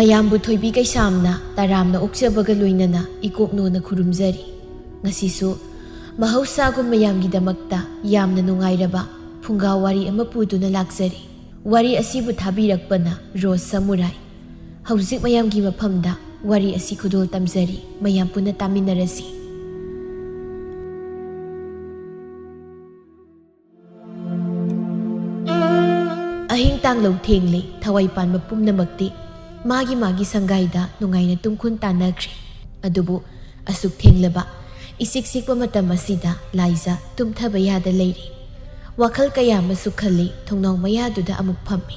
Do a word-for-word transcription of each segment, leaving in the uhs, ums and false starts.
ꯃꯌꯥꯝꯕꯨ ꯊꯣꯏꯕꯤ ꯀꯩꯁꯥꯝꯅ ꯇꯔꯥꯝꯅ ꯑꯣꯛꯆꯕꯒ ꯂꯣꯏꯅꯅ ꯏꯀꯣꯛꯅꯣꯅ ꯈꯨꯔꯨꯝꯖꯔꯤ꯫ ꯉꯁꯤꯁꯨ ꯃꯍꯧꯁꯥꯒꯨꯝ ꯃꯌꯥꯝꯒꯤꯗꯃꯛꯇ ꯌꯥꯝꯅ ꯅꯨꯡꯉꯥꯏꯔꯕ ꯐꯨꯡꯒꯥ ꯋꯥꯔꯤ ꯑꯃ ꯄꯨꯗꯨꯅ ꯂꯥꯛꯆꯔꯤ꯫ ꯋꯥꯔꯤ ꯑꯁꯤꯕꯨ ꯊꯥꯕꯤꯔꯛꯄꯅ ꯔꯣꯁ ꯁꯃꯨꯔꯥꯏ꯫ ꯍꯧꯖꯤꯛ ꯃꯌꯥꯝꯒꯤ ꯃꯐꯝꯗ ꯋꯥꯔꯤ ꯑꯁꯤ ꯈꯨꯗꯣꯜ ꯇꯝꯖꯔꯤ, ꯃꯌꯥꯝ ꯄꯨꯟꯅ ꯇꯥꯃꯤꯟꯅꯔꯁꯤ꯫ ꯑꯍꯤꯡ ꯇꯥꯡꯂꯧ ꯊꯦꯡꯂꯦ, ꯊꯋꯥꯏ ꯄꯥꯟꯕ ꯄꯨꯝꯅꯃꯛꯇꯤ ꯃꯥꯒꯤ ꯃꯥꯒꯤ ꯁꯪꯒꯥꯏꯗ ꯅꯨꯡꯉꯥꯏꯅ ꯇꯨꯝꯈꯨꯟ ꯇꯥꯟꯅꯈ꯭ꯔꯦ꯫ ꯑꯗꯨꯕꯨ ꯑꯁꯨꯛ ꯊꯦꯡꯂꯕ, ꯏꯆꯤꯛ ꯆꯤꯛꯄ ꯃꯇꯝ ꯑꯁꯤꯗ ꯂꯥꯏꯖ ꯇꯨꯝꯊꯕ ꯌꯥꯗ ꯂꯩꯔꯤ꯫ ꯋꯥꯈꯜ ꯀꯌꯥ ꯑꯃꯁꯨ ꯈꯜꯂꯤ, ꯊꯣꯡꯅꯥꯎ ꯃꯌꯥꯗꯨꯗ ꯑꯃꯨꯛ ꯐꯝꯃꯤ꯫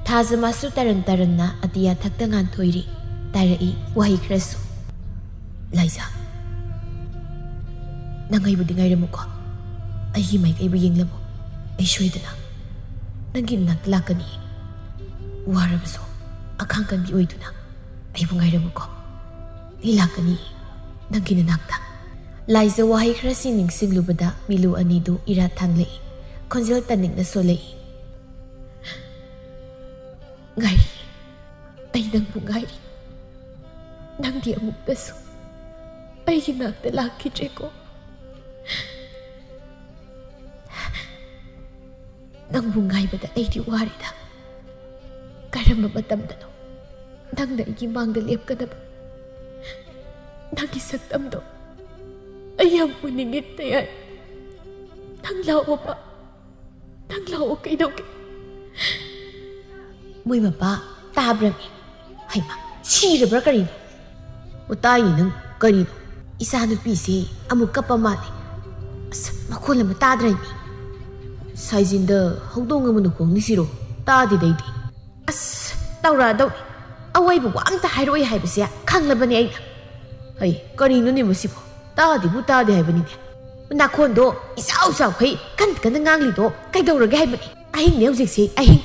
ꯊꯥꯖ ꯃꯥꯁꯨ ꯇꯔꯪ ꯇꯔꯪꯅ ꯑꯇꯤꯌꯥ ꯊꯛꯇ ꯉꯥꯟꯊꯣꯏꯔꯤ꯫ ꯇꯥꯔꯛꯏ ꯋꯥꯍꯩ ꯈꯔꯁꯨ꯫ "ꯂꯥꯏꯖ, ꯅꯪ ꯑꯩꯕꯨꯗꯤ ꯉꯥꯏꯔꯝꯃꯨꯀꯣ꯫ ꯑꯩꯒꯤ ꯃꯥꯏꯀꯩꯕꯨ ꯌꯦꯡꯂꯝꯃꯨ꯫ ꯑꯩ ꯁꯣꯏꯗꯅ ꯅꯪꯒꯤ ꯅꯥꯛꯇ ꯂꯥꯛꯀꯅꯤ꯫ ꯋꯥꯔꯕꯁꯨ ꯑꯈꯥꯡ ꯀꯟꯕꯤ ꯑꯣꯏꯗꯨꯅ ꯑꯩꯕꯨ ꯉꯥꯏꯔꯝꯃꯨꯀꯣ꯫ ꯑꯩ ꯂꯥꯛꯀꯅꯤ ꯅꯪꯒꯤ ꯅꯅꯥꯛꯇ꯫" ꯂꯥꯏꯖ ꯋꯥꯍꯩ ꯈꯔꯁꯤ ꯅꯤꯡꯁꯤꯡꯂꯨꯕꯗ ꯃꯤꯂꯨ ꯑꯅꯤꯗꯨ ꯏꯔꯥꯠ ꯊꯥꯡꯂꯛꯏ꯫ ꯈꯣꯟꯖꯦꯜ ꯇꯥꯅꯤꯡꯅ ꯁꯣꯜꯂꯛꯏ꯫ "ꯉꯥꯏꯔꯤ, ꯑꯩ ꯅꯪꯕꯨ ꯉꯥꯏꯔꯤ꯫ ꯅꯪꯗꯤ ꯑꯃꯨꯛꯇꯁꯨ ꯑꯩꯒꯤ ꯅꯥꯛꯇ ꯂꯥꯛꯈꯤꯗ꯭ꯔꯦꯀꯣ꯫ ꯅꯪꯕꯨ ꯉꯥꯏꯕꯗ ꯑꯩꯗꯤ ꯋꯥꯔꯦꯗ꯫ ꯀꯔꯝꯕ ꯃꯇꯝꯗꯅꯣ ꯅꯪꯅ ꯑꯩꯒꯤ ꯃꯥꯡꯗ ꯂꯦꯞꯀꯗꯕ? ꯅꯪꯒꯤ ꯁꯛꯇꯝꯗꯣ ꯑꯩ ꯌꯥꯝ ꯎꯅꯤꯡꯉꯦ ꯇꯌꯥꯏ꯫ ꯅꯪ ꯂꯥꯛꯑꯣꯕ, ꯅꯪ ꯂꯥꯛꯑꯣ, ꯀꯩꯗꯧꯒꯦ?" ꯃꯣꯏ ꯃꯄꯥ ꯇꯥꯕ꯭ꯔꯃꯤ? ꯍꯩꯃꯥ, ꯁꯤꯔꯕ꯭ꯔꯥ ꯀꯔꯤꯅꯣ? ꯑꯣ, ꯇꯥꯏꯅꯦ ꯅꯪ, ꯀꯔꯤꯅꯣ? ꯏꯆꯥ ꯅꯨꯄꯤꯁꯦ ꯑꯃꯨꯛ ꯀꯞꯄ ꯃꯥꯜꯂꯦ꯫ ꯑꯁ, ꯃꯈꯣꯜ ꯑꯃ ꯇꯥꯗ꯭ꯔꯦꯃꯤ꯫ ꯁꯥꯏꯖꯤꯟꯗ ꯍꯧꯗꯣꯡ ꯑꯃꯅ ꯈꯣꯡꯅꯤꯁꯤꯔꯣ? ꯇꯥꯗꯦꯗ ꯑꯩꯗꯤ꯫ ꯑꯁ, ꯇꯧꯔꯛꯑꯗꯧꯅꯤ꯫ ꯑꯋꯣꯏꯕ ꯋꯥ ꯑꯝꯇ ꯍꯥꯏꯔꯛꯑꯣꯏ ꯍꯥꯏꯕꯁꯦ ꯈꯪꯂꯕꯅꯦ ꯑꯩꯅ꯫ ꯍꯩ, ꯀꯔꯤꯅꯣꯅꯦ ꯃꯁꯤꯕꯣ? ꯇꯥꯗꯦꯕꯨ ꯇꯥꯗꯦ ꯍꯥꯏꯕꯅꯤꯅꯦ꯫ ꯅꯥꯈꯣꯟꯗꯣ ꯏꯆꯥꯎ ꯆꯥꯎꯈꯩ ꯀꯟ ꯀꯟꯅ ꯉꯥꯡꯂꯤꯗꯣ ꯀꯩꯗꯧꯔꯒꯦ ꯍꯥꯏꯕꯅꯤ? ꯑꯍꯤꯡꯅꯦ ꯍꯧꯖꯤꯛꯁꯦ, ꯑꯍꯤꯡ꯫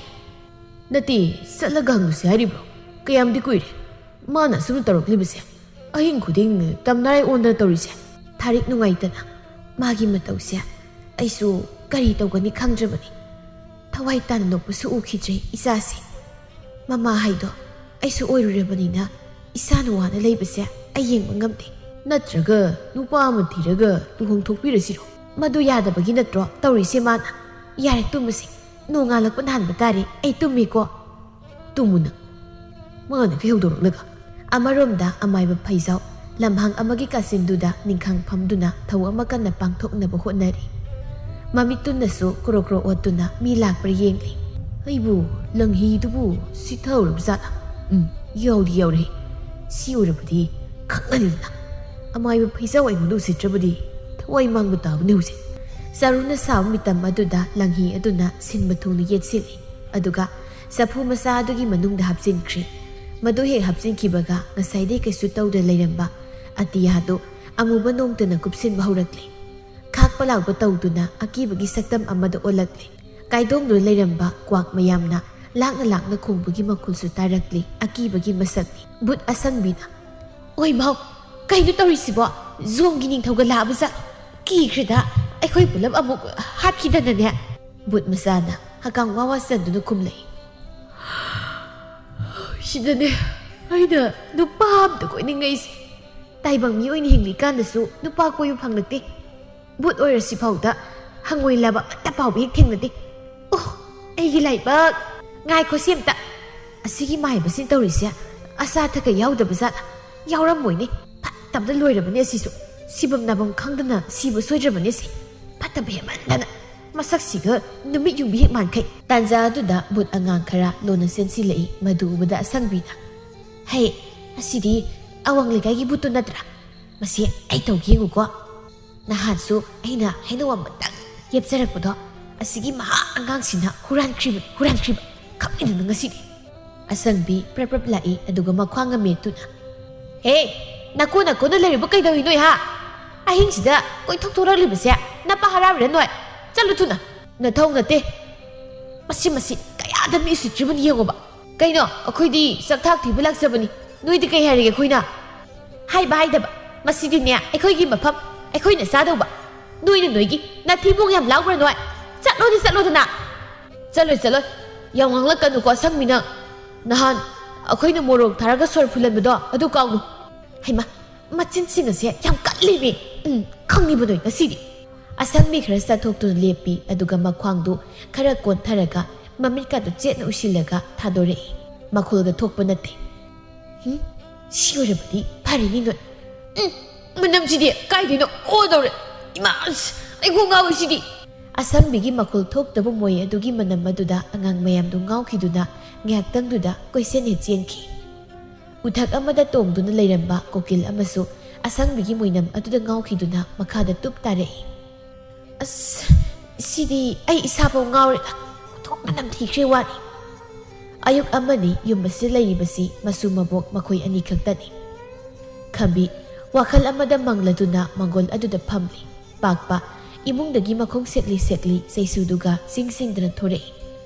ꯅꯠꯇꯦ, ꯆꯠꯂꯒ ꯍꯪꯉꯨꯁꯦ ꯍꯥꯏꯔꯤꯕ꯭ꯔꯣ? ꯀꯌꯥꯝꯗꯤ ꯀꯨꯏꯔꯦ ꯃꯥꯅ ꯑꯁꯨꯝꯅ ꯇꯧꯔꯛꯂꯤꯕꯁꯦ? ꯑꯍꯤꯡ ꯈꯨꯗꯤꯡ ꯇꯝꯅꯥꯏ ꯑꯣꯟꯗꯅ ꯇꯧꯔꯤꯁꯦ꯫ ꯊꯥꯔꯤꯛ ꯅꯨꯡꯉꯥꯏꯇꯅ ꯃꯥꯒꯤ ꯃꯇꯧꯁꯦ ꯑꯩꯁꯨ ꯀꯔꯤ ꯇꯧꯒꯅꯤ ꯈꯪꯗ꯭ꯔꯕꯅꯤ꯫ ꯊꯋꯥꯏ ꯇꯥꯅ ꯅꯣꯛꯄꯁꯨ ꯎꯈꯤꯗ꯭ꯔꯦ ꯏꯆꯥꯁꯦ꯫ ꯃꯃꯥ ꯍꯥꯏꯗꯣ ꯑꯩꯁꯨ ꯑꯣꯏꯔꯨꯔꯕꯅꯤꯅ ꯏꯁꯥꯅ ꯋꯥꯅ ꯂꯩꯕꯁꯦ ꯑꯩ ꯌꯦꯡꯕ ꯉꯝꯗꯦ꯫ ꯅꯠꯇ꯭ꯔꯒ ꯅꯨꯄꯥ ꯑꯃ ꯊꯤꯔꯒ ꯂꯨꯍꯣꯡꯊꯣꯛꯄꯤꯔꯁꯤꯔꯣ? ꯃꯗꯨ ꯌꯥꯗꯕꯒꯤ ꯅꯠꯇ꯭ꯔꯣ ꯇꯧꯔꯤꯁꯦ ꯃꯥꯅ? ꯌꯥꯔꯦ, ꯇꯨꯝꯃꯁꯤ꯫ ꯅꯣꯡꯉꯥꯜꯂꯛꯄ ꯅꯍꯥꯟꯕ ꯇꯥꯔꯦ꯫ ꯑꯩ ꯇꯨꯝꯃꯤꯀꯣ꯫ ꯇꯨꯝꯃꯨ ꯅꯪ꯫ ꯃꯥꯅ ꯀꯩ ꯍꯧꯗꯣꯔꯛꯂꯒ? ꯑꯃꯔꯣꯝꯗ ꯑꯃꯥꯏꯕ ꯐꯩꯖꯥꯎ ꯂꯝꯍꯥꯡ ꯑꯃꯒꯤ ꯀꯥꯆꯤꯟꯗꯨꯗ ꯅꯤꯡꯈꯥꯡ ꯐꯝꯗꯨꯅ ꯊꯧ ꯑꯃ ꯀꯟꯅ ꯄꯥꯡꯊꯣꯛꯅꯕ ꯍꯣꯠꯅꯔꯤ꯫ ꯃꯃꯤꯠꯇꯨꯅꯁꯨ ꯀ꯭ꯔꯣ ꯀ꯭ꯔꯣ ꯑꯣꯠꯇꯨꯅ ꯃꯤ ꯂꯥꯛꯄ꯭ꯔꯥ ꯌꯦꯡꯂꯤ꯫ ꯑꯩꯕꯨ ꯂꯪꯍꯤꯗꯨꯕꯨ ꯁꯤꯊꯍꯧꯔꯕ ꯖꯥꯠꯂꯥ? ꯎꯝ, ꯌꯥꯎꯗꯤ ꯌꯥꯎꯔꯦ꯫ ꯁꯤ ꯑꯣꯏꯔꯕꯗꯤ ꯈꯪꯉꯅꯤꯗꯅ꯫ ꯑꯃꯥꯏꯕ ꯐꯩꯖꯥꯎ ꯑꯩꯉꯣꯟꯗ ꯎꯁꯤꯠꯇ꯭ꯔꯕꯗꯤ ꯊꯋꯥꯏ ꯃꯥꯡꯕ ꯇꯥꯕꯅꯤ ꯍꯧꯖꯤꯛ꯫ ꯆꯥꯔꯨꯅ ꯁꯥꯕ ꯃꯤꯇꯝ ꯑꯗꯨꯗ ꯂꯪꯍꯤ ꯑꯗꯨꯅ ꯁꯤꯟꯕ ꯊꯨꯡꯅ ꯌꯦꯠꯁꯤꯜꯂꯤ꯫ ꯑꯗꯨꯒ ꯆꯐꯨ ꯃꯆꯥ ꯑꯗꯨꯒꯤ ꯃꯅꯨꯡꯗ ꯍꯥꯞꯆꯤꯟꯈ꯭ꯔꯦ꯫ ꯃꯗꯨ ꯍꯦꯛ ꯍꯥꯞꯆꯤꯟꯈꯤꯕꯒ ꯉꯁꯥꯏꯗꯩ ꯀꯩꯁꯨ ꯇꯧꯗ ꯂꯩꯔꯝꯕ ꯑꯇꯤꯌꯥꯗꯨ ꯑꯃꯨꯕ ꯅꯣꯡꯇꯅ ꯀꯨꯞꯁꯤꯟꯕ ꯍꯧꯔꯛꯂꯦ꯫ ꯈꯥꯛꯄ ꯂꯥꯎꯕ ꯇꯧꯗꯨꯅ ꯑꯀꯤꯕꯒꯤ ꯁꯛꯇꯝ ꯑꯃꯗ ꯑꯣꯜꯂꯛꯂꯦ꯫ ꯀꯥꯏꯗꯣꯡꯗꯨꯅ ꯂꯩꯔꯝꯕ ꯀ꯭ꯋꯥꯛ ꯃꯌꯥꯝꯅ ꯂꯥꯛꯅ ꯂꯥꯛꯅ ꯈꯣꯡꯕꯒꯤ ꯃꯈꯣꯜꯁꯨ ꯇꯥꯔꯛꯂꯤ꯫ ꯑꯀꯤꯕꯒꯤ ꯃꯁꯛꯅꯤ꯫ ꯕꯨꯠ ꯑꯁꯪꯕꯤꯅ, "ꯑꯣꯏ ꯃꯥꯎ, ꯀꯩꯅꯣ ꯇꯧꯔꯤꯁꯤꯕꯣ? ꯖꯣꯝꯒꯤ ꯅꯤꯡꯊꯧꯒ ꯂꯥꯛꯑꯕ ꯖꯥꯠ? ꯀꯤꯈ꯭ꯔꯦꯗ, ꯑꯩꯈꯣꯏ ꯄꯨꯂꯞ ꯑꯃꯨꯛ ꯍꯥꯠꯈꯤꯗꯅꯅꯦ!" ꯕꯨꯠ ꯃꯆꯥꯅ ꯍꯀꯥꯝ ꯋꯥ ꯋꯥ ꯆꯟꯗꯨꯅ ꯈꯨꯝꯂꯛꯏ꯫ "ꯁꯤꯗꯅꯦ ꯑꯩꯅ ꯅꯨꯄꯥ ꯑꯝꯇ ꯀꯣꯏꯅꯤꯡꯉꯛꯏꯁꯦ꯫ ꯇꯥꯏꯕꯪ ꯃꯤ ꯑꯣꯏꯅ ꯍꯤꯡꯂꯤꯀꯥꯟꯗꯁꯨ ꯅꯨꯄꯥ ꯀꯣꯏꯕ ꯐꯪꯂꯛꯇꯦ꯫ ꯕꯨꯠ ꯑꯣꯏꯔꯁꯤ ꯐꯥꯎꯗ ꯍꯪꯉꯣꯏ ꯂꯥꯕ ꯑꯃꯠꯇ ꯐꯥꯎꯕ ꯍꯦꯛ ꯊꯦꯡꯅꯗꯦ꯫ ꯑꯣ, ꯑꯩꯒꯤ ꯂꯥꯏꯕꯛ! ꯉꯥꯏꯈꯣ ꯁꯤ ꯑꯝꯇ꯫ ꯑꯁꯤꯒꯤ ꯃꯥꯏꯕꯁꯤꯅ ꯇꯧꯔꯤꯁꯦ ꯑꯆꯥ ꯑꯊꯛꯀ ꯌꯥꯎꯗꯕ ꯖꯥꯠ? ꯌꯥꯎꯔꯝꯃꯣꯏꯅꯦ꯫ ꯐꯠꯇꯕꯅ ꯂꯣꯏꯔꯕꯅꯦ ꯑꯁꯤꯁꯨ꯫ ꯁꯤꯐꯝ ꯅꯥꯐꯝ ꯈꯪꯗꯅ ꯁꯤꯕ ꯁꯣꯏꯗ꯭ꯔꯕꯅꯦ ꯁꯤ꯫ ꯐꯠꯇꯕ ꯍꯦꯟꯃꯟꯗꯅ꯫ ꯃꯁꯛꯁꯤꯒ ꯅꯨꯃꯤꯠ ꯌꯨꯡꯕꯤ ꯍꯦꯛ ꯃꯥꯟꯈꯩ!" ꯇꯥꯟꯖꯥ ꯑꯗꯨꯗ ꯕꯨꯠ ꯑꯉꯥꯡ ꯈꯔ ꯂꯣꯟꯅ ꯆꯦꯟꯁꯤꯜꯂꯛꯏ꯫ ꯃꯗꯨ ꯎꯕꯗ ꯑꯁꯪꯕꯤꯅ, "ꯍꯦ, ꯑꯁꯤꯗꯤ ꯑꯋꯥꯡ ꯂꯩꯀꯥꯏꯒꯤ ꯕꯨꯠꯇꯨ ꯅꯠꯇ꯭ꯔꯥ? ꯃꯁꯤ ꯑꯩ ꯇꯧꯒꯦ ꯌꯦꯡꯉꯨꯀꯣ꯫ ꯅꯍꯥꯟꯁꯨ ꯑꯩꯅ ꯍꯩꯅꯧ ꯑꯃꯇꯪ ꯌꯦꯞꯆꯔꯛꯄꯗꯣ ꯑꯁꯤꯒꯤ ꯃꯍꯥ ꯑꯉꯥꯡꯁꯤꯅ ꯍꯨꯔꯥꯟꯈ꯭ꯔꯤꯕꯅꯤ, ꯍꯨꯔꯥꯟꯈ꯭ꯔꯤꯕ꯫ ꯈꯪꯅꯤꯗꯅ ꯉꯁꯤꯗꯤ?" ꯑꯁꯪꯕꯤ ꯄ꯭ꯔꯞ ꯄ꯭ꯔꯞ ꯂꯥꯛꯏ, ꯑꯗꯨꯒ ꯃꯈ꯭ꯋꯥꯡꯒ ꯃꯦꯠꯇꯨꯅ, "ꯍꯦ, ꯅꯀꯣ ꯅꯀꯣꯅ ꯂꯩꯔꯤꯕ ꯀꯩꯗꯧꯔꯤꯅꯣ ꯍꯥ? ꯑꯍꯤꯡꯁꯤꯗ ꯀꯣꯏꯊꯣꯛ ꯊꯣꯔꯛꯂꯤꯕꯁꯦ ꯅꯄꯥ ꯍꯔꯥꯎꯔꯤꯔ ꯅꯣꯏ? ꯆꯠꯂꯨ ꯊꯨꯅ꯫ ꯅꯊꯧ ꯅꯠꯇꯦ꯫ ꯃꯁꯤ, ꯃꯁꯤ ꯀꯌꯥꯗ ꯃꯤ ꯎꯁꯤꯠꯇ꯭ꯔꯤꯕꯅꯤ ꯌꯦꯡꯉꯣꯕ꯫ ꯀꯩꯅꯣ, ꯑꯩꯈꯣꯏꯗꯤ ꯆꯥꯛꯊꯥꯛ ꯊꯤꯕ ꯂꯥꯛꯆꯕꯅꯤ, ꯅꯣꯏꯗꯤ ꯀꯩ ꯍꯥꯏꯔꯒꯦ ꯑꯩꯈꯣꯏꯅ? ꯍꯥꯏꯕ ꯍꯥꯏꯗꯕ, ꯃꯁꯤꯗꯤꯅꯦ ꯑꯩꯈꯣꯏꯒꯤ ꯃꯐꯝ, ꯑꯩꯈꯣꯏꯅ ꯆꯥꯗꯧꯕ꯫ ꯅꯣꯏꯅ ꯅꯣꯏꯒꯤ ꯅꯊꯤꯕꯣꯡ ꯌꯥꯝ ꯂꯥꯎꯈ꯭ꯔ ꯅꯣꯏ꯫ ꯆꯠꯂꯣꯗꯤ ꯆꯠꯂꯣꯗꯅ!" "ꯆꯠꯂꯣꯏ, ꯆꯠꯂꯣꯏ꯫ ꯌꯥꯝ ꯉꯥꯡꯂꯛꯀꯅꯨꯀꯣ ꯑꯁꯪꯕꯤ ꯅꯪ꯫ ꯅꯍꯥꯟ ꯑꯩꯈꯣꯏꯅ ꯃꯣꯔꯣꯛ ꯊꯥꯔꯒ ꯁꯣꯔ ꯐꯨꯜꯍꯟꯕꯗꯣ ꯑꯗꯨ ꯀꯥꯎꯅꯨ꯫ ꯍꯩꯃꯥ, ꯃꯆꯤꯟꯁꯤꯡ ꯑꯁꯦ ꯌꯥꯝ ꯀꯜꯂꯤꯃꯤ꯫ ꯎꯝ, ꯈꯪꯉꯤꯕ ꯅꯣꯏ ꯉꯁꯤꯗꯤ꯫ ꯑꯁꯪꯕꯤ ꯈꯔ ꯆꯥꯊꯣꯛꯇꯨꯅ ꯂꯦꯞꯄꯤ, ꯑꯗꯨꯒ ꯃꯈ꯭ꯋꯥꯡꯗꯨ ꯈꯔ ꯀꯣꯟꯊꯔꯒ ꯃꯃꯤꯠꯀꯥꯗꯨ ꯆꯦꯠꯅ ꯎꯏꯁꯤꯜꯂꯒ ꯊꯥꯗꯣꯔꯛꯏ꯫ ꯃꯈꯣꯜꯒ ꯊꯣꯛꯄ ꯅꯠꯇꯦ꯫ ꯍꯨꯝ? ꯁꯤ ꯑꯣꯏꯔꯕꯗꯤ ꯐꯔꯦꯅꯦ ꯅꯣꯏ꯫ ꯎꯝ, ꯃꯅꯝꯁꯤꯗꯤ ꯀꯥꯏꯗꯩꯅꯣ ꯑꯣꯗꯧꯔꯦ꯫ ꯏꯃꯥ, ꯑꯁ, ꯑꯩ ꯀꯣꯛ ꯉꯥꯎꯏꯁꯤꯗꯤ꯫ ꯑꯁꯪꯕꯤꯒꯤ ꯃꯈꯣꯜ ꯊꯣꯛꯇꯕ ꯃꯣꯏ ꯑꯗꯨꯒꯤ ꯃꯅꯝ ꯑꯗꯨꯗ ꯑꯉꯥꯡ ꯃꯌꯥꯝꯗꯨ ꯉꯥꯎꯈꯤꯗꯨꯅ ꯉꯥꯏꯍꯥꯛꯇꯪꯗꯨꯗ ꯀꯣꯏꯆꯦꯟ ꯍꯦꯛ ꯆꯦꯟꯈꯤ꯫ ꯎꯊꯛ ꯑꯃꯗ ꯇꯣꯡꯗꯨꯅ ꯂꯩꯔꯝꯕ ꯀꯣꯀꯤꯜ ꯑꯃꯁꯨ ꯑꯁꯪꯕꯤꯒꯤ ꯃꯣꯏꯅꯝ ꯑꯗꯨꯗ ꯉꯥꯎꯈꯤꯗꯨꯅ ꯃꯈꯥꯗ ꯇꯨꯞ ꯇꯥꯔꯛꯏ꯫ ꯑꯁ, ꯁꯤꯗꯤ ꯑꯩ ꯏꯁꯥꯐꯥꯎ ꯉꯥꯎꯔꯦꯗ꯫ ꯑꯣꯟꯊꯣꯛꯅ ꯅꯝꯊꯤꯈ꯭ꯔꯦ ꯋꯥꯅꯤ꯫ ꯑꯌꯨꯛ ꯑꯃꯅꯤ ꯌꯨꯝ ꯑꯁꯤꯗ ꯂꯩꯔꯤꯕꯁꯤ ꯃꯁꯨ ꯃꯕꯣꯛ ꯃꯈꯣꯏ ꯑꯅꯤ ꯈꯛꯇꯅꯤ꯫ ꯈꯝꯕꯤ ꯋꯥꯈꯜ ꯑꯃꯗ ꯃꯪꯂꯗꯨꯅ ꯃꯪꯒꯣꯜ ꯑꯗꯨꯗ ꯐꯝꯂꯤ꯫ ꯄꯥꯛꯄ ꯏꯃꯨꯡꯗꯒꯤ ꯃꯈꯣꯡ ꯁꯦꯛꯂꯤ ꯁꯦꯛꯂꯤ ꯆꯩꯁꯨꯗꯨꯒ ꯆꯤꯡ ꯆꯤꯡꯗꯨꯅ ꯊꯣꯔꯛꯏ꯫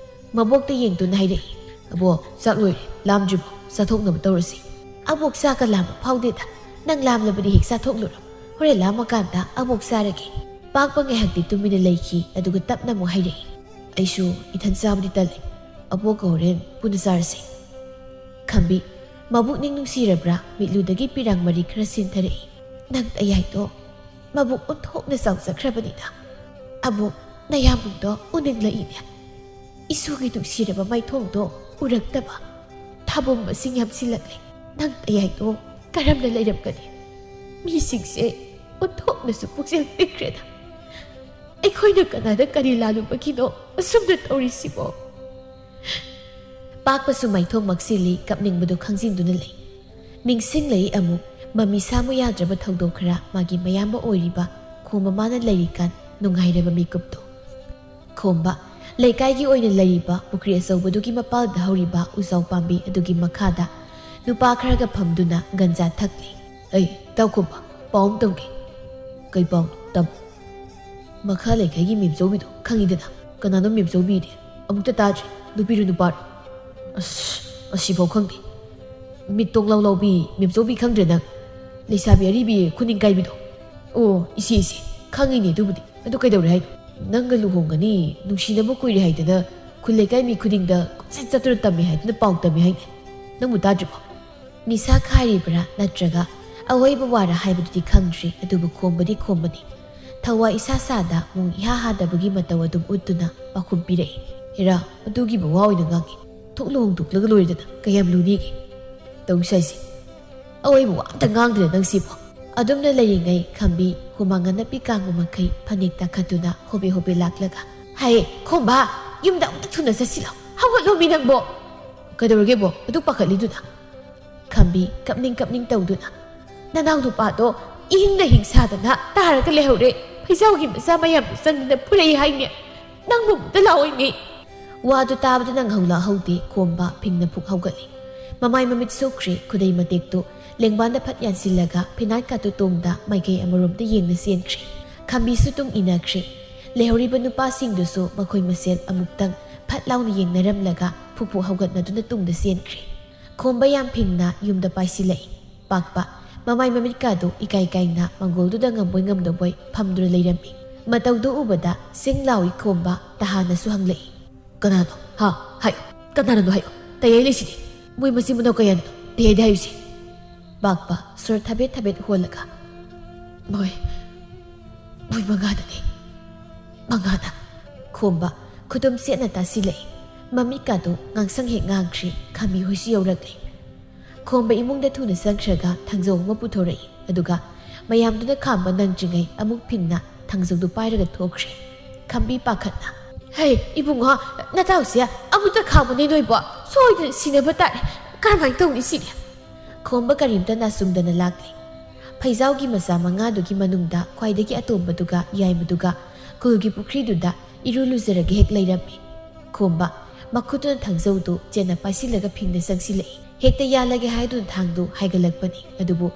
ꯃꯕꯣꯛꯇ ꯌꯦꯡꯗꯨꯅ ꯍꯥꯏꯔꯛꯏ, "ꯑꯕꯣꯛ, ꯆꯥꯛ ꯂꯣꯏꯔꯦ, ꯂꯥꯝꯗ꯭ꯔꯤꯕꯣ? ꯆꯥꯊꯣꯛꯅꯕ ꯇꯧꯔꯁꯤ꯫" "ꯑꯕꯣꯛ, ꯆꯥꯛꯀ ꯂꯥꯝꯕ ꯐꯥꯎꯗꯦꯗ꯫ ꯅꯪ ꯂꯥꯝꯂꯕꯗꯤ ꯍꯦꯛ ꯆꯥꯊꯣꯛꯂꯨꯔꯣ꯫ ꯍꯣꯔꯦꯟ ꯂꯥꯝꯃꯀꯥꯟꯗ ꯑꯃꯨꯛ ꯆꯥꯔꯒꯦ꯫" ꯄꯥꯛꯄ ꯉꯥꯏꯍꯥꯛꯇꯤ ꯇꯨꯃꯤꯟꯅ ꯂꯩꯈꯤ, ꯑꯗꯨꯒ ꯇꯞꯅ ꯑꯃꯨꯛ ꯍꯥꯏꯔꯛꯏ, "ꯑꯩꯁꯨ ꯏꯊꯟ ꯆꯥꯕꯗꯤ ꯇꯜꯂꯦ꯫ ꯑꯕꯣꯛꯀ ꯍꯣꯔꯦꯟ ꯄꯨꯟꯅ ꯆꯥꯔꯁꯤ꯫" ꯈꯝꯕꯤ ꯃꯕꯨꯛꯅꯤꯡ ꯅꯨꯡꯁꯤꯔꯕ꯭ꯔꯥ ꯃꯤꯠꯂꯨꯗꯒꯤ ꯄꯤꯔꯥꯡ ꯃꯔꯤ ꯈꯔ ꯁꯤꯟꯊꯔꯛꯏ꯫ "ꯅꯪ ꯇꯌꯥꯏꯗꯣ ꯃꯕꯨꯛ ꯑꯣꯟꯊꯣꯛꯅ ꯆꯥꯎꯖꯈ꯭ꯔꯕꯅꯤꯗ꯫ ꯑꯕꯣꯛ, ꯅꯌꯥꯝꯕꯨꯡꯗꯣ ꯎꯅꯤꯡꯂꯛꯏꯅꯦ꯫ ꯏꯁꯨꯒꯤ ꯅꯨꯡꯁꯤꯔꯕ ꯃꯥꯏꯊꯣꯡꯗꯣ ꯎꯔꯛꯇꯕ ꯊꯥꯕꯨꯝ ꯃꯁꯤꯡ ꯌꯥꯝꯁꯤꯜꯂꯛꯂꯦ꯫ ꯅꯪ ꯇꯌꯥꯏꯗꯣ ꯀꯔꯝꯅ ꯂꯩꯔꯝꯒꯅꯤ? ꯃꯤꯁꯤꯡꯁꯦ ꯑꯣꯟꯊꯣꯛꯅꯁꯨ ꯄꯨꯛꯆꯦꯜ ꯄꯤꯛꯈ꯭ꯔꯦꯗ꯫ ꯑꯩꯈꯣꯏꯅ ꯀꯅꯥꯗ ꯀꯔꯤ ꯂꯥꯜꯂꯨꯕꯒꯤꯅꯣ ꯑꯁꯨꯝꯅ ꯇꯧꯔꯤꯁꯤꯕꯣ?" ꯄꯥꯛꯄꯁꯨ ꯃꯥꯏꯊꯣꯡ ꯃꯛꯁꯤꯜꯂꯤ, ꯀꯞꯅꯤꯡꯕꯗꯨ ꯈꯪꯖꯤꯟꯗꯨꯅ ꯂꯩ꯫ ꯅꯤꯡꯁꯤꯡꯂꯛꯏ ꯑꯃꯨꯛ, ꯃꯃꯤ ꯁꯥꯃꯨ ꯌꯥꯗ꯭ꯔꯕ ꯊꯧꯗꯣꯛ ꯈꯔ ꯃꯥꯒꯤ ꯃꯌꯥꯝꯕ ꯑꯣꯏꯔꯤꯕ ꯈꯣꯝꯕ ꯃꯥꯅ ꯂꯩꯔꯤꯀꯥꯟ ꯅꯨꯡꯉꯥꯏꯔꯕ ꯃꯤꯀꯨꯞꯇꯨ꯫ ꯈꯣꯝꯕ ꯂꯩꯀꯥꯏꯒꯤ ꯑꯣꯏꯅ ꯂꯩꯔꯤꯕ ꯄꯨꯈ꯭ꯔꯤ ꯑꯆꯧꯕꯗꯨꯒꯤ ꯃꯄꯥꯜꯗ ꯍꯧꯔꯤꯕ ꯎꯖꯥꯎ ꯄꯥꯝꯕꯤ ꯑꯗꯨꯒꯤ ꯃꯈꯥꯗ ꯅꯨꯄꯥ ꯈꯔꯒ ꯐꯝꯗꯨꯅ ꯒꯟꯖꯥ ꯊꯛꯂꯤ꯫ "ꯑꯩ, ꯇꯥꯎ ꯈꯣꯝꯕ, ꯄꯥꯎ ꯑꯃ ꯇꯝꯒꯦ꯫" "ꯀꯩ ꯄꯥꯎꯅꯣ? ꯇꯝ꯫" "ꯃꯈꯥ ꯂꯩꯀꯥꯏꯒꯤ ꯃꯦꯝꯆꯧꯕꯤꯗꯣ ꯈꯪꯉꯤꯗꯅ, ꯀꯅꯥꯅꯣ ꯃꯦꯝꯆꯧꯕꯤꯗꯤ? ꯑꯃꯨꯛꯇ ꯇꯥꯗ꯭ꯔꯤ꯫ ꯅꯨꯄꯤꯔꯣ ꯅꯨꯄꯥꯔꯣ?" "ꯑꯁ, ꯑꯁꯤꯐꯥꯎ ꯈꯪꯗꯦ꯫ ꯃꯤꯠ ꯇꯣꯡ ꯂꯥꯎ ꯂꯥꯎꯕꯤ ꯃꯦꯝꯆꯧꯕꯤ ꯈꯪꯗ꯭ꯔꯦ ꯅꯪ? ꯂꯩꯁꯥꯕꯤ ꯑꯔꯤꯕꯤ ꯈꯨꯅꯤꯡ ꯀꯥꯏꯕꯤꯗꯣ?" "ꯑꯣ, ꯏꯆꯦ, ꯏꯆꯦ, ꯈꯪꯉꯤꯅꯦ ꯑꯗꯨꯕꯨꯗꯤ꯫ ꯑꯗꯨ ꯀꯩꯗꯧꯔꯦ ꯍꯥꯏꯅꯣ?" "ꯅꯪꯒ ꯂꯨꯍꯣꯡꯒꯅꯤ, ꯅꯨꯡꯁꯤꯅꯕ ꯀꯨꯏꯔꯦ ꯍꯥꯏꯗꯅ ꯈꯨꯜ ꯂꯩꯀꯥꯏ ꯃꯤ ꯈꯨꯗꯤꯡꯗ ꯀꯣꯏꯆꯠ ꯆꯠꯇꯨꯅ ꯇꯝꯃꯦ ꯍꯥꯏꯗꯅ ꯄꯥꯎ ꯇꯝꯃꯦ ꯍꯥꯏꯅꯦ꯫" ꯅꯪꯕꯨ ꯇꯥꯗ꯭ꯔꯤꯕꯣ? ꯅꯤꯁꯥ ꯈꯥꯏꯔꯤꯕ꯭ꯔꯥ ꯅꯠꯇ꯭ꯔꯒ ꯑꯋꯩꯕ ꯋꯥꯔ ꯍꯥꯏꯕꯗꯨꯗꯤ ꯈꯪꯗ꯭ꯔꯤ, ꯑꯗꯨꯕꯨ ꯈꯣꯝꯕꯗꯤ ꯈꯣꯝꯕꯅꯤ꯫ ꯊꯋꯥꯏ ꯏꯁꯥ ꯁꯥꯗ ꯃꯑꯣꯡ ꯏꯍꯥ ꯍꯥꯗꯕꯒꯤ ꯃꯇꯧ ꯑꯗꯨꯝ ꯎꯠꯇꯨꯅ ꯄꯥꯎꯈꯨꯝ ꯄꯤꯔꯛꯏ꯫ ꯍꯦꯔꯥ, ꯑꯗꯨꯒꯤꯕꯨ ꯋꯥ ꯑꯣꯏꯅ ꯉꯥꯡꯉꯤ꯫ ꯊꯣꯛ ꯂꯨꯍꯣꯡꯗꯣꯛꯂꯒ ꯂꯣꯏꯔꯦꯗꯅ, ꯀꯌꯥꯝ ꯂꯨꯅꯤꯒꯦ? ꯇꯧꯁꯥꯏꯁꯦ꯫ ꯑꯋꯩꯕ ꯋꯥ ꯑꯝꯇ ꯉꯥꯡꯗ꯭ꯔꯦ ꯅꯪꯁꯤꯕꯣ꯫ ꯑꯗꯨꯝꯅ ꯂꯩꯔꯤꯉꯩ ꯈꯝꯕꯤ ꯍꯨꯃꯥꯡ ꯑꯅꯞꯄꯤ ꯀꯥꯡꯕ ꯃꯈꯩ ꯐꯅꯦꯛ ꯇꯥꯈꯠꯇꯨꯅ ꯍꯣꯕꯦ ꯍꯣꯕꯦ ꯂꯥꯛꯂꯒ, "ꯍꯥꯏ, ꯈꯣꯝꯕ, ꯌꯨꯝꯗ ꯑꯃꯨꯛꯇ ꯊꯨꯅ ꯆꯠꯁꯤꯜꯂꯣ꯫ ꯍꯧꯒꯠꯂꯣꯃꯤ ꯅꯪꯕꯣ!" "ꯀꯩꯗꯧꯔꯒꯦꯕꯣ? ꯑꯗꯨꯛ ꯄꯥꯈꯠꯂꯤꯗꯨꯅ?" ꯈꯝꯕꯤ ꯀꯞꯅꯤꯡ ꯀꯞꯅꯤꯡ ꯇꯧꯗꯨꯅ, "ꯅꯅꯥꯎ ꯅꯨꯄꯥꯗꯣ ꯏꯍꯤꯡꯗ ꯍꯤꯡꯁꯥꯗꯅ ꯇꯥꯔꯒ ꯂꯩꯍꯧꯔꯦ꯫ ꯐꯩꯖꯥꯎꯒꯤ ꯃꯆꯥ ꯃꯌꯥꯝꯗꯨ ꯆꯪꯗꯅ ꯐꯨꯔꯛꯏ ꯍꯥꯏꯅꯦ꯫ ꯅꯪꯕꯨ ꯑꯃꯨꯛꯇ ꯂꯥꯛꯑꯣꯏꯅꯦ!" ꯋꯥꯗꯨ ꯇꯥꯕꯗ ꯅꯪꯍꯧ ꯂꯥꯛꯍꯧꯗꯦ, ꯈꯣꯝꯕ ꯐꯤꯡꯅ ꯐꯨꯛ ꯍꯧꯒꯠꯂꯤ꯫ ꯃꯃꯥꯏ ꯃꯃꯤꯠ ꯁꯣꯛꯈ꯭ꯔꯦ, ꯈꯨꯗꯩ ꯃꯇꯦꯛꯇꯨ ꯂꯦꯡꯕꯥꯟꯗ ꯐꯠ ꯌꯥꯟꯁꯤꯜꯂꯒ ꯐꯤꯅꯥꯏꯠꯀꯥꯇꯨ ꯇꯣꯡꯗ ꯃꯥꯏꯀꯩ ꯑꯃꯔꯣꯝꯗ ꯌꯦꯡꯅ ꯆꯦꯟꯈ꯭ꯔꯦ꯫ ꯈꯝꯕꯤꯁꯨ ꯇꯨꯡ ꯏꯟꯅꯈ꯭ꯔꯦ꯫ ꯂꯩꯍꯧꯔꯤꯕ ꯅꯨꯄꯥꯁꯤꯡꯗꯨꯁꯨ ꯃꯈꯣꯏ ꯃꯁꯦꯜ ꯑꯃꯨꯛꯇꯪ ꯐꯠ ꯂꯥꯎꯅ ꯌꯦꯡꯅꯔꯝꯂꯒ ꯐꯨꯛ ꯐꯨꯛ ꯍꯧꯒꯠꯅꯗꯨꯅ ꯇꯨꯡꯗ ꯆꯦꯟꯈ꯭ꯔꯦ꯫ ꯈꯣꯝꯕ ꯌꯥꯝ ꯐꯤꯡꯅ ꯌꯨꯝꯗ ꯄꯥꯏꯁꯤꯜꯂꯛꯏ꯫ ꯄꯥꯛꯄ ꯃꯃꯥꯏ ꯃꯃꯤꯠꯀꯥꯗꯨ ꯏꯀꯥꯏ ꯀꯥꯏꯅ ꯃꯪꯒꯣꯜꯗꯨꯗ ꯉꯝꯕꯣꯏ ꯉꯝꯗꯕꯣꯏ ꯐꯝꯗꯨꯅ ꯂꯩꯔꯝꯃꯤ꯫ ꯃꯇꯧꯗꯨ ꯎꯕꯗ ꯁꯤꯡ ꯂꯥꯎꯏ ꯈꯣꯝꯕ ꯇꯍꯥꯅꯁꯨ ꯍꯪꯂꯛꯏ꯫ "ꯀꯅꯥꯅꯣ? ꯍꯥ? ꯍꯥꯏꯌꯣ꯫ ꯀꯅꯥꯅꯣ ꯍꯥꯏꯌꯣ꯫ ꯇꯌꯥꯏ ꯂꯩꯁꯤꯗꯤ꯫ ꯃꯣꯏ ꯃꯆꯤꯟ ꯃꯅꯥꯎ ꯀꯌꯥꯅꯣ ꯇꯌꯥꯏꯗ ꯍꯥꯏꯌꯨꯁꯦ?" ꯄꯥꯛꯄ ꯁꯣꯔ ꯊꯕꯦꯠ ꯊꯕꯦꯠ ꯍꯣꯜꯂꯒ, "ꯃꯣꯏ, ꯃꯣꯏ ꯃꯉꯥꯗꯅꯤ꯫ ꯃꯉꯥꯗ꯫" ꯈꯣꯝꯕ ꯈꯨꯗꯨꯝ ꯆꯦꯠꯅ ꯇꯥꯁꯤꯜꯂꯛꯏ꯫ ꯃꯃꯤꯠꯀꯥꯗꯨ ꯉꯥꯡꯁꯪ ꯍꯦꯛ ꯉꯥꯡꯈ꯭ꯔꯤ꯫ ꯈꯝꯕꯤ ꯍꯣꯏꯁꯨ ꯌꯧꯔꯛꯂꯦ꯫ ꯈꯣꯝꯕ ꯏꯃꯨꯡꯗ ꯊꯨꯅ ꯆꯪꯈ꯭ꯔꯒ ꯊꯥꯡꯖꯧ ꯑꯃ ꯄꯨꯊꯣꯔꯛꯏ꯫ ꯑꯗꯨꯒ ꯃꯌꯥꯝꯗꯨꯅ ꯈꯥꯝꯕ ꯅꯪꯗ꯭ꯔꯤꯉꯩ ꯑꯃꯨꯛ ꯐꯤꯡꯅ ꯊꯥꯡꯖꯧꯗꯨ ꯄꯥꯏꯔꯒ ꯊꯣꯛꯈ꯭ꯔꯦ꯫ ꯈꯝꯕꯤ ꯄꯥꯈꯠꯅ, "ꯍꯩ, ꯏꯕꯨꯡꯉꯣ, ꯅꯇꯥꯎꯁꯦ ꯑꯃꯨꯛꯇ ꯈꯥꯝꯃꯨꯅꯦ ꯅꯣꯏꯕꯣ꯫ ꯁꯣꯏꯗꯅ ꯁꯤꯅꯕ ꯇꯥꯔꯦ꯫ ꯀꯔꯝꯍꯥꯏꯅ ꯇꯧꯅꯤ ꯁꯤꯗꯤ?" ꯈꯣꯝꯕ ꯀꯔꯤꯝꯇ ꯅꯥꯆꯨꯡꯗꯅ ꯂꯥꯛꯂꯤ꯫ ꯐꯩꯖꯥꯎꯒꯤ ꯃꯆꯥ ꯃꯉꯥꯗꯨꯒꯤ ꯃꯅꯨꯡꯗ ꯈ꯭ꯋꯥꯏꯗꯒꯤ ꯑꯇꯣꯝꯕꯗꯨꯒ ꯌꯥꯏꯃꯗꯨꯒ ꯈꯨꯜꯒꯤ ꯄꯨꯈ꯭ꯔꯤꯗꯨꯗ ꯏꯔꯨ ꯂꯨꯖꯔꯒ ꯍꯦꯛ ꯂꯩꯔꯝꯃꯤ꯫ ꯈꯣꯝꯕ ꯃꯈꯨꯠꯇꯨꯅ ꯊꯥꯡꯖꯧꯗꯨ ꯆꯦꯠꯅ ꯄꯥꯏꯁꯤꯜꯂꯒ ꯐꯤꯡꯅ ꯆꯪꯁꯤꯜꯂꯛꯏ꯫ ꯍꯦꯛꯇ ꯌꯥꯜꯂꯒꯦ ꯍꯥꯏꯗꯨꯅ ꯊꯥꯡꯗꯨ ꯍꯥꯏꯒꯠꯂꯛꯄꯅꯤ꯫ ꯑꯗꯨꯕꯨ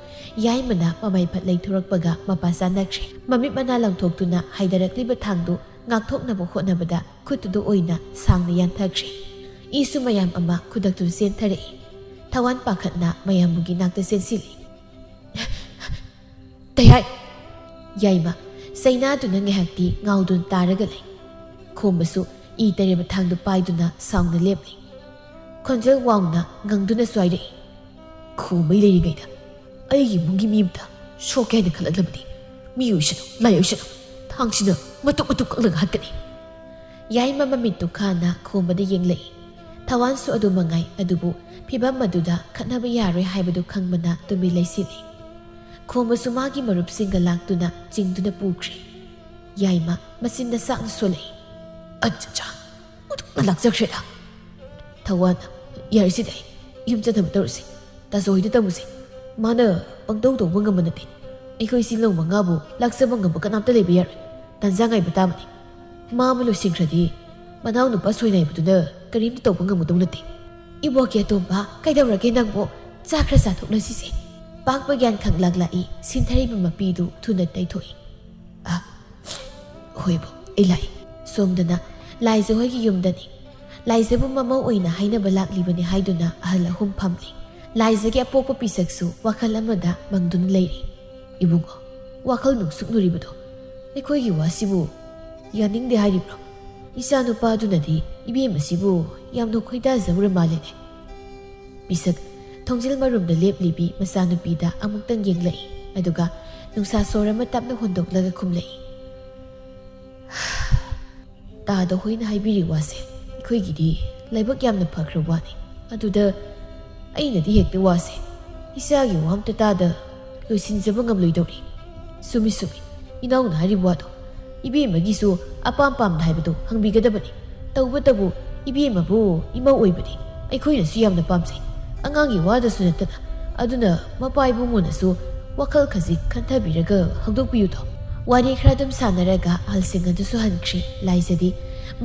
ꯌꯥꯏꯃꯅ ꯃꯃꯥꯏ ꯐꯠ ꯂꯩꯊꯣꯔꯛꯄꯒ ꯃꯄꯥ ꯆꯥꯅꯈ꯭ꯔꯦ꯫ ꯃꯃꯤꯠ ꯃꯅꯥ ꯂꯪꯊꯣꯛꯇꯨꯅ ꯍꯥꯏꯗꯔꯛꯂꯤꯕ ꯊꯥꯡꯗꯨ ꯉꯥꯛꯊꯣꯛꯅꯕ ꯍꯣꯠꯅꯕꯗ ꯈꯨꯠꯇꯨꯗ ꯑꯣꯏꯅ ꯁꯥꯡꯅ ꯌꯥꯟꯊꯈ꯭ꯔꯦ꯫ ꯏꯁꯨ ꯃꯌꯥꯝ ꯑꯃ ꯈꯨꯗꯛꯇꯨꯗ ꯆꯦꯟꯊꯔꯛꯏ꯫ ꯊꯋꯥꯟ ꯄꯥꯈꯠꯅ ꯃꯌꯥꯝꯕꯨꯒꯤ ꯅꯥꯛꯇ ꯆꯦꯟꯁꯤꯜꯂꯤ꯫ "ꯇꯌꯥꯏ!" ꯌꯥꯏꯃ ꯆꯩꯅꯥꯗꯨꯅ ꯉꯥꯏꯍꯥꯛꯇꯤ ꯉꯥꯎꯗꯨꯅ ꯇꯥꯔꯒ ꯂꯩ꯫ ꯈꯣꯝꯕꯁꯨ ꯏ ꯇꯩꯔꯕ ꯊꯥꯡꯗꯨ ꯄꯥꯏꯗꯨꯅ ꯁꯥꯎꯅ ꯂꯦꯞꯂꯤ꯫ ꯈꯣꯟꯖꯦꯜ ꯋꯥꯡꯅ ꯉꯪꯗꯨꯅꯁꯨ ꯍꯥꯏꯔꯛꯏ, "ꯈꯣꯝꯕꯩ ꯂꯩꯔꯤꯉꯩꯗ ꯑꯩꯒꯤ ꯏꯃꯨꯡꯒꯤ ꯃꯤ ꯑꯃꯇ ꯁꯣꯛꯀꯦ ꯍꯥꯏꯅ ꯈꯜꯂꯛꯂꯕꯗꯤ, ꯃꯤ ꯑꯣꯏꯁꯅꯨ, ꯂꯥꯏ ꯑꯣꯏꯁꯅꯨ, ꯊꯥꯡꯁꯤꯅ ꯃꯇꯨꯞ ꯃꯇꯨꯞ ꯀꯛꯂꯒ ꯍꯥꯠꯀꯅꯤ"꯫ ꯌꯥꯏꯃ ꯃꯃꯤꯠꯇꯨ ꯈꯥꯅ ꯈꯣꯝꯕꯗ ꯌꯦꯡꯂꯛꯏ꯫ ꯊꯋꯥꯟꯁꯨ ꯑꯗꯨ ꯃꯉꯥꯏ, ꯑꯗꯨꯕꯨ ꯐꯤꯚꯝ ꯑꯗꯨꯗ ꯈꯠꯅꯕ ꯌꯥꯔꯣꯏ ꯍꯥꯏꯕꯗꯨ ꯈꯪꯕꯅ ꯇꯨꯃꯤꯟ ꯂꯩꯁꯤꯜꯂꯤ꯫ ꯈꯣꯝꯕꯁꯨ ꯃꯥꯒꯤ ꯃꯔꯨꯞꯁꯤꯡꯒ ꯂꯥꯛꯇꯨꯅ ꯆꯤꯡꯗꯨꯅ ꯄꯨꯈ꯭ꯔꯦ꯫ ꯌꯥꯏꯃ ꯃꯆꯤꯟꯗ ꯆꯥꯛꯅ ꯁꯣꯜꯂꯛꯏ꯫ "ꯑꯠꯆꯥ, ꯑꯣꯟꯊꯣꯛꯅ ꯂꯥꯛꯆꯈ꯭ꯔꯦꯗ"꯫ ꯊꯋꯥꯟ, "ꯌꯥꯔꯤꯁꯤꯗꯤ, ꯌꯨꯝ ꯆꯠꯅꯕ ꯇꯧꯔꯁꯤ꯫ ꯇꯥꯖꯧ ꯍꯣꯏꯗ ꯇꯝꯃꯨꯁꯦ꯫ ꯃꯥꯅ ꯄꯪꯇꯧ ꯇꯧꯕ ꯉꯝꯕ ꯅꯠꯇꯦ꯫ ꯑꯩꯈꯣꯏ ꯏꯆꯤꯜ ꯏꯅꯥꯎ ꯃꯉꯥꯕꯨ ꯂꯥꯛꯆꯕ ꯉꯝꯕ ꯀꯅꯥꯝꯇ ꯂꯩꯕ ꯌꯥꯔꯣꯏ꯫ ꯇꯥꯟꯖꯥ ꯉꯥꯏꯕ ꯇꯥꯕꯅꯤ꯫ ꯃꯥ ꯑꯃ ꯂꯣꯏꯁꯤꯟꯈ꯭ꯔꯗꯤ ꯃꯅꯥꯎ ꯅꯨꯄꯥ ꯁꯣꯏꯅꯥꯏꯕꯗꯨꯅ ꯀꯔꯤꯝꯇ ꯇꯧꯕ ꯉꯝꯒꯗꯧ ꯅꯠꯇꯦ"꯫ "ꯏꯕꯣꯛꯀꯤ ꯑꯇꯣꯝꯕ, ꯀꯩꯗꯧꯔꯒꯦ ꯅꯪꯕꯨ? ꯆꯥ ꯈꯔ ꯆꯥꯊꯣꯛꯅꯁꯤꯁꯦ"꯫ ꯄꯥꯛꯄ ꯒ꯭ꯌꯥꯟ ꯈꯪꯂꯛꯂꯛꯏ꯫ ꯁꯤꯟꯊꯔꯤꯕ ꯃꯄꯤꯗꯨ ꯊꯨꯅ ꯇꯩꯊꯣꯛꯏ꯫ "ꯑ, ꯍꯣꯏꯕꯣ, ꯑꯩ ꯂꯥꯛꯏ"꯫ ꯁꯣꯝꯗꯅ ꯂꯥꯏꯖ ꯍꯣꯏꯒꯤ ꯌꯨꯝꯗꯅꯤ꯫ ꯂꯥꯏꯖꯕꯨ ꯃꯃꯧ ꯑꯣꯏꯅ ꯍꯥꯏꯅꯕ ꯂꯥꯛꯂꯤꯕꯅꯤ ꯍꯥꯏꯗꯨꯅ ꯑꯍꯜ ꯑꯍꯨꯝ ꯐꯝꯂꯤ꯫ ꯂꯥꯏꯖꯒꯤ ꯑꯄꯣꯛꯄ ꯄꯤꯁꯛꯁꯨ ꯋꯥꯈꯜ ꯑꯃꯗ ꯃꯪꯗꯨꯅ ꯂꯩꯔꯤ꯫ "ꯏꯕꯨꯡꯉꯣ, ꯋꯥꯈꯜ ꯅꯨꯡꯁꯨꯛꯅꯨꯔꯤꯕꯗꯣ? ꯑꯩꯈꯣꯏꯒꯤ ꯋꯥꯁꯤꯕꯨ ꯌꯥꯅꯤꯡꯗꯦ ꯍꯥꯏꯔꯤꯕ꯭ꯔꯣ? ꯏꯆꯥ ꯅꯨꯄꯥ ꯑꯗꯨꯅꯗꯤ ꯏꯕꯦꯝ ꯑꯁꯤꯕꯨ ꯌꯥꯝꯅ ꯈꯣꯏꯗꯥꯖꯧꯔ ꯃꯥꯜꯂꯦꯅꯦ"꯫ ꯄꯤꯁꯛ ꯊꯣꯡꯖꯤꯜ ꯃꯔꯨꯝꯗ ꯂꯦꯞꯂꯤꯕꯤ ꯃꯆꯥꯅꯨꯄꯤꯗ ꯑꯃꯨꯛꯇꯪ ꯌꯦꯡꯂꯛꯏ, ꯑꯗꯨꯒ ꯅꯨꯡꯁꯥ ꯁꯣꯔ ꯑꯃ ꯇꯞꯅ ꯍꯣꯟꯗꯣꯛꯂꯒ ꯈꯨꯝꯂꯛꯏ꯫ "ꯇꯥꯗ ꯍꯣꯏꯅ ꯍꯥꯏꯕꯤꯔꯤ ꯋꯥꯁꯦ ꯑꯩꯈꯣꯏꯒꯤꯗꯤ ꯂꯥꯏꯕꯛ ꯌꯥꯝꯅ ꯐꯈ꯭ꯔꯕ ꯋꯥꯅꯤ꯫ ꯑꯗꯨꯗ ꯑꯩꯅꯗꯤ ꯍꯦꯛꯇ ꯋꯥꯁꯦ ꯏꯆꯥꯒꯤ ꯋꯥ ꯑꯝꯇ ꯇꯥꯗ ꯂꯣꯏꯁꯤꯟꯖꯕ ꯉꯝꯂꯣꯏꯗꯧꯔꯤ"꯫ "ꯆꯨꯝꯃꯤ, ꯆꯨꯝꯃꯤ, ꯏꯅꯥꯎꯅ ꯍꯥꯏꯔꯤꯕ ꯋꯥꯗꯣ꯫ ꯏꯕꯦꯝꯃꯒꯤꯁꯨ ꯑꯄꯥꯝ ꯄꯥꯝꯗ ꯍꯥꯏꯕꯗꯣ ꯍꯪꯕꯤꯒꯗꯕꯅꯤ꯫ ꯇꯧꯕꯇꯕꯨ ꯏꯕꯦꯝꯃꯕꯨ ꯏꯃꯧ ꯑꯣꯏꯕꯗꯤ ꯑꯩꯈꯣꯏꯅꯁꯨ ꯌꯥꯝꯅ ꯄꯥꯝꯖꯩ, ꯑꯉꯥꯡꯒꯤ ꯋꯥꯗꯁꯨ ꯅꯠꯇꯅ꯫ ꯑꯗꯨꯅ ꯃꯄꯥ ꯏꯕꯨꯡꯉꯣꯅꯁꯨ ꯋꯥꯈꯜ ꯈꯖꯤꯛ ꯈꯟꯊꯕꯤꯔꯒ ꯍꯧꯗꯣꯛꯄꯤꯌꯨꯗꯣ"꯫ ꯋꯥꯔꯤ ꯈꯔ ꯑꯗꯨꯝ ꯁꯥꯟꯅꯔꯒ ꯑꯍꯜꯁꯤꯡ ꯑꯗꯨꯁꯨ ꯍꯟꯈ꯭ꯔꯤ꯫ ꯂꯥꯏꯖꯗꯤ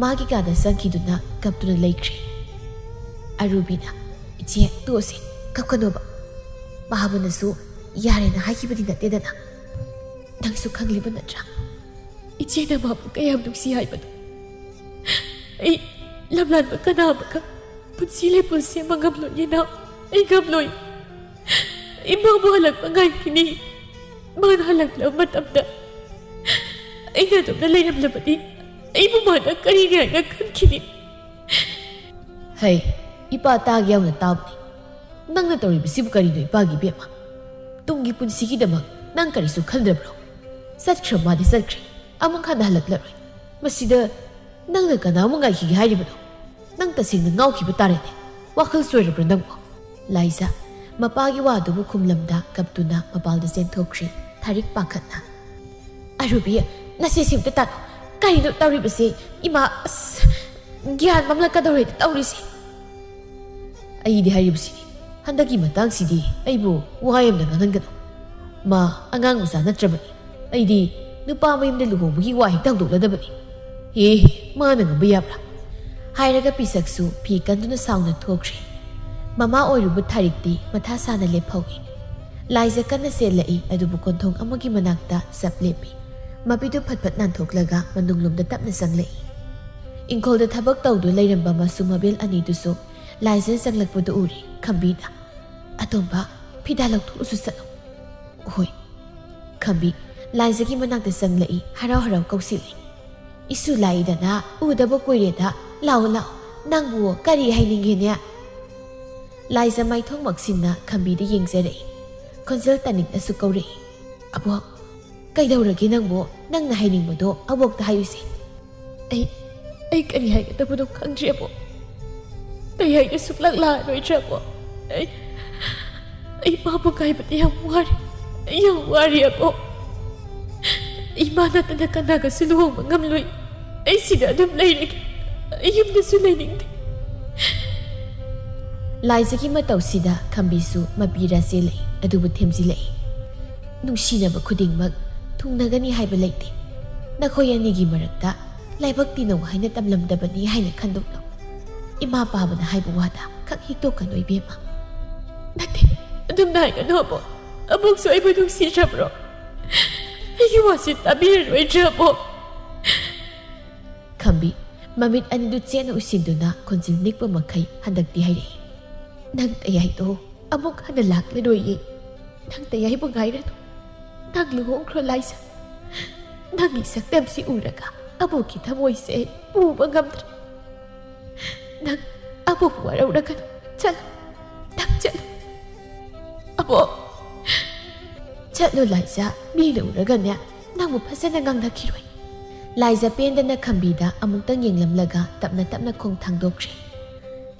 ꯃꯥꯒꯤ ꯀꯥꯗ ꯆꯪꯈꯤꯗꯨꯅ ꯀꯞꯇꯨꯅ ꯂꯩꯈ꯭ꯔꯤ꯫ ꯑꯔꯨꯕꯤꯅ, "ꯏꯆꯦ, ꯇꯣꯛꯑꯁꯦ, ꯀꯞꯀꯅꯣꯕ꯫ ꯃꯍꯥꯕꯅꯁꯨ ꯌꯥꯔꯦꯅ ꯍꯥꯏꯈꯤꯕꯗꯤ ꯅꯠꯇꯦꯗꯅ꯫ ꯅꯪꯁꯨ ꯈꯪꯂꯤꯕ ꯅꯠꯇ꯭ꯔꯥ? ꯏꯆꯦꯅ ꯃꯥꯕꯨ ꯀꯌꯥꯝ ꯅꯨꯡꯁꯤ ꯍꯥꯏꯕꯅꯣ꯫ ꯑꯩ ꯂꯝꯂꯥꯟꯕ ꯀꯅꯥ ꯑꯃꯒ ꯄꯨꯟꯁꯤ ꯂꯩꯄꯨꯟ ꯁꯦꯝꯕ ꯉꯝꯂꯣꯏ, ꯏꯅꯥꯎ꯫ ꯑꯩ ꯉꯝꯂꯣꯏ꯫ ꯏꯃꯥꯕꯨ ꯍꯜꯂꯛꯄ ꯉꯥꯏꯈꯤꯅꯤ꯫ ꯃꯥꯅ ꯍꯜꯂꯛꯂꯕ ꯃꯇꯝꯗ ꯑꯩꯅ ꯑꯗꯨꯝꯅ ꯂꯩꯔꯝꯂꯕꯗꯤ ꯑꯩꯕꯨ ꯃꯥꯅ ꯀꯔꯤꯅꯤ ꯍꯥꯏꯅ ꯈꯟꯈꯤꯅꯤ?" "ꯍꯩ, ꯏꯄꯥ ꯇꯥꯒꯦ ꯌꯥꯎꯅ ꯇꯥꯕꯅꯤ꯫ ꯅꯪꯅ ꯇꯧꯔꯤꯕꯁꯤꯕꯨ ꯀꯔꯤꯅꯣ, ꯏꯄꯥꯒꯤ ꯏꯕꯦꯝꯃ? ꯇꯨꯡꯒꯤ ꯄꯨꯟꯁꯤꯒꯤꯗꯃꯛ ꯅꯪ ꯀꯔꯤꯁꯨ ꯈꯟꯗ꯭ꯔꯕ꯭ꯔꯣ? ꯆꯠꯈ꯭ꯔ ꯃꯥꯗꯤ ꯆꯠꯈ꯭ꯔꯦ, ꯑꯃꯨꯛ ꯍꯟꯅ ꯍꯜꯂꯛꯂꯔꯣꯏ꯫ ꯃꯁꯤꯗ ꯅꯪꯅ ꯀꯅꯥꯃꯨꯛ ꯉꯥꯏꯈꯤꯒꯦ ꯍꯥꯏꯔꯤꯕꯅꯣ? ꯅꯪ ꯇꯁꯦꯡꯅ ꯉꯥꯎꯈꯤꯕ ꯇꯥꯔꯦꯅꯦ꯫ ꯋꯥꯈꯜ ꯆꯣꯏꯔꯕ꯭ꯔꯥ ꯅꯪꯕꯣ? ꯂꯥꯏꯖ ꯃꯄꯥꯒꯤ ꯋꯥꯗꯨꯕꯨ ꯈꯨꯝꯂꯝꯗ ꯀꯞꯇꯨꯅ ꯃꯄꯥꯜꯗ ꯆꯦꯟꯊꯣꯛꯈ꯭ꯔꯦ, ꯊꯥꯔꯤꯛ ꯄꯥꯈꯠꯅ꯫ "ꯑꯔꯨꯕꯤ, ꯅꯆꯦꯁꯤ ꯑꯝꯇ ꯇꯥꯅꯧ꯫ ꯀꯔꯤꯅꯣ ꯇꯧꯔꯤꯕꯁꯤ? ꯏꯃꯥ, ꯑꯁ, ꯒ꯭ꯌꯥꯟ ꯃꯝꯂꯛꯀꯗꯧꯔꯦ ꯇꯧꯔꯤꯁꯤ꯫ ꯑꯩꯗꯤ ꯍꯥꯏꯔꯤꯕꯁꯤꯅꯤ, ꯍꯟꯗꯛꯀꯤ ꯃꯇꯥꯡꯁꯤꯗꯤ ꯑꯩꯕꯨ ꯋꯥ ꯌꯥꯝꯅ ꯉꯥꯡꯍꯟꯒꯅꯨ꯫ ꯃꯥ ꯑꯉꯥꯡ ꯃꯆꯥ ꯅꯠꯇ꯭ꯔꯕꯅꯤ꯫ ꯑꯩꯗꯤ ꯅꯨꯄꯥ ꯃꯌꯨꯝꯗ ꯂꯨꯍꯣꯡꯕꯒꯤ ꯋꯥ ꯍꯦꯛꯇ ꯍꯧꯗꯣꯛꯂꯗꯕꯅꯤ꯫ ꯑꯦ, ꯃꯥꯅ ꯉꯝꯕ ꯌꯥꯕ꯭ꯔꯥ?" ꯍꯥꯏꯔꯒ ꯄꯤꯁꯛꯁꯨ ꯐꯤ ꯀꯟꯗꯨꯅ ꯁꯥꯎꯅ ꯊꯣꯛꯈ꯭ꯔꯦ꯫ ꯃꯃꯥ ꯑꯣꯏꯔꯨꯕ ꯊꯥꯔꯤꯛꯇꯤ ꯃꯊꯥ ꯁꯥꯅ ꯂꯦꯞꯍꯧꯏ꯫ ꯂꯥꯏꯖ ꯀꯟꯅ ꯆꯦꯜꯂꯛꯏ, ꯑꯗꯨꯕꯨ ꯀꯣꯟꯊꯣꯡ ꯑꯃꯒꯤ ꯃꯅꯥꯛꯇ ꯆꯞ ꯂꯦꯞꯄꯤ꯫ ꯃꯄꯤꯗꯨ ꯐꯠ ꯐꯠ ꯅꯥꯟꯊꯣꯛꯂꯒ ꯃꯅꯨꯡꯂꯣꯝꯗ ꯇꯞꯅ ꯆꯪꯂꯛꯏ꯫ ꯏꯪꯈꯣꯜꯗ ꯊꯕꯛ ꯇꯧꯗꯨꯅ ꯂꯩꯔꯝꯕ ꯃꯁꯨ ꯃꯕꯦꯜ ꯑꯅꯤꯗꯨꯁꯨ ꯂꯥꯏꯖ ꯆꯪꯂꯛꯄꯗꯨ ꯎꯔꯦ꯫ ꯈꯝꯕꯤꯅ, "ꯑꯇꯣꯝꯕ, ꯐꯤꯗꯥ ꯂꯧꯊꯣꯛꯂꯨꯆꯣ ꯆꯠꯂꯣ꯫" "ꯍꯣꯏ꯫" ꯈꯝꯕꯤ ꯂꯥꯏꯖꯒꯤ ꯃꯅꯥꯛꯇ ꯆꯪꯂꯛꯏ, ꯍꯔꯥꯎ ꯍꯔꯥꯎ ꯀꯧꯁꯤꯜꯂꯤ꯫ "ꯏꯁꯨ ꯂꯥꯛꯏꯗꯅ, ꯎꯗꯕ ꯀꯨꯏꯔꯦꯗ꯫ ꯂꯥꯛꯑꯣ, ꯂꯥꯛꯑꯣ, ꯅꯪꯕꯨ ꯀꯔꯤ ꯍꯥꯏꯅꯤꯡꯒꯦꯅꯦ?" ꯂꯥꯏꯖ ꯃꯥꯏꯊꯣꯡ ꯃꯛꯁꯤꯟꯅ ꯈꯝꯕꯤꯗ ꯌꯦꯡꯖꯔꯛꯏ꯫ ꯈꯣꯟꯖꯦꯜ ꯇꯥꯅꯤꯡꯅꯁꯨ ꯀꯧꯔꯛꯏ꯫ "ꯑꯕꯣꯛ, ꯀꯩꯗꯧꯔꯒꯦ ꯅꯪꯕꯣ? ꯅꯪꯅ ꯍꯥꯏꯅꯤꯡꯕꯗꯣ ꯑꯕꯣꯛꯇ ꯍꯥꯏꯌꯨꯁꯦ꯫" "ꯑꯩ, ꯑꯩ ꯀꯔꯤ ꯍꯥꯏꯒꯗꯕꯅꯣ ꯈꯪꯗ꯭ꯔꯦ ꯑꯕꯣꯛ꯫ ꯑꯩ ꯍꯥꯏꯅ ꯁꯨꯛꯂꯥꯛ ꯂꯥꯛꯑꯔꯣꯏꯗ꯭ꯔꯦ ꯑꯕꯣꯛ꯫ ꯑꯩ, ꯑꯩ ꯃꯥꯕꯨ ꯉꯥꯏꯕꯗ ꯌꯥꯝ ꯋꯥꯔꯦ꯫ ꯑꯩ ꯌꯥꯝ ꯋꯥꯔꯦ ꯑꯕꯣꯛ꯫ ꯏꯃꯥ ꯅꯠꯇꯅ ꯀꯅꯥꯒꯁꯨ ꯂꯨꯍꯣꯡꯕ ꯉꯝꯂꯣꯏ꯫ ꯑꯩ ꯁꯤꯗ ꯑꯗꯨꯝ ꯂꯩꯔꯒꯦ꯫ ꯑꯩ ꯌꯨꯝꯗꯁꯨ ꯂꯩꯅꯤꯡꯗꯦ꯫" ꯂꯥꯏꯖꯒꯤ ꯃꯇꯧꯁꯤꯗ ꯈꯝꯕꯤꯁꯨ ꯃꯄꯤꯔꯥ ꯆꯦꯜꯂꯛꯏ, ꯑꯗꯨꯕꯨ ꯊꯦꯝꯖꯤꯜꯂꯛꯏ꯫ "ꯅꯨꯡꯁꯤꯅꯕ ꯈꯨꯗꯤꯡꯃꯛ ꯊꯨꯡꯅꯒꯅꯤ ꯍꯥꯏꯕ ꯂꯩꯇꯦ꯫ ꯅꯈꯣꯏ ꯑꯅꯤꯒꯤ ꯃꯔꯛꯇ ꯂꯥꯏꯕꯛ ꯇꯤꯟꯅꯧ ꯍꯥꯏꯅ ꯇꯝꯂꯝꯗꯕꯅꯤ ꯍꯥꯏꯅ ꯈꯟꯗꯣꯛꯂꯣ꯫ ꯏꯃꯥ ꯄꯥꯕꯅ ꯍꯥꯏꯕ ꯋꯥꯗ ꯈꯛ ꯍꯤꯛꯇꯣꯛꯀꯅꯨ ꯏꯕꯦꯝꯃ꯫" "ꯅꯠꯇꯦ, ꯑꯗꯨꯝꯅ ꯍꯥꯏꯒꯅꯨ ꯑꯕꯣꯛ꯫ ꯑꯕꯣꯛꯁꯨ ꯑꯩꯕꯨ ꯅꯨꯡꯁꯤꯗ꯭ꯔꯕ꯭ꯔꯣ? ꯑꯩꯒꯤ ꯋꯥꯁꯤ ꯇꯥꯕꯤꯔꯔꯣꯏꯗ꯭ꯔꯕꯣ?" ꯈꯝꯕꯤ ꯃꯃꯤꯠ ꯑꯅꯤꯗꯨ ꯆꯦꯠꯅ ꯎꯏꯁꯤꯟꯗꯨꯅ ꯈꯣꯟꯖꯦꯜ ꯅꯤꯛꯄ ꯃꯈꯩ ꯍꯟꯗꯛꯇꯤ ꯍꯥꯏꯔꯛꯏ꯫ "ꯅꯪ ꯇꯌꯥꯏꯗꯣ ꯑꯃꯨꯛ ꯍꯟꯅ ꯂꯥꯛꯂꯔꯣꯏꯌꯦ꯫ ꯅꯪ ꯇꯌꯥꯏꯕꯨ ꯉꯥꯏꯔꯅꯨ꯫ ꯅꯪ ꯂꯨꯍꯣꯡꯈ꯭ꯔꯣ ꯂꯥꯏꯖ꯫ ꯅꯪꯒꯤ ꯁꯛꯇꯝꯁꯤ ꯎꯔꯒ ꯑꯕꯣꯛꯀꯤ ꯊꯃꯣꯏꯁꯦ ꯄꯨꯕ ꯉꯝꯗ꯭ꯔꯦ꯫ ꯅꯪ ꯄꯨꯛ ꯋꯥꯔꯧꯔꯒꯅꯨ꯫ ꯆꯠꯂꯨ꯫ ꯅꯪ ꯆꯠꯂꯨ꯫ ꯑꯕꯣꯛ꯫ ꯆꯠꯂꯨ ꯂꯥꯏꯖꯥ꯫ ꯃꯤꯅ ꯎꯔꯒꯅꯦ, ꯅꯪꯕꯨ ꯐꯖꯅ ꯉꯥꯡꯅꯈꯤꯔꯣꯏ꯫ ꯂꯥꯏꯖꯥ ꯄꯦꯟꯗꯅ ꯈꯝꯕꯤꯗ ꯑꯃꯨꯛꯇꯪ ꯌꯦꯡꯂꯝꯂꯒ ꯇꯞꯅ ꯇꯞꯅ ꯈꯣꯡ ꯊꯥꯡꯗꯣꯛꯈ꯭ꯔꯦ꯫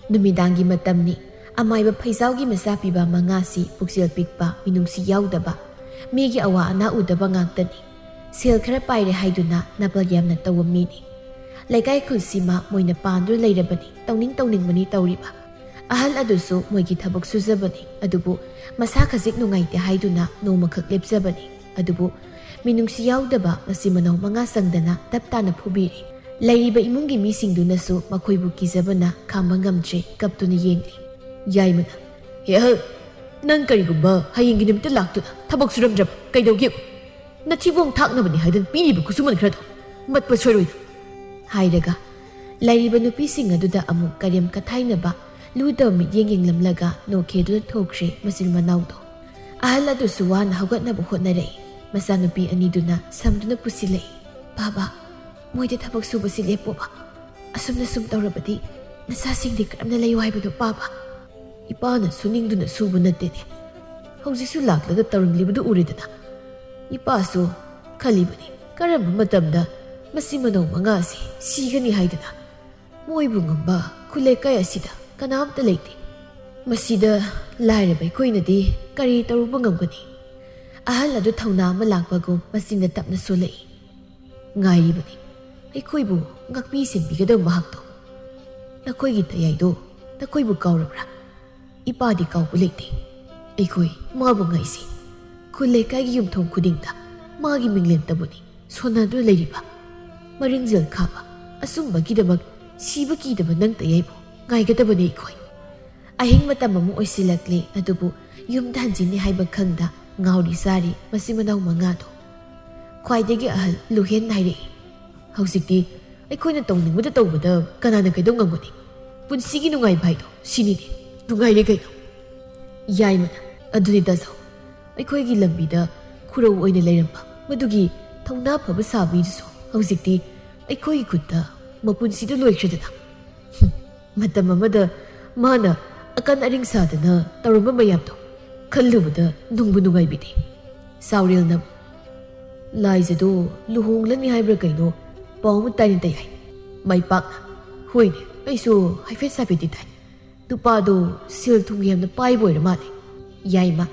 ꯅꯨꯃꯤꯗꯥꯡꯒꯤ ꯃꯇꯝꯅꯤ꯫ ꯑꯃꯥꯏꯕ ꯐꯩꯖꯥꯎꯒꯤ ꯃꯆꯥ ꯄꯤꯕ ꯃꯉꯥꯁꯤ ꯄꯨꯛꯆꯦꯜ ꯄꯤꯛꯄ, ꯃꯤꯅꯨꯡꯁꯤ ꯌꯥꯎꯗꯕ, ꯃꯤꯒꯤ ꯑꯋꯥ ꯑꯅꯥ ꯎꯗꯕ ꯉꯥꯛꯇꯅꯤ꯫ ꯁꯦꯜ ꯈꯔ ꯄꯥꯏꯔꯦ ꯍꯥꯏꯗꯨꯅ ꯅꯥꯄꯜ ꯌꯥꯝꯅ ꯇꯧꯕ ꯃꯤꯅꯤ꯫ ꯂꯩꯀꯥꯏ ꯈꯨꯜꯁꯤꯃ ꯃꯣꯏꯅ ꯄꯥꯟꯗꯨꯅ ꯂꯩꯔꯕꯅꯤ, ꯇꯧꯅꯤꯡ ꯇꯧꯅꯤꯡꯕꯅꯤ ꯇꯧꯔꯤꯕ꯫ ꯑꯍꯜ ꯑꯗꯨꯁꯨ ꯃꯣꯏꯒꯤ ꯊꯕꯛ ꯁꯨꯖꯕꯅꯤ, ꯑꯗꯨꯕꯨ ꯃꯁꯥ ꯈꯖꯤꯛ ꯅꯨꯡꯉꯥꯏꯇꯦ ꯍꯥꯏꯗꯨꯅ ꯅꯣꯡꯃꯈꯛ ꯂꯦꯞꯆꯕꯅꯤ꯫ ꯑꯗꯨꯕꯨ ꯃꯤꯅꯨꯡꯁꯤ ꯌꯥꯎꯗꯕ ꯃꯆꯤꯟ ꯃꯅꯥꯎ ꯃꯉꯥ ꯆꯪꯗꯅ ꯇꯞ ꯇꯥꯅ ꯐꯨꯕꯤꯔꯦ꯫ ꯂꯩꯔꯤꯕ ꯏꯃꯨꯡꯒꯤ ꯃꯤꯁꯤꯡꯗꯨꯅꯁꯨ ꯃꯈꯣꯏꯕꯨ ꯀꯤꯖꯕꯅ ꯈꯥꯝꯕ ꯉꯝꯗ꯭ꯔꯦ, ꯀꯞꯇꯨꯅ ꯌꯦꯡꯂꯤ꯫ ꯌꯥꯏꯃꯅ, "ꯍꯦ ꯑꯍꯜ, ꯅꯪ ꯀꯔꯤꯒꯨꯝꯕ ꯍꯌꯦꯡꯒꯤ ꯅꯨꯃꯤꯠꯇ ꯂꯥꯛꯇꯨꯅ ꯊꯕꯛ ꯁꯨꯔꯝꯗ꯭ꯔꯕ ꯀꯩꯗꯧꯒꯦ? ꯅꯊꯤꯕꯣꯡ ꯊꯥꯛꯅꯕꯅꯤ ꯍꯥꯏꯗꯨꯅ ꯄꯤꯔꯤꯕ ꯈꯨꯠꯁꯨꯃꯟ ꯈꯔꯗꯣ ꯃꯠꯄ ꯁꯣꯏꯔꯣꯏꯗ" ꯍꯥꯏꯔꯒ ꯂꯩꯔꯤꯕ ꯅꯨꯄꯤꯁꯤꯡ ꯑꯗꯨꯗ ꯑꯃꯨꯛ ꯀꯔꯦꯝ ꯀꯊꯥꯏꯅꯕ ꯂꯨꯗꯕ ꯃꯤꯠꯌꯦꯡ ꯌꯦꯡꯂꯝꯂꯒ ꯅꯣꯛꯈꯦꯗꯨꯅ ꯊꯣꯛꯈ꯭ꯔꯦ ꯃꯆꯤꯟ ꯃꯅꯥꯎꯗꯣ꯫ ꯑꯍꯜ ꯑꯗꯨꯁꯨ ꯋꯥꯅ ꯍꯧꯒꯠꯅꯕ ꯍꯣꯠꯅꯔꯛꯏ꯫ ꯃꯆꯥꯅꯨꯄꯤ ꯑꯅꯤꯗꯨꯅ ꯁꯝꯗꯨꯅ ꯄꯨꯁꯤꯜꯂꯛꯏ꯫ "ꯄꯥꯕ, ꯃꯣꯏꯗ ꯊꯕꯛ ꯁꯨꯕꯁꯤ ꯂꯦꯞꯄꯣꯕ꯫ ꯑꯁꯨꯝꯅ ꯁꯨꯝ ꯇꯧꯔꯕꯗꯤ ꯅꯆꯥꯁꯤꯡꯗꯤ ꯀꯔꯝꯅ ꯂꯩꯌꯨ ꯍꯥꯏꯕꯅꯣ ꯄꯥꯕ? ꯏꯄꯥꯅ ꯁꯨꯅꯤꯡꯗꯨꯅ ꯁꯨꯕ ꯅꯠꯇꯦꯅꯦ꯫ ꯍꯧꯖꯤꯛꯁꯨ ꯂꯥꯛꯂꯒ ꯇꯧꯔꯝꯂꯤꯕꯗꯨ ꯎꯔꯦꯗꯅ꯫ ꯏꯄꯥꯁꯨ ꯈꯜꯂꯤꯕꯅꯤ, ꯀꯔꯝꯕ ꯃꯇꯝꯗ ꯃꯆꯤꯟ ꯃꯅꯥꯎ ꯃꯉꯥ ꯑꯁꯤ ꯁꯤꯒꯅꯤ ꯍꯥꯏꯗꯅ꯫ ꯃꯣꯏꯕꯨ ꯉꯝꯕ ꯈꯨꯜ ꯂꯩꯀꯥꯏ ꯑꯁꯤꯗ ꯀꯅꯥꯝꯇ ꯂꯩꯇꯦ꯫ ꯃꯁꯤꯗ ꯂꯥꯏꯔꯕ ꯑꯩꯈꯣꯏꯅꯗꯤ ꯀꯔꯤ ꯇꯧꯔꯨꯕ ꯉꯝꯒꯅꯤ?" ꯑꯍꯜ ꯑꯗꯨ ꯊꯧꯅꯥ ꯑꯃ ꯂꯥꯛꯄꯒꯨꯝ ꯃꯆꯤꯟꯗ ꯇꯞꯅ ꯁꯣꯜꯂꯛꯏ꯫ "ꯉꯥꯏꯔꯤꯕꯅꯤ, ꯑꯩꯈꯣꯏꯕꯨ ꯉꯥꯛꯄꯤ ꯁꯦꯟꯕꯤꯒꯗꯕ ꯃꯍꯥꯛꯇꯣ꯫ ꯅꯈꯣꯏꯒꯤ ꯇꯌꯥꯏꯗꯣ ꯅꯈꯣꯏꯕꯨ ꯀꯥꯎꯔꯕ꯭ꯔꯥ? ꯏꯄꯥꯗꯤ ꯀꯥꯎꯕ ꯂꯩꯇꯦ꯫ ꯑꯩꯈꯣꯏ ꯃꯥꯕꯨ ꯉꯥꯏꯁꯤ꯫ ꯈꯨꯜ ꯂꯩꯀꯥꯏꯒꯤ ꯌꯨꯝꯊꯣꯡ ꯈꯨꯗꯤꯡꯗ ꯃꯥꯒꯤ ꯃꯤꯡꯂꯦꯟꯇꯕꯨꯅꯤ ꯁꯣꯟꯅꯗꯨꯅ ꯂꯩꯔꯤꯕ꯫ ꯃꯔꯤꯡꯖꯦꯜ ꯈꯥꯕ ꯑꯆꯨꯝꯕꯒꯤꯗꯃꯛ ꯁꯤꯕ ꯀꯤꯗꯕ ꯅꯪ ꯇꯌꯥꯏꯕꯨ ꯉꯥꯏꯒꯗꯕꯅꯤ ꯑꯩꯈꯣꯏ꯫" ꯑꯍꯤꯡ ꯃꯇꯝ ꯑꯃ ꯑꯣꯏꯁꯤꯜꯂꯛꯂꯦ, ꯑꯗꯨꯕꯨ ꯌꯨꯝꯗ ꯍꯟꯖꯤꯟꯅꯤ ꯍꯥꯏꯕ ꯈꯪꯗ ꯉꯥꯎꯔꯤ ꯆꯥꯔꯤ ꯃꯆꯤꯟ ꯃꯅꯥꯎ ꯃꯉꯥꯗꯣ꯫ ꯈ꯭ꯋꯥꯏꯗꯒꯤ ꯑꯍꯜ ꯂꯨꯍꯦꯟ ꯍꯥꯏꯔꯛꯏ, "ꯍꯧꯖꯤꯛꯇꯤ ꯑꯩꯈꯣꯏꯅ ꯇꯧꯅꯤꯡꯕꯗ ꯇꯧꯕꯗ ꯀꯅꯥꯅ ꯀꯩꯗꯧ ꯉꯝꯒꯅꯤ? ꯄꯨꯟꯁꯤꯒꯤ ꯅꯨꯡꯉꯥꯏꯕ ꯍꯥꯏꯗꯣ ꯁꯤꯅꯤꯅꯦ꯫ ꯅꯨꯡꯉꯥꯏꯔꯦ ꯀꯩꯅꯣ?" ꯌꯥꯏꯃꯅ, "ꯑꯗꯨꯅꯤ ꯇꯥꯖꯧ, ꯑꯩꯈꯣꯏꯒꯤ ꯂꯝꯕꯤꯗ ꯈꯨꯔꯧ ꯑꯣꯏꯅ ꯂꯩꯔꯝꯕ ꯃꯗꯨꯒꯤ ꯊꯧꯅꯥ ꯐꯕ ꯁꯥꯕꯤꯗꯨꯁꯨ ꯍꯧꯖꯤꯛꯇꯤ ꯑꯩꯈꯣꯏꯒꯤ ꯈꯨꯠꯇ ꯃꯄꯨꯟꯁꯤꯗ ꯂꯣꯏꯈ꯭ꯔꯦꯗꯅ꯫" "ꯍꯨꯝ, ꯃꯇꯝ ꯑꯃꯗ ꯃꯥꯅ ꯑꯀꯟ ꯑꯔꯤꯡ ꯁꯥꯗꯅ ꯇꯧꯔꯝꯕ ꯃꯌꯥꯝꯗꯣ ꯈꯜꯂꯨꯕꯗ ꯅꯨꯡꯕꯨ ꯅꯨꯡꯉꯥꯏꯕꯤꯗꯦ꯫ ꯆꯥꯎꯔꯦꯜꯅ, "ꯂꯥꯏꯖꯗꯣ ꯂꯨꯍꯣꯡꯂꯅꯤ ꯍꯥꯏꯕ꯭ꯔꯥ ꯀꯩꯅꯣ ꯄꯥꯎ ꯑꯃ ꯇꯥꯏꯅ ꯇꯥꯏ ꯍꯥꯏ꯫ ꯃꯥꯏ ꯄꯥꯛꯅ?" "ꯍꯣꯏꯅꯦ, ꯑꯩꯁꯨ ꯍꯥꯏꯐꯦꯠ ꯁꯥꯐꯦꯠꯇꯤ ꯇꯥꯏ꯫ ꯅꯨꯄꯥꯗꯣ ꯁꯦꯜ ꯊꯨꯝꯒ ꯌꯥꯝꯅ ꯄꯥꯏꯕ ꯑꯣꯏꯔ ꯃꯥꯜꯂꯦ꯫ ꯌꯥꯏꯃ,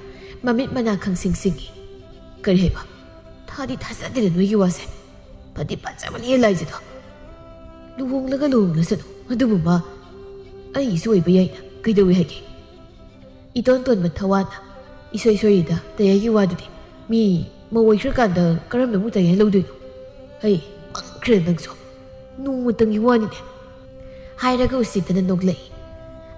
ꯃꯃꯤꯠ ꯃꯅꯥ ꯈꯪꯁꯤꯡ ꯁꯤꯡꯉꯤ꯫ ꯀꯔꯤ ꯍꯥꯏꯕ? ꯊꯥꯗꯤ ꯊꯥꯖꯗꯦꯗ ꯅꯣꯏꯒꯤ ꯋꯥꯁꯦ꯫ ꯐꯗꯤ ꯐꯖꯕꯅꯤ ꯂꯥꯏꯖꯗꯣ꯫ ꯂꯨꯍꯣꯡꯂꯒ ꯂꯨꯍꯣꯡꯂꯁꯅꯨ꯫ ꯑꯗꯨꯕꯨ ꯃꯥ ꯑꯩꯒꯤꯁꯨ ꯑꯣꯏꯕ ꯌꯥꯏꯅ ꯀꯩꯗꯧꯏ ꯍꯥꯏꯒꯦ?" ꯏꯇꯣꯟ ꯇꯣꯟꯕ ꯊꯋꯥꯟꯅ, "ꯏꯁꯣꯏ ꯁꯣꯏꯔꯤꯗ ꯇꯌꯥꯏꯒꯤ ꯋꯥꯗꯨꯗꯤ꯫ ꯃꯤ ꯃꯧ ꯑꯣꯏꯈ꯭ꯔꯀꯥꯟꯗ ꯀꯔꯝꯅ ꯑꯃꯨꯛ ꯇꯌꯥꯏ ꯂꯧꯗꯣꯏꯅꯣ? ꯍꯩ, ꯄꯪꯈ꯭ꯔꯦ ꯅꯪꯁꯨ꯫ ꯅꯣꯡꯃꯇꯪꯒꯤ ꯋꯥꯅꯤꯅꯦ," ꯍꯥꯏꯔꯒ ꯎꯁꯤꯠꯇꯅ ꯅꯣꯛꯂꯛꯏ꯫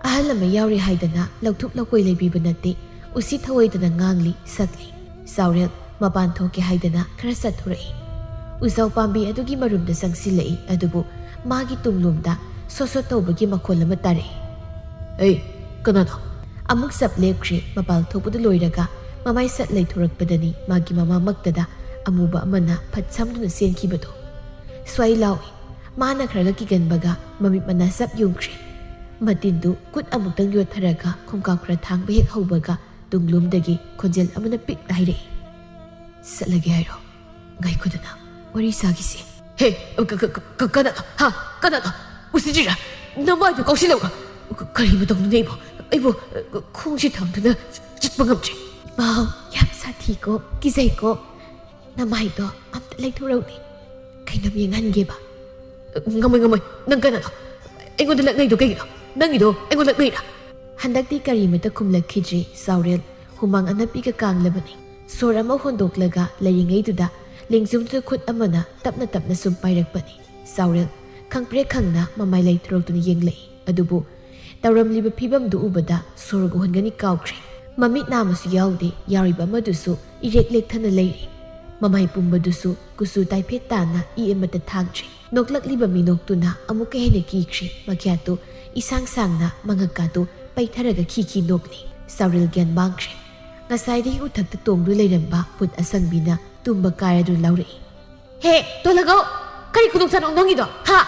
ꯑꯍꯜ ꯑꯃ ꯌꯥꯎꯔꯦ ꯍꯥꯏꯗꯅ ꯂꯧꯊꯣꯛ ꯂꯧꯀꯣꯏ ꯂꯩꯕꯤꯕ ꯅꯠꯇꯦ꯫ ꯎꯁꯤꯠ ꯊꯑꯣꯏꯗꯅ ꯉꯥꯡꯂꯤ, ꯁꯛꯂꯤ꯫ ꯆꯥꯎꯔꯦꯜ ꯃꯄꯥꯟ ꯊꯣꯛꯀꯦ ꯍꯥꯏꯗꯅ ꯈꯔ ꯆꯠꯊꯣꯔꯛꯏ꯫ ꯎꯖꯥꯎ ꯄꯥꯝꯕꯤ ꯑꯗꯨꯒꯤ ꯃꯔꯨꯝꯗ ꯆꯪꯁꯤꯜꯂꯛꯏ, ꯑꯗꯨꯕꯨ ꯃꯥꯒꯤ ꯇꯨꯡꯂꯣꯝꯗ ꯁꯣꯠ ꯁꯣꯠ ꯇꯧꯕꯒꯤ ꯃꯈꯣꯜ ꯑꯃ ꯇꯥꯔꯛꯏ꯫ "ꯑꯦ, ꯀꯅꯥꯅꯣ?" ꯑꯃꯨꯛ ꯆꯞ ꯂꯦꯞꯈ꯭ꯔꯦ꯫ ꯃꯄꯥꯜ ꯊꯣꯛꯄꯗꯨ ꯂꯣꯏꯔꯒ ꯃꯃꯥꯏ ꯁꯠ ꯂꯩꯊꯣꯔꯛꯄꯗꯅꯤ ꯃꯥꯒꯤ ꯃꯃꯥꯃꯛꯇꯗ ꯑꯃꯨꯕ ꯑꯃꯅ ꯐꯠ ꯁꯝꯗꯨꯅ ꯆꯦꯟꯈꯤꯕꯗꯣ꯫ ꯁ꯭ꯋꯥꯏ ꯂꯥꯎꯏ꯫ ꯃꯥꯅ ꯈꯔꯒ ꯀꯤꯒꯟꯕꯒ ꯃꯃꯤꯠ ꯃꯅꯥ ꯆꯞ ꯌꯨꯡꯈ꯭ꯔꯦ꯫ ꯃꯇꯤꯟꯗꯨ ꯈꯨꯠ ꯑꯃꯨꯛꯇꯪ ꯌꯣꯠꯊꯔꯒ ꯈꯣꯡꯀꯥꯞ ꯈꯔ ꯊꯥꯡꯕ ꯍꯦꯛ ꯍꯧꯕꯒ ꯇꯨꯡꯂꯣꯝꯗꯒꯤ ꯈꯣꯟꯖꯦꯜ ꯑꯃꯅ ꯄꯤꯛꯅ ꯍꯥꯏꯔꯛꯏ, "ꯆꯠꯂꯒꯦ ꯍꯥꯏꯔꯣ? ꯉꯥꯏꯈꯣꯗꯅ, ꯋꯥꯔꯤ ꯁꯥꯈꯤꯁꯦ꯫" "ꯍꯦ, ꯀ-, ꯀ-, ꯀ-, ꯀ-, ꯀꯅꯥꯅꯣ? ꯍꯥ? ꯀꯅꯥꯅꯣ? ꯎꯁꯤꯠꯇ꯭ꯔꯤꯔꯥ? ꯅꯃꯥꯏꯗꯨ ꯀꯧꯁꯤꯜꯂꯛꯎ꯫ ꯀ-, ꯀꯔꯤ ꯃꯇꯧꯅꯣꯅꯦ ꯑꯩꯕꯨ? ꯑꯩꯕꯨ, ꯑ, ꯈꯣꯡꯁꯤ ꯊꯥꯡꯗꯨꯅ ꯆꯠꯄ ꯉꯝꯗ꯭ꯔꯦ꯫" "ꯏꯃꯥꯎ, ꯌꯥꯝ ꯁꯥꯊꯤꯀꯣ, ꯀꯤꯖꯩꯀꯣ꯫ ꯅꯃꯥꯏꯗꯣ ꯑꯝꯇ ꯂꯩꯊꯣꯔꯛꯎꯅꯦ꯫ ꯀꯩꯅꯣꯝ ꯌꯦꯡꯍꯟꯒꯦꯕ꯫" "ꯉꯝꯃꯣꯏ, ꯉꯝꯃꯣꯏ꯫ ꯅꯪ ꯀꯅꯥꯅꯣ? ꯑꯩꯉꯣꯟꯗ ꯂꯛꯅꯩꯗꯣ ꯀꯩꯒꯤꯅꯣ? ꯅꯪꯒꯤꯗꯣ ꯑꯩꯉꯣꯟꯗ ꯂꯛꯅꯩꯔꯥ?" ꯍꯟꯗꯛꯇꯤ ꯀꯔꯤꯃꯇ ꯈꯨꯝꯂꯛꯈꯤꯗ꯭ꯔꯦ ꯆꯥꯎꯔꯦꯜ꯫ ꯍꯨꯃꯥꯡ ꯑꯅꯞꯄꯤꯒ ꯀꯥꯡꯂꯕꯅꯤ꯫ ꯁꯣꯔ ꯑꯃ ꯍꯣꯟꯗꯣꯛꯂꯒ ꯂꯩꯔꯤꯉꯩꯗꯨꯗ ꯂꯦꯡꯖꯨꯝꯗꯨꯗ ꯈꯨꯠ ꯑꯃꯅ ꯇꯞꯅ ꯇꯞꯅ ꯁꯨꯝ ꯄꯥꯏꯔꯛꯄꯅꯤ꯫ ꯆꯥꯎꯔꯦꯜ ꯈꯪꯄ꯭ꯔꯦꯛ ꯈꯪꯅ ꯃꯃꯥꯏ ꯂꯩꯊꯣꯔꯛꯇꯨꯅ ꯌꯦꯡꯂꯛꯏ꯫ ꯑꯗꯨꯕꯨ ꯇꯧꯔꯝꯂꯤꯕ ꯐꯤꯕꯝꯗꯨ ꯎꯕꯗ ꯁꯣꯔꯒ ꯍꯣꯟꯒꯅꯤ ꯀꯥꯎꯈ꯭ꯔꯦ꯫ ꯃꯃꯤꯠ ꯅꯥ ꯑꯃꯁꯨ ꯌꯥꯎꯗꯦ, ꯌꯥꯎꯔꯤꯕ ꯑꯃꯗꯨꯁꯨ ꯏꯔꯦꯛ ꯂꯦꯛꯊꯅ ꯂꯩꯔꯤ꯫ ꯃꯃꯥꯏ ꯄꯨꯝꯕꯗꯨꯁꯨ ꯀꯨꯆꯨ ꯇꯥꯏꯐꯦꯠ ꯇꯥꯅ ꯏ ꯑꯃꯠꯇ ꯊꯥꯡꯗ꯭ꯔꯤ꯫ ꯅꯣꯛꯂꯛꯂꯤꯕ ꯃꯤꯅꯣꯛꯇꯨꯅ ꯑꯃꯨꯛꯀ ꯍꯦꯟꯅ ꯀꯤꯈ꯭ꯔꯦ꯫ ꯃꯈ꯭ꯌꯥꯠꯇꯨ ꯏꯁꯥꯡ ꯁꯥꯡꯅ ꯃꯉꯛꯀꯥꯗꯨ ꯄꯩꯊꯔꯒ ꯈꯤ ꯈꯤ ꯅꯣꯛꯂꯤ꯫ ꯆꯥꯎꯔꯦꯜ ꯒ꯭ꯌꯥꯟ ꯃꯥꯡꯈ꯭ꯔꯦ꯫ ꯉꯁꯥꯏꯗꯒꯤ ꯎꯊꯛꯇ ꯇꯣꯡꯗꯨꯅ ꯂꯩꯔꯝꯕ ꯚꯨꯠ ꯑꯁꯪꯕꯤꯅ ꯇꯨꯝꯕ ꯀꯥꯏꯔꯗꯨꯅ ꯂꯥꯎꯔꯛꯏ꯫ "ꯍꯦ, ꯇꯣꯜꯂꯒꯧ! ꯀꯔꯤ ꯈꯨꯗꯣꯡ ꯆꯥꯗꯣꯡ ꯅꯪꯒꯤꯗꯣ, ꯍꯥ?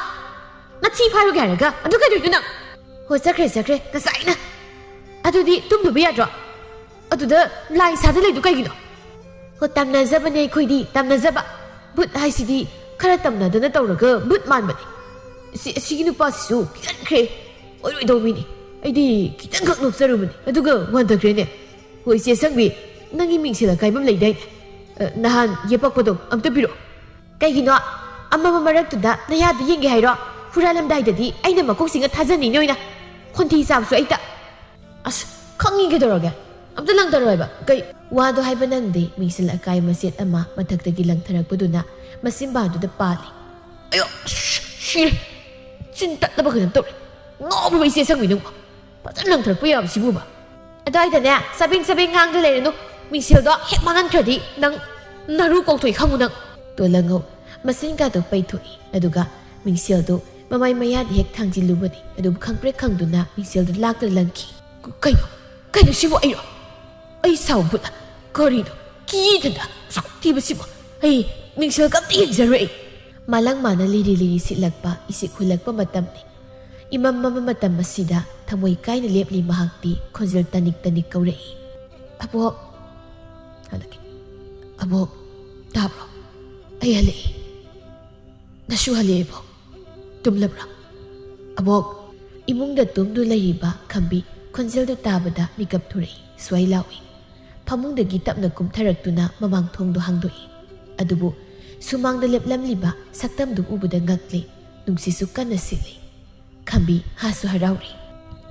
ꯅꯊꯤ ꯐꯥꯏꯔꯨꯒꯦ ꯍꯥꯏꯔꯒ ꯑꯗꯨ ꯀꯩꯗꯧꯔꯤꯅꯣ ꯅꯪ?" ꯍꯣ, ꯆꯠꯈ꯭ꯔꯦ, ꯆꯠꯈ꯭ꯔꯦ, ꯉꯁꯥꯏꯅ꯫ ꯑꯗꯨꯗꯤ ꯇꯨꯝꯗꯕ ꯌꯥꯗ꯭ꯔꯣ? ꯑꯗꯨꯗ ꯂꯥꯏ ꯁꯥꯗ ꯂꯩꯗꯨ ꯀꯩꯒꯤꯅꯣ? ꯍꯣ, ꯇꯝꯅꯖꯕꯅꯦ ꯑꯩꯈꯣꯏꯗꯤ, ꯇꯝꯅꯖꯕ꯫ ꯚꯨꯠ ꯍꯥꯏꯁꯤꯗꯤ ꯈꯔ ꯇꯝꯅꯗꯅ ꯇꯧꯔꯒ ꯚꯨꯠ ꯃꯥꯟꯕꯅꯦ꯫ ꯁꯤ, ꯑꯁꯤꯒꯤ ꯅꯨꯄꯥꯁꯤꯁꯨ ꯀꯤꯒꯟꯈ꯭ꯔꯦ꯫ ꯑꯣꯏꯔꯣꯏꯗꯧ ꯃꯤꯅꯤ꯫ ꯑꯩꯗꯤ ꯈꯤꯇꯪꯈꯛ ꯅꯣꯛꯆꯔꯨꯕꯅꯤ, ꯑꯗꯨꯒ ꯋꯥꯟꯊꯈ꯭ꯔꯦꯅꯦ꯫ ꯍꯣ, ꯏꯆꯦ ꯑꯁꯪꯕꯤ, ꯅꯪꯒꯤ ꯃꯤꯡꯁꯦꯜ ꯑꯀꯥꯏꯕꯝ ꯂꯩꯗꯥꯏꯅꯦ? ꯑ, ꯅꯍꯥꯟ ꯌꯦꯞꯄꯛꯄꯗꯣ ꯑꯝꯇ ꯄꯤꯔꯛꯑꯣ꯫ ꯀꯩꯒꯤꯅꯣ? ꯑꯃꯝꯕ ꯃꯔꯛꯇꯨꯗ ꯅꯌꯥꯗꯨ ꯌꯦꯡꯒꯦ ꯍꯥꯏꯔꯣ? ꯍꯨꯔꯥꯜꯂꯝꯗꯥꯏꯗꯗꯤ ꯑꯩꯅ ꯃꯀꯣꯛ ꯆꯤꯡꯉ ꯊꯥꯖꯅꯤ ꯅꯣꯏꯅ꯫ ꯈꯣꯟꯊꯤ ꯆꯥꯕꯁꯨ ꯑꯩꯇ꯫ ꯑꯁ, ꯈꯪꯉꯤ ꯀꯩꯗꯧꯔꯒꯦ? ꯑꯝꯇ ꯂꯪꯊꯔꯣ ꯍꯥꯏꯕ꯫ ꯀꯩ? ꯋꯥꯗꯣ ꯍꯥꯏꯕ ꯅꯪꯗꯦ, ꯃꯤꯡꯁꯦꯜ ꯑꯀꯥꯏ ꯃꯆꯦꯠ ꯑꯃ ꯃꯊꯛꯇꯒꯤ ꯂꯪꯊꯔꯛꯄꯗꯨꯅ ꯃꯆꯤꯟꯕꯥꯟꯗꯨꯗ ꯄꯥꯜꯂꯤ꯫ ꯑꯌꯣ, ꯁꯤ-, ꯁꯤꯔꯦ꯫ ꯆꯤꯟ ꯇꯠꯂꯕ ꯀꯩꯅꯣꯝ ꯇꯧꯔꯦ꯫ ꯉꯥꯎꯕ ꯏꯆꯦ ꯑꯁꯪꯕꯤ ꯅꯪꯕꯨ꯫ ꯐꯖꯅ ꯂꯪꯊꯔꯛꯄ ꯌꯥꯕꯁꯤꯕꯨꯕ꯫ ꯑꯗꯨꯋꯥꯏꯗꯅꯦ, ꯆꯕꯦꯡ ꯆꯕꯦꯡ ꯉꯥꯡꯗ ꯂꯩꯔꯅꯨ꯫ ꯃꯤꯡꯁꯦꯜꯗꯣ ꯍꯦꯛ ꯃꯥꯡꯍꯟꯈ꯭ꯔꯗꯤ ꯅꯪ ꯅꯔꯨ ꯀꯣꯛꯊꯣꯛꯏ ꯈꯪꯉꯨ ꯅꯪ꯫ ꯇꯣꯂꯪꯉꯧ ꯃꯆꯤꯟ ꯀꯥꯗꯣ ꯄꯩꯊꯣꯛꯏ, ꯑꯗꯨꯒ ꯃꯤꯡꯁꯦꯜꯗꯨ ꯃꯃꯥꯏ ꯃꯌꯥꯗ ꯍꯦꯛ ꯊꯥꯡꯖꯤꯜꯂꯨꯕꯅꯤ꯫ ꯑꯗꯨꯕꯨ ꯈꯪꯄ꯭ꯔꯦꯛ ꯈꯪꯗꯨꯅ ꯃꯤꯡꯁꯦꯜꯗꯨ ꯂꯥꯛꯇ ꯂꯪꯈꯤ꯫ ꯀꯩꯅꯣ? ꯀꯩꯅꯣ ꯁꯤꯕꯨ ꯑꯩꯔꯣ? ꯑꯩ ꯁꯥꯎ ꯚꯨꯠꯂ? ꯀꯔꯤꯅꯣ? ꯀꯤꯗꯅ ꯁꯛ ꯊꯤꯕꯁꯤꯕꯨ꯫ ꯑꯩ ꯃꯤꯡꯁꯦꯜꯒ ꯑꯝꯇ ꯌꯦꯡꯖꯔꯣꯏ ꯑꯩ꯫ ꯃꯥꯂꯪ ꯃꯥꯅ ꯂꯤꯔꯤ ꯂꯤꯔꯤ ꯁꯤꯠꯂꯛꯄ ꯏꯁꯤꯛ ꯍꯨꯜꯂꯛꯄ ꯃꯇꯝꯅꯤ꯫ ꯏꯃꯝ ꯃꯝꯕ ꯃꯇꯝ ꯑꯁꯤꯗ ꯊꯃꯣꯏ ꯀꯥꯏꯅ ꯂꯦꯞꯂꯤ ꯃꯍꯥꯛꯇꯤ꯫ ꯈꯣꯟꯖꯦꯜ ꯇꯅꯤꯛ ꯇꯅꯤꯛ ꯀꯧꯔꯛꯏ, "ꯑꯕꯣꯛ!" ꯍꯜꯂꯛꯀꯦ꯫ "ꯑꯕꯣꯛ, ꯇꯥꯕ꯭ꯔꯣ? ꯑꯩ ꯍꯜꯂꯛꯏ꯫ ꯅꯁꯨ ꯍꯜꯂꯛꯑꯦꯕꯣ? ꯇꯨꯝꯂꯕ꯭ꯔꯥ?" "ꯑꯕꯣꯛ!" ꯏꯃꯨꯡꯗ ꯇꯨꯝꯗꯨ ꯂꯩꯔꯤꯕ ꯈꯝꯕꯤ ꯈꯣꯟꯖꯦꯜꯗꯨ ꯇꯥꯕꯗ ꯃꯤꯀꯞ ꯊꯣꯔꯛꯏ꯫ ꯁ꯭ꯋꯥꯏ ꯂꯥꯎꯏ꯫ ꯐꯃꯨꯡꯗꯒꯤ ꯇꯞꯅ ꯀꯨꯝꯊꯔꯛꯇꯨꯅ ꯃꯃꯥꯡ ꯊꯣꯡꯗꯨ ꯍꯥꯡꯗꯣꯛꯏ꯫ ꯑꯗꯨꯕꯨ ꯁꯨꯃꯥꯡꯗ ꯂꯦꯞꯂꯝꯂꯤꯕ ꯁꯛꯇꯝꯗꯨ ꯎꯕꯗ ꯉꯛꯂꯦ꯫ ꯅꯨꯡꯁꯤꯠꯁꯨ ꯀꯟꯅ ꯁꯤꯠꯂꯤ꯫ ꯈꯝꯕꯤ ꯍꯥꯁꯨ ꯍꯔꯥꯎꯔꯤ꯫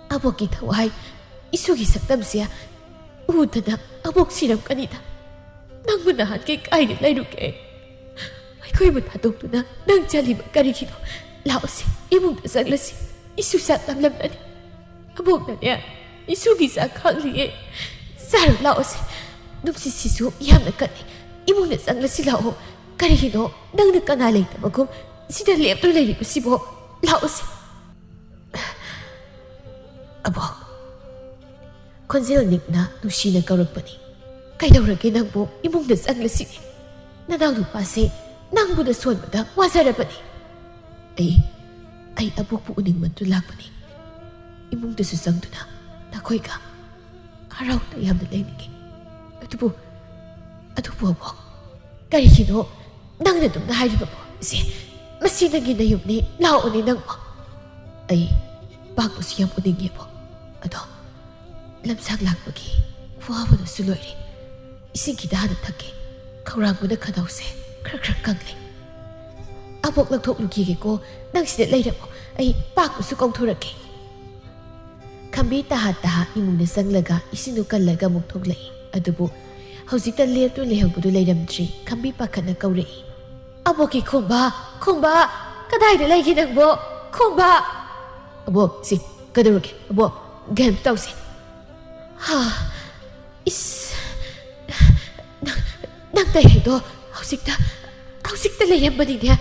"ꯑꯕꯣꯛꯀꯤ ꯊꯋꯥꯏ, ꯏꯁꯨꯒꯤ ꯁꯛꯇꯝꯁꯦ ꯎꯗꯅ ꯑꯕꯣꯛ ꯁꯤꯔꯝꯒꯅꯤꯗ꯫ ꯅꯪꯕꯨ ꯅꯍꯥꯟꯈꯩ ꯀꯥꯏꯗ ꯂꯩꯔꯨꯒꯦ? ꯑꯩꯈꯣꯏꯕꯨ ꯊꯥꯗꯣꯛꯇꯨꯅ ꯅꯪ ꯆꯠꯂꯤꯕ ꯀꯔꯤꯒꯤꯅꯣ? ꯂꯥꯛꯑꯣꯁꯦ, ꯏꯃꯨꯡꯗ ꯆꯪꯂꯁꯤ꯫ ꯏꯁꯨ ꯆꯥꯛ ꯂꯥꯝꯂꯝꯂꯅꯤ꯫ ꯑꯕꯣꯛꯅꯅꯦ, ꯏꯁꯨꯒꯤ ꯆꯥꯛ ꯈꯥꯛꯂꯤꯌꯦ꯫ ꯆꯥꯔꯨ ꯂꯥꯛꯑꯣꯁꯦ꯫ ꯅꯨꯡꯁꯤꯠꯁꯤꯁꯨ ꯌꯥꯝꯅ ꯀꯜꯂꯤ꯫ ꯏꯃꯨꯡꯗ ꯆꯪꯂꯁꯤ ꯂꯥꯛꯑꯣ꯫ ꯀꯔꯤꯒꯤꯅꯣ ꯅꯪꯅ ꯀꯅꯥ ꯂꯩꯇꯕꯒꯨꯝ ꯁꯤꯗ ꯂꯦꯞꯇꯨꯅ ꯂꯩꯔꯤꯕꯁꯤꯕꯣ? ꯂꯥꯛꯑꯣꯁꯦ꯫" "ꯑꯕꯣꯛ!" ꯈꯣꯟꯖꯦꯜ ꯅꯤꯛꯅ ꯅꯨꯡꯁꯤꯅ ꯀꯧꯔꯛꯄꯅꯤ꯫ "ꯀꯩꯗꯧꯔꯒꯦ ꯅꯪꯕꯨ? ꯏꯃꯨꯡꯗ ꯆꯪꯂꯁꯤꯅꯦ꯫ ꯅꯅꯥꯎ ꯅꯨꯄꯥꯁꯦ ꯅꯪꯕꯨꯅ ꯁꯣꯟꯕꯗ ꯋꯥꯖꯔꯕꯅꯤ꯫" "ꯑꯩ, ꯑꯩ ꯑꯕꯣꯛꯄꯨ ꯎꯅꯤꯡꯃꯟꯗꯨꯅ ꯂꯥꯛꯄꯅꯤ꯫" ꯏꯃꯨꯡꯗꯁꯨ ꯆꯪꯗꯨꯅ ꯅꯈꯣꯏꯒ ꯍꯔꯥꯎꯅ ꯌꯥꯝꯅ ꯂꯩꯅꯤꯡꯉꯤ꯫ ꯑꯗꯨꯕꯨ, ꯑꯗꯨꯕꯨ ꯑꯕꯣꯛ, ꯀꯔꯤꯒꯤꯅꯣ ꯅꯪꯅ ꯑꯗꯨꯝꯅ ꯍꯥꯏꯔꯤꯕꯕꯣ? ꯁꯦ, ꯃꯁꯤ ꯅꯪꯒꯤ ꯅꯌꯨꯝꯅꯤ, ꯂꯥꯛꯑꯣꯅꯦ ꯅꯪꯕꯣ꯫ ꯑꯩ ꯄꯥꯛꯄꯁꯨ ꯌꯥꯝ ꯎꯅꯤꯡꯉꯦꯕꯣ꯫ ꯑꯗꯣ ꯂꯝꯁꯥꯡ ꯂꯥꯛꯄꯒꯤ ꯋꯥꯕꯗꯨꯁꯨ ꯂꯣꯏꯔꯦ꯫ ꯏꯁꯤꯡ ꯈꯤꯇ ꯍꯥꯟꯅ ꯊꯛꯀꯦ꯫ ꯈꯧꯔꯥꯡꯕꯅ ꯈꯅꯥꯎꯁꯦ ꯈꯔ ꯈꯔ ꯀꯪꯂꯦ꯫ ꯑꯕꯣꯛ, ꯂꯧꯊꯣꯛꯂꯨꯈꯤꯒꯦꯀꯣ꯫ ꯅꯪ ꯁꯤꯗ ꯂꯩꯔꯝꯃꯣ꯫ ꯑꯩ ꯄꯥꯛꯄꯁꯨ ꯀꯧꯊꯣꯔꯛꯀꯦ꯫ ꯈꯝꯕꯤ ꯇꯍꯥ ꯇꯍꯥ ꯏꯃꯨꯡꯗ ꯆꯪꯂꯒ ꯏꯁꯤꯡꯗꯨ ꯀꯜꯂꯒ ꯑꯃꯨꯛ ꯊꯣꯛꯂꯛꯏ꯫ ꯑꯗꯨꯕꯨ ꯍꯧꯖꯤꯛꯇ ꯂꯦꯞꯇꯨꯅ ꯂꯩꯍꯧꯕꯗꯨ ꯂꯩꯔꯝꯗ꯭ꯔꯤ꯫ ꯈꯝꯕꯤ ꯄꯥꯈꯠꯅ ꯀꯧꯔꯛꯏ, "ꯑꯕꯣꯛꯀꯤ ꯈꯣꯝꯕ, ꯈꯣꯝꯕ, ꯀꯗꯥꯏꯗ ꯂꯩꯒꯦ ꯅꯪꯕꯣ? ꯈꯣꯝꯕ!" "ꯑꯕꯣꯛ, ꯁꯤ ꯀꯩꯗꯧꯔꯒꯦ? ꯑꯕꯣꯛ, ꯒ꯭ꯌꯥꯟ ꯇꯧꯁꯦ꯫" "ꯍꯥ, ꯏꯁ, ꯅꯪ, ꯅꯪ ꯇꯩ ꯍꯥꯏꯗꯣ ꯍꯧꯖꯤꯛꯇ, ꯍꯧꯖꯤꯛꯇ ꯂꯩꯔꯝꯕꯅꯤꯅꯦ꯫"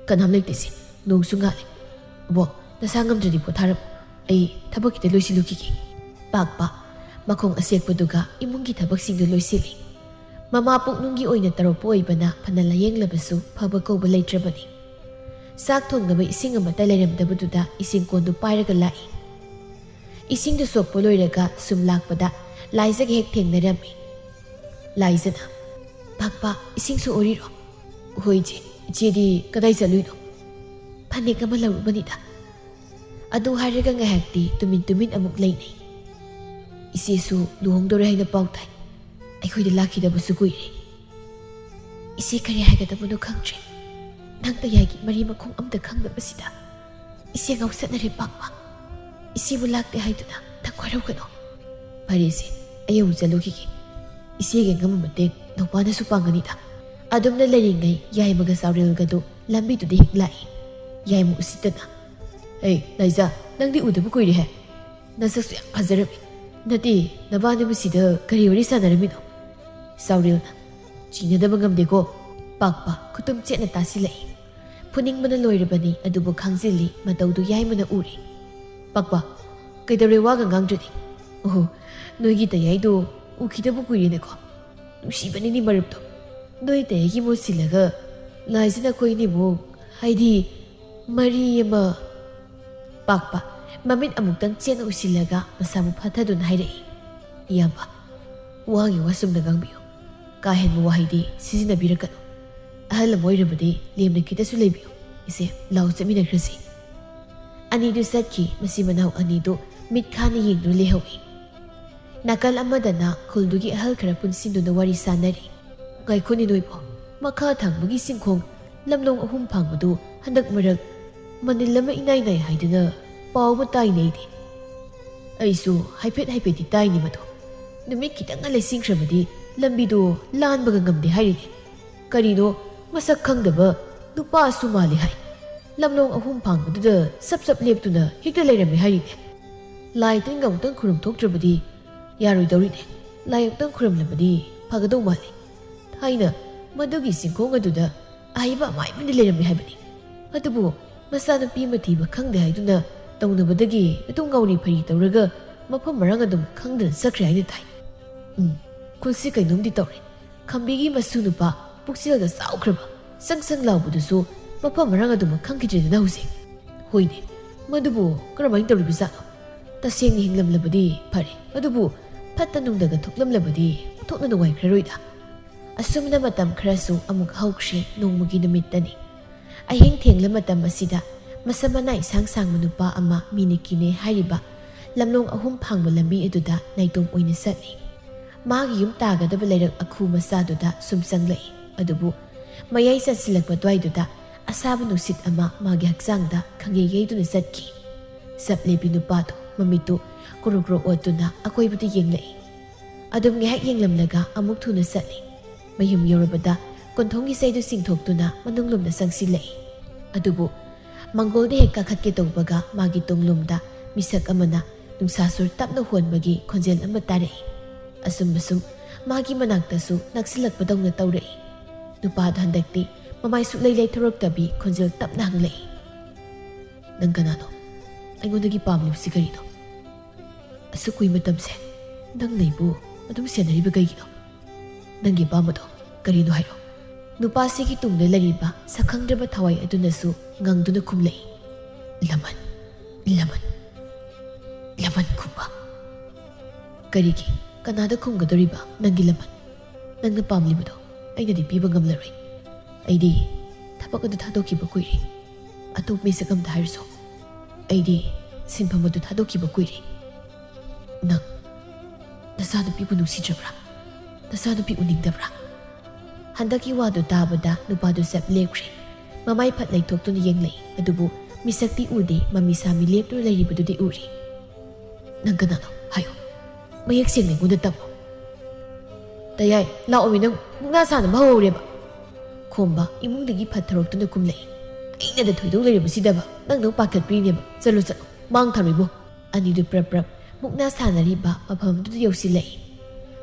"ꯀꯅꯥꯝ ꯂꯩꯇꯦ ꯁꯤ, ꯅꯣꯡꯁꯨ ꯉꯥꯜꯂꯦ꯫ ꯑꯕꯣꯛ, ꯅꯁꯥ ꯉꯝꯗ꯭ꯔꯗꯤ ꯄꯣꯊꯥꯔꯝꯃꯣ, ꯑꯩ ꯊꯕꯛ ꯈꯤꯇ ꯂꯣꯏꯁꯤꯜꯂꯨꯈꯤꯒꯦ꯫" ꯄꯥꯛꯄ ꯃꯈꯣꯡ ꯑꯁꯦꯛꯄꯗꯨꯒ ꯏꯃꯨꯡꯒꯤ ꯊꯕꯛꯁꯤꯡꯗꯨ ꯂꯣꯏꯁꯤꯜꯂꯤ꯫ ꯃꯃꯥ ꯄꯨꯛꯅꯨꯡꯒꯤ ꯑꯣꯏꯅ ꯇꯧꯔꯛꯄ ꯑꯣꯏꯕꯅ ꯐꯅ ꯂꯥꯌꯦꯡꯂꯕꯁꯨ ꯐꯕ ꯀꯧꯕ ꯂꯩꯇ꯭ꯔꯕꯅꯤ꯫ ꯆꯥꯛ ꯊꯣꯡꯅꯕ ꯏꯁꯤꯡ ꯑꯃꯠꯇ ꯂꯩꯔꯝꯗꯕꯗꯨꯗ ꯏꯁꯤꯡ ꯀꯣꯟꯗꯨ ꯄꯥꯏꯔꯒ ꯂꯥꯛꯏ꯫ ꯏꯁꯤꯡꯗꯨ ꯁꯣꯛꯄ ꯂꯣꯏꯔꯒ ꯁꯨꯝ ꯂꯥꯛꯄꯗ ꯂꯥꯏꯖꯒ ꯍꯦꯛ ꯊꯦꯡꯅꯔꯝꯃꯤ꯫ ꯂꯥꯏꯖꯅ, "ꯄꯥꯛꯄ, ꯏꯁꯤꯡ ꯁꯣꯛꯎꯔꯤꯔꯣ?" "ꯍꯣꯏ ꯏꯆꯦ, ꯏꯆꯦꯗꯤ ꯀꯗꯥꯏ ꯆꯠꯂꯨꯏꯅꯣ?" "ꯐꯅꯦꯛ ꯑꯃ ꯂꯧꯔꯨꯕꯅꯤꯗ꯫" ꯑꯗꯨ ꯍꯥꯏꯔꯒ ꯉꯥꯏꯍꯥꯛꯇꯤ ꯇꯨꯃꯤꯟ ꯇꯨꯃꯤꯟ ꯑꯃꯨꯛ ꯂꯩꯅꯩ꯫ "ꯏꯆꯦꯁꯨ ꯂꯨꯍꯣꯡꯗꯣꯔꯦ ꯍꯥꯏꯅ ꯄꯥꯎ ꯇꯥꯏ꯫ ꯑꯩꯈꯣꯏꯗ ꯂꯥꯛꯈꯤꯗꯕꯁꯨ ꯀꯨꯏꯔꯦ꯫ ꯏꯆꯦ, ꯀꯔꯤ ꯍꯥꯏꯒꯗꯕꯅꯣ ꯈꯪꯗ꯭ꯔꯦ꯫ ꯅꯪ ꯇꯌꯥꯏꯒꯤ ꯃꯔꯤ ꯃꯈꯣꯡ ꯑꯝꯇ ꯈꯪꯗꯕꯁꯤꯗ ꯏꯆꯦ ꯉꯥꯎꯁꯟꯅꯔꯦ ꯄꯥꯛꯄ꯫ ꯏꯆꯦꯕꯨ ꯂꯥꯛꯇꯦ ꯍꯥꯏꯗꯨꯅ ꯅꯪ ꯋꯥꯔꯧꯒꯅꯨ꯫" "ꯐꯔꯦ ꯏꯆꯦ, ꯑꯩ ꯑꯃꯨꯛ ꯆꯠꯂꯨꯈꯤꯒꯦ꯫ ꯏꯆꯦꯒꯤ ꯑꯉꯝꯕ ꯃꯇꯦꯡ ꯅꯧꯄꯥꯅꯁꯨ ꯄꯥꯡꯒꯅꯤꯗ꯫" ꯑꯗꯨꯝꯅ ꯂꯩꯔꯤꯉꯩ ꯌꯥꯏꯃꯒ ꯆꯥꯎꯔꯦꯜꯒꯗꯨ ꯂꯝꯕꯤꯗꯨꯗ ꯍꯦꯛ ꯂꯥꯛꯏ꯫ ꯌꯥꯏꯃ ꯎꯁꯤꯠꯇꯅ, "ꯑꯩ, ꯂꯥꯏꯖ, ꯅꯪꯗꯤ ꯎꯗꯕ ꯀꯨꯏꯔꯦꯍꯦ꯫ ꯅꯁꯛꯁꯨ ꯌꯥꯝ ꯐꯖꯔꯝꯃꯤ꯫ ꯅꯠꯇꯦ, ꯅꯕꯥꯅꯤꯕꯨ ꯁꯤꯗ ꯀꯔꯤ ꯋꯥꯔꯤ ꯁꯥꯟꯅꯔꯝꯃꯤꯅꯣ?" ꯆꯥꯎꯔꯦꯜꯅ, "ꯆꯤꯡꯅꯗꯕ ꯉꯝꯗꯦꯀꯣ꯫" ꯄꯥꯛꯄ ꯈꯨꯇꯨꯝ ꯆꯦꯠꯅ ꯇꯥꯁꯤꯜꯂꯛꯏ꯫ ꯐꯨꯅꯤꯡꯕꯅ ꯂꯣꯏꯔꯕꯅꯤ, ꯑꯗꯨꯕꯨ ꯈꯥꯡꯖꯤꯜꯂꯤ꯫ ꯃꯇꯧꯗꯨ ꯌꯥꯏꯃꯅ ꯎꯔꯦ꯫ "ꯄꯥꯛꯄ, ꯀꯩꯗꯧꯔꯦ ꯋꯥꯒ ꯉꯥꯡꯗ꯭ꯔꯗꯤ? ꯑꯣꯍꯣ, ꯅꯣꯏꯒꯤ ꯇꯌꯥꯏꯗꯣ ꯎꯈꯤꯗꯕ ꯀꯨꯏꯔꯦꯅꯦꯀꯣ꯫ ꯅꯨꯡꯁꯤꯕꯅꯤꯅꯦ ꯃꯔꯨꯞꯇꯣ꯫ ꯅꯣꯏ ꯇꯌꯥꯏꯒꯤ ꯃꯍꯨꯠ ꯁꯤꯜꯂꯒ ꯂꯥꯏꯖꯅ ꯑꯩꯈꯣꯏ ꯑꯅꯤꯕꯨ, ꯍꯥꯏꯗꯤ ꯃꯔꯤ ꯑꯃ꯫" ꯄꯥꯛꯄ ꯃꯃꯤꯠ ꯑꯃꯨꯛꯇꯪ ꯆꯦꯠꯅ ꯎꯏꯁꯤꯜꯂꯒ ꯃꯁꯥꯕꯨ ꯐꯥꯊꯗꯨꯅ ꯍꯥꯏꯔꯛꯏ, "ꯏꯌꯥꯝꯕ, ꯋꯥꯒꯤ ꯋꯥ ꯆꯨꯝꯅ ꯉꯥꯡꯕꯤꯌꯨ꯫ ꯀꯥ ꯍꯦꯟꯕ ꯋꯥꯍꯩꯗꯤ ꯁꯤꯖꯤꯟꯅꯕꯤꯔꯛꯀꯅꯨ꯫ ꯑꯍꯜ ꯑꯃ ꯑꯣꯏꯔꯕꯗꯤ ꯂꯦꯝꯅ ꯈꯤꯇꯁꯨ ꯂꯩꯕꯤꯌꯨ꯫ ꯏꯆꯦ, ꯂꯥꯎ ꯆꯠꯃꯤꯟꯅꯈ꯭ꯔꯁꯤ꯫" ꯑꯅꯤꯗꯨ ꯆꯠꯈꯤ꯫ ꯃꯆꯤꯟ ꯃꯅꯥꯎ ꯑꯅꯤꯗꯨ ꯃꯤꯠ ꯈꯥꯅ ꯌꯦꯡꯗꯨꯅ ꯂꯩꯍꯧꯏ꯫ ꯅꯥꯀꯜ ꯑꯃꯗꯅ ꯈꯨꯜꯗꯨꯒꯤ ꯑꯍꯜ ꯈꯔ ꯄꯨꯟꯁꯤꯟꯗꯨꯅ ꯋꯥꯔꯤ ꯁꯥꯟꯅꯔꯤ꯫ "ꯉꯥꯏꯈꯣꯅꯦ ꯅꯣꯏꯕꯣ, ꯃꯈꯥ ꯊꯪꯕꯒꯤ ꯆꯤꯡꯈꯣꯡ ꯂꯝꯂꯣꯡ ꯑꯍꯨꯝ ꯐꯥꯡꯕꯗꯨ ꯍꯟꯗꯛ ꯃꯔꯛ ꯃꯅꯤꯜ ꯑꯃ ꯏꯅꯥꯏ ꯅꯥꯏ ꯍꯥꯏꯗꯨꯅ ꯄꯥꯎ ꯑꯃ ꯇꯥꯏꯅꯦ ꯑꯩꯗꯤ꯫" "ꯑꯩꯁꯨ ꯍꯥꯏꯐꯦꯠ ꯍꯥꯏꯐꯦꯠꯇꯤ ꯇꯥꯏꯅꯦ ꯃꯗꯣ꯫ ꯅꯨꯃꯤꯠ ꯈꯤꯇꯪꯒ ꯂꯩꯁꯤꯟꯈ꯭ꯔꯕꯗꯤ ꯂꯝꯕꯤꯗꯣ ꯂꯥꯟꯕꯒ ꯉꯝꯗꯦ ꯍꯥꯏꯔꯤꯅꯦ꯫ ꯀꯔꯤꯅꯣ ꯃꯁꯛ ꯈꯪꯗꯕ ꯅꯨꯄꯥꯁꯨ ꯃꯥꯜꯂꯤ ꯍꯥꯏ꯫ ꯂꯝꯂꯣꯡ ꯑꯍꯨꯝ ꯐꯥꯡꯕꯗꯨꯗ ꯁꯞ ꯁꯞ ꯂꯦꯞꯇꯨꯅ ꯍꯦꯛꯇ ꯂꯩꯔꯝꯃꯤ ꯍꯥꯏꯔꯤꯅꯦ꯫ ꯂꯥꯏ ꯇꯤꯟꯒ ꯑꯃꯨꯛꯇꯪ ꯈꯨꯔꯨꯝ ꯊꯣꯛꯇ꯭ꯔꯕꯗꯤ ꯌꯥꯔꯣꯏꯗꯧꯔꯤꯅꯦ꯫ ꯂꯥꯏ ꯑꯃꯨꯛꯇꯪ ꯈꯨꯔꯨꯝꯂꯕꯗꯤ ꯐꯒꯗꯧ ꯃꯥꯜꯂꯤ꯫ ꯊꯥꯏꯅ ꯃꯗꯨꯒꯤ ꯆꯤꯡꯈꯣꯡ ꯑꯗꯨꯗ ꯑꯍꯩꯕ ꯑꯃꯥꯏꯕꯗꯤ ꯂꯩꯔꯝꯃꯤ ꯍꯥꯏꯕꯅꯤ꯫ ꯑꯗꯨꯕꯨ ꯃꯆꯥꯅꯨꯄꯤ ꯑꯃ ꯊꯤꯕ ꯈꯪꯗꯦ ꯍꯥꯏꯗꯨꯅ ꯇꯧꯅꯕꯗꯒꯤ ꯑꯗꯨꯝ ꯉꯥꯎꯔꯤ ꯐꯩꯔꯤ ꯇꯧꯔꯒ ꯃꯐꯝ ꯃꯔꯥꯡ ꯑꯗꯨꯝ ꯈꯪꯗꯅ ꯆꯠꯈ꯭ꯔꯦ ꯍꯥꯏꯅ ꯇꯥꯏ꯫ ꯎꯝ, ꯈꯨꯜꯁꯤ ꯀꯩꯅꯣꯝꯗꯤ ꯇꯧꯔꯦ꯫ ꯈꯝꯕꯤꯒꯤ ꯃꯁꯨ ꯅꯨꯄꯥ ꯄꯨꯛꯆꯦꯜꯒ ꯆꯥꯎꯈ꯭ꯔꯕ ꯆꯪ ꯆꯪ ꯂꯥꯎꯕꯗꯨꯁꯨ ꯃꯐꯝ ꯃꯔꯥꯡ ꯑꯗꯨꯃꯛ ꯈꯪꯈꯤꯗ꯭ꯔꯦꯗꯅ ꯍꯧꯖꯤꯛ꯫ ꯍꯣꯏꯅꯦ, ꯃꯗꯨꯕꯨ ꯀꯔꯝꯍꯥꯏꯅ ꯇꯧꯔꯤꯕꯖꯥꯠꯅꯣ? ꯇꯁꯦꯡꯅ ꯍꯤꯡꯂꯝꯂꯕꯗꯤ ꯐꯔꯦ, ꯑꯗꯨꯕꯨ ꯐꯠꯇ ꯅꯨꯡꯗꯒ ꯊꯣꯛꯂꯝꯂꯕꯗꯤ ꯑꯣꯟꯊꯣꯛꯅ ꯅꯨꯡꯉꯥꯏꯈ꯭ꯔꯔꯣꯏꯗ꯫" ꯑꯁꯨꯝꯅ ꯃꯇꯝ ꯈꯔꯁꯨ ꯑꯃꯨꯛ ꯍꯧꯈ꯭ꯔꯦ꯫ ꯅꯣꯡꯃꯒꯤ ꯅꯨꯃꯤꯠꯇꯅꯤ꯫ ꯑꯍꯤꯡ ꯊꯦꯡꯂ ꯃꯇꯝ ꯑꯁꯤꯗ ꯃꯁꯝ ꯃꯅꯥ ꯏꯁꯥꯡ ꯁꯥꯡꯕ ꯅꯨꯄꯥ ꯑꯃ ꯃꯤꯅ ꯀꯤꯅꯩ ꯍꯥꯏꯔꯤꯕ ꯂꯝꯂꯣꯡ ꯑꯍꯨꯝ ꯐꯥꯡꯕ ꯂꯝꯕꯤ ꯑꯗꯨꯗ ꯅꯥꯏꯇꯣꯝ ꯑꯣꯏꯅ ꯆꯠꯂꯤ꯫ ꯃꯥꯒꯤ ꯌꯨꯝ ꯇꯥꯒꯗꯕ ꯂꯩꯔꯛ ꯑꯈꯨ ꯃꯆꯥꯗꯨꯗ ꯁꯨꯝ ꯆꯪꯂꯛꯏ꯫ ꯑꯗꯨꯕꯨ ꯃꯌꯥꯏ ꯆꯟꯁꯤꯜꯂꯛꯄ ꯑꯗꯨꯋꯥꯏꯗꯨꯗ ꯑꯁꯥꯕ ꯅꯨꯡꯁꯤꯠ ꯑꯃ ꯃꯥꯒꯤ ꯍꯛꯆꯥꯡꯗ ꯈꯪꯌꯩ ꯌꯩꯗꯨꯅ ꯆꯠꯈꯤ꯫ ꯆꯞ ꯂꯦꯞꯄꯤ ꯅꯨꯄꯥꯗꯨ ꯃꯃꯤꯠꯇꯨ ꯀ꯭ꯔꯣ ꯀ꯭ꯔꯣ ꯑꯣꯠꯇꯨꯅ ꯑꯀꯣꯏꯕꯗ ꯌꯦꯡꯂꯛꯏ꯫ ꯑꯗꯨꯝ ꯉꯥꯏꯍꯥꯛ ꯌꯦꯡꯂꯝꯂꯒ ꯑꯃꯨꯛ ꯊꯨꯅ ꯆꯠꯂꯤ꯫ ꯃꯌꯨꯝ ꯌꯧꯔꯕꯗ ꯀꯣꯟꯊꯣꯡꯒꯤ ꯆꯩꯗꯨ ꯆꯤꯡꯊꯣꯛꯇꯨꯅ ꯃꯅꯨꯡꯂꯣꯝꯗ ꯆꯪꯁꯤꯜꯂꯛꯏ꯫ ꯑꯗꯨꯕꯨ ꯃꯪꯒꯣꯜꯗ ꯍꯦꯛ ꯀꯥꯈꯠꯀꯦ ꯇꯧꯕꯒ ꯃꯥꯒꯤ ꯇꯨꯡꯂꯣꯝꯗ ꯃꯤꯁꯛ ꯑꯃꯅ ꯅꯨꯡꯁꯥ ꯁꯣꯔ ꯇꯞꯅ ꯍꯣꯟꯕꯒꯤ ꯈꯣꯟꯖꯦꯜ ꯑꯃ ꯇꯥꯔꯛꯏ꯫ ꯑꯁꯨꯝ ꯑꯁꯨꯝ ꯃꯥꯒꯤ ꯃꯅꯥꯛꯇꯁꯨ ꯅꯛꯁꯤꯜꯂꯛꯄꯗꯧꯅ ꯇꯧꯔꯛꯏ꯫ ꯅꯨꯄꯥꯗꯣ ꯍꯟꯗꯛꯇꯤ ꯃꯃꯥꯏ ꯁꯨꯛꯂꯩ ꯂꯩꯊꯣꯔꯛꯇꯕꯤ ꯈꯣꯟꯖꯦꯜ ꯇꯞꯅ ꯍꯪꯂꯛꯏ, "ꯅꯪ ꯀꯅꯥꯅꯣ? ꯑꯩꯉꯣꯟꯗꯒꯤ ꯄꯥꯝꯂꯤꯕꯁꯤ ꯀꯔꯤꯅꯣ? ꯑꯁꯨꯛ ꯀꯨꯏ ꯃꯇꯝꯁꯦ ꯅꯪ ꯅꯩꯕꯨ ꯑꯗꯨꯝ ꯁꯦꯟꯅꯔꯤꯕ ꯀꯩꯒꯤꯅꯣ? ꯅꯪꯒꯤ ꯑꯄꯥꯝꯕꯗꯣ ꯀꯔꯤꯅꯣ ꯍꯥꯏꯔꯣ?" ꯅꯨꯄꯥꯁꯤꯒꯤ ꯇꯨꯡꯗ ꯂꯩꯔꯤꯕ ꯁꯛꯈꯪꯗ꯭ꯔꯕ ꯊꯋꯥꯏ ꯑꯗꯨꯅꯁꯨ ꯉꯪꯗꯨꯅ ꯈꯨꯝꯂꯛꯏ, "ꯂꯃꯟ, ꯂꯃꯟ, ꯂꯃꯟ ꯈꯨꯝꯕ? ꯀꯔꯤꯒꯤ? ꯀꯅꯥꯗ ꯈꯨꯝꯒꯗꯧꯔꯤꯕ ꯅꯪꯒꯤ ꯂꯃꯟ? ꯅꯪꯅ ꯄꯥꯝꯂꯤꯕꯗꯣ ꯑꯩꯅꯗꯤ ꯄꯤꯕ ꯉꯝꯂꯔꯣꯏ꯫ ꯑꯩꯗꯤ ꯊꯕꯛ ꯑꯗꯨ ꯊꯥꯗꯣꯛꯈꯤꯕ ꯀꯨꯏꯔꯦ꯫ ꯑꯇꯣꯞꯄ ꯃꯤꯁꯛ ꯑꯃꯗ ꯍꯥꯏꯔꯁꯨ, ꯑꯩꯗꯤ ꯁꯤꯟꯐꯝ ꯑꯗꯨ ꯊꯥꯗꯣꯛꯈꯤꯕ ꯀꯨꯏꯔꯦ꯫ ꯅꯪ ꯅꯆꯥꯅꯨꯄꯤꯕꯨ ꯅꯨꯡꯁꯤꯗ꯭ꯔꯕ꯭ꯔꯥ? ꯅꯆꯥꯅꯨꯄꯤ ꯎꯅꯤꯡꯗꯕ꯭ꯔꯥ? ꯍꯟꯗꯛꯀꯤ ꯋꯥꯗꯨ ꯇꯥꯕꯗ ꯅꯨꯄꯥꯗꯨ ꯆꯞ ꯂꯦꯞꯈ꯭ꯔꯦ꯫ ꯃꯃꯥꯏ ꯐꯠ ꯂꯩꯊꯣꯛꯇꯨꯅ ꯌꯦꯡꯂꯛꯏ, ꯑꯗꯨꯕꯨ ꯃꯤꯁꯛꯇꯤ ꯎꯗꯦ, ꯃꯃꯤ ꯁꯥꯃꯤ ꯂꯦꯞꯇꯨꯅ ꯂꯩꯔꯤꯕꯗꯨꯗꯤ ꯎꯔꯤ꯫ "ꯅꯪ ꯀꯅꯥꯅꯣ? ꯍꯥꯏꯌꯨ꯫ ꯃꯌꯦꯛ ꯁꯦꯡꯅ ꯑꯩꯉꯣꯟꯗ ꯇꯝꯃꯨ꯫" "ꯇꯌꯥꯏ, ꯂꯥꯛꯑꯣꯃꯤ ꯅꯪ, ꯃꯨꯛꯅꯥ ꯁꯥꯟꯅꯕ ꯍꯧꯍꯧꯔꯦꯕ꯫" ꯈꯣꯝꯕ ꯏꯃꯨꯡꯗꯒꯤ ꯐꯠ ꯊꯣꯔꯛꯇꯨꯅ ꯀꯨꯝꯂꯛꯏ꯫ "ꯑꯩꯅꯗ ꯊꯣꯏꯗꯧ ꯂꯩꯔꯕꯁꯤꯗꯕ ꯅꯪꯅ ꯑꯃꯨꯛ ꯄꯥꯈꯠꯄꯤꯔꯤꯅꯦꯕ꯫ ꯆꯠꯂꯣ, ꯆꯠꯂꯣ, ꯃꯥꯡ ꯊꯝꯃꯤꯕꯨ꯫" ꯑꯅꯤꯗꯨ ꯄ꯭ꯔꯞ ꯄ꯭ꯔꯞ ꯃꯨꯛꯅꯥ ꯁꯥꯟꯅꯔꯤꯕ ꯃꯐꯝꯗꯨꯗ ꯌꯧꯁꯤꯜꯂꯛꯏ꯫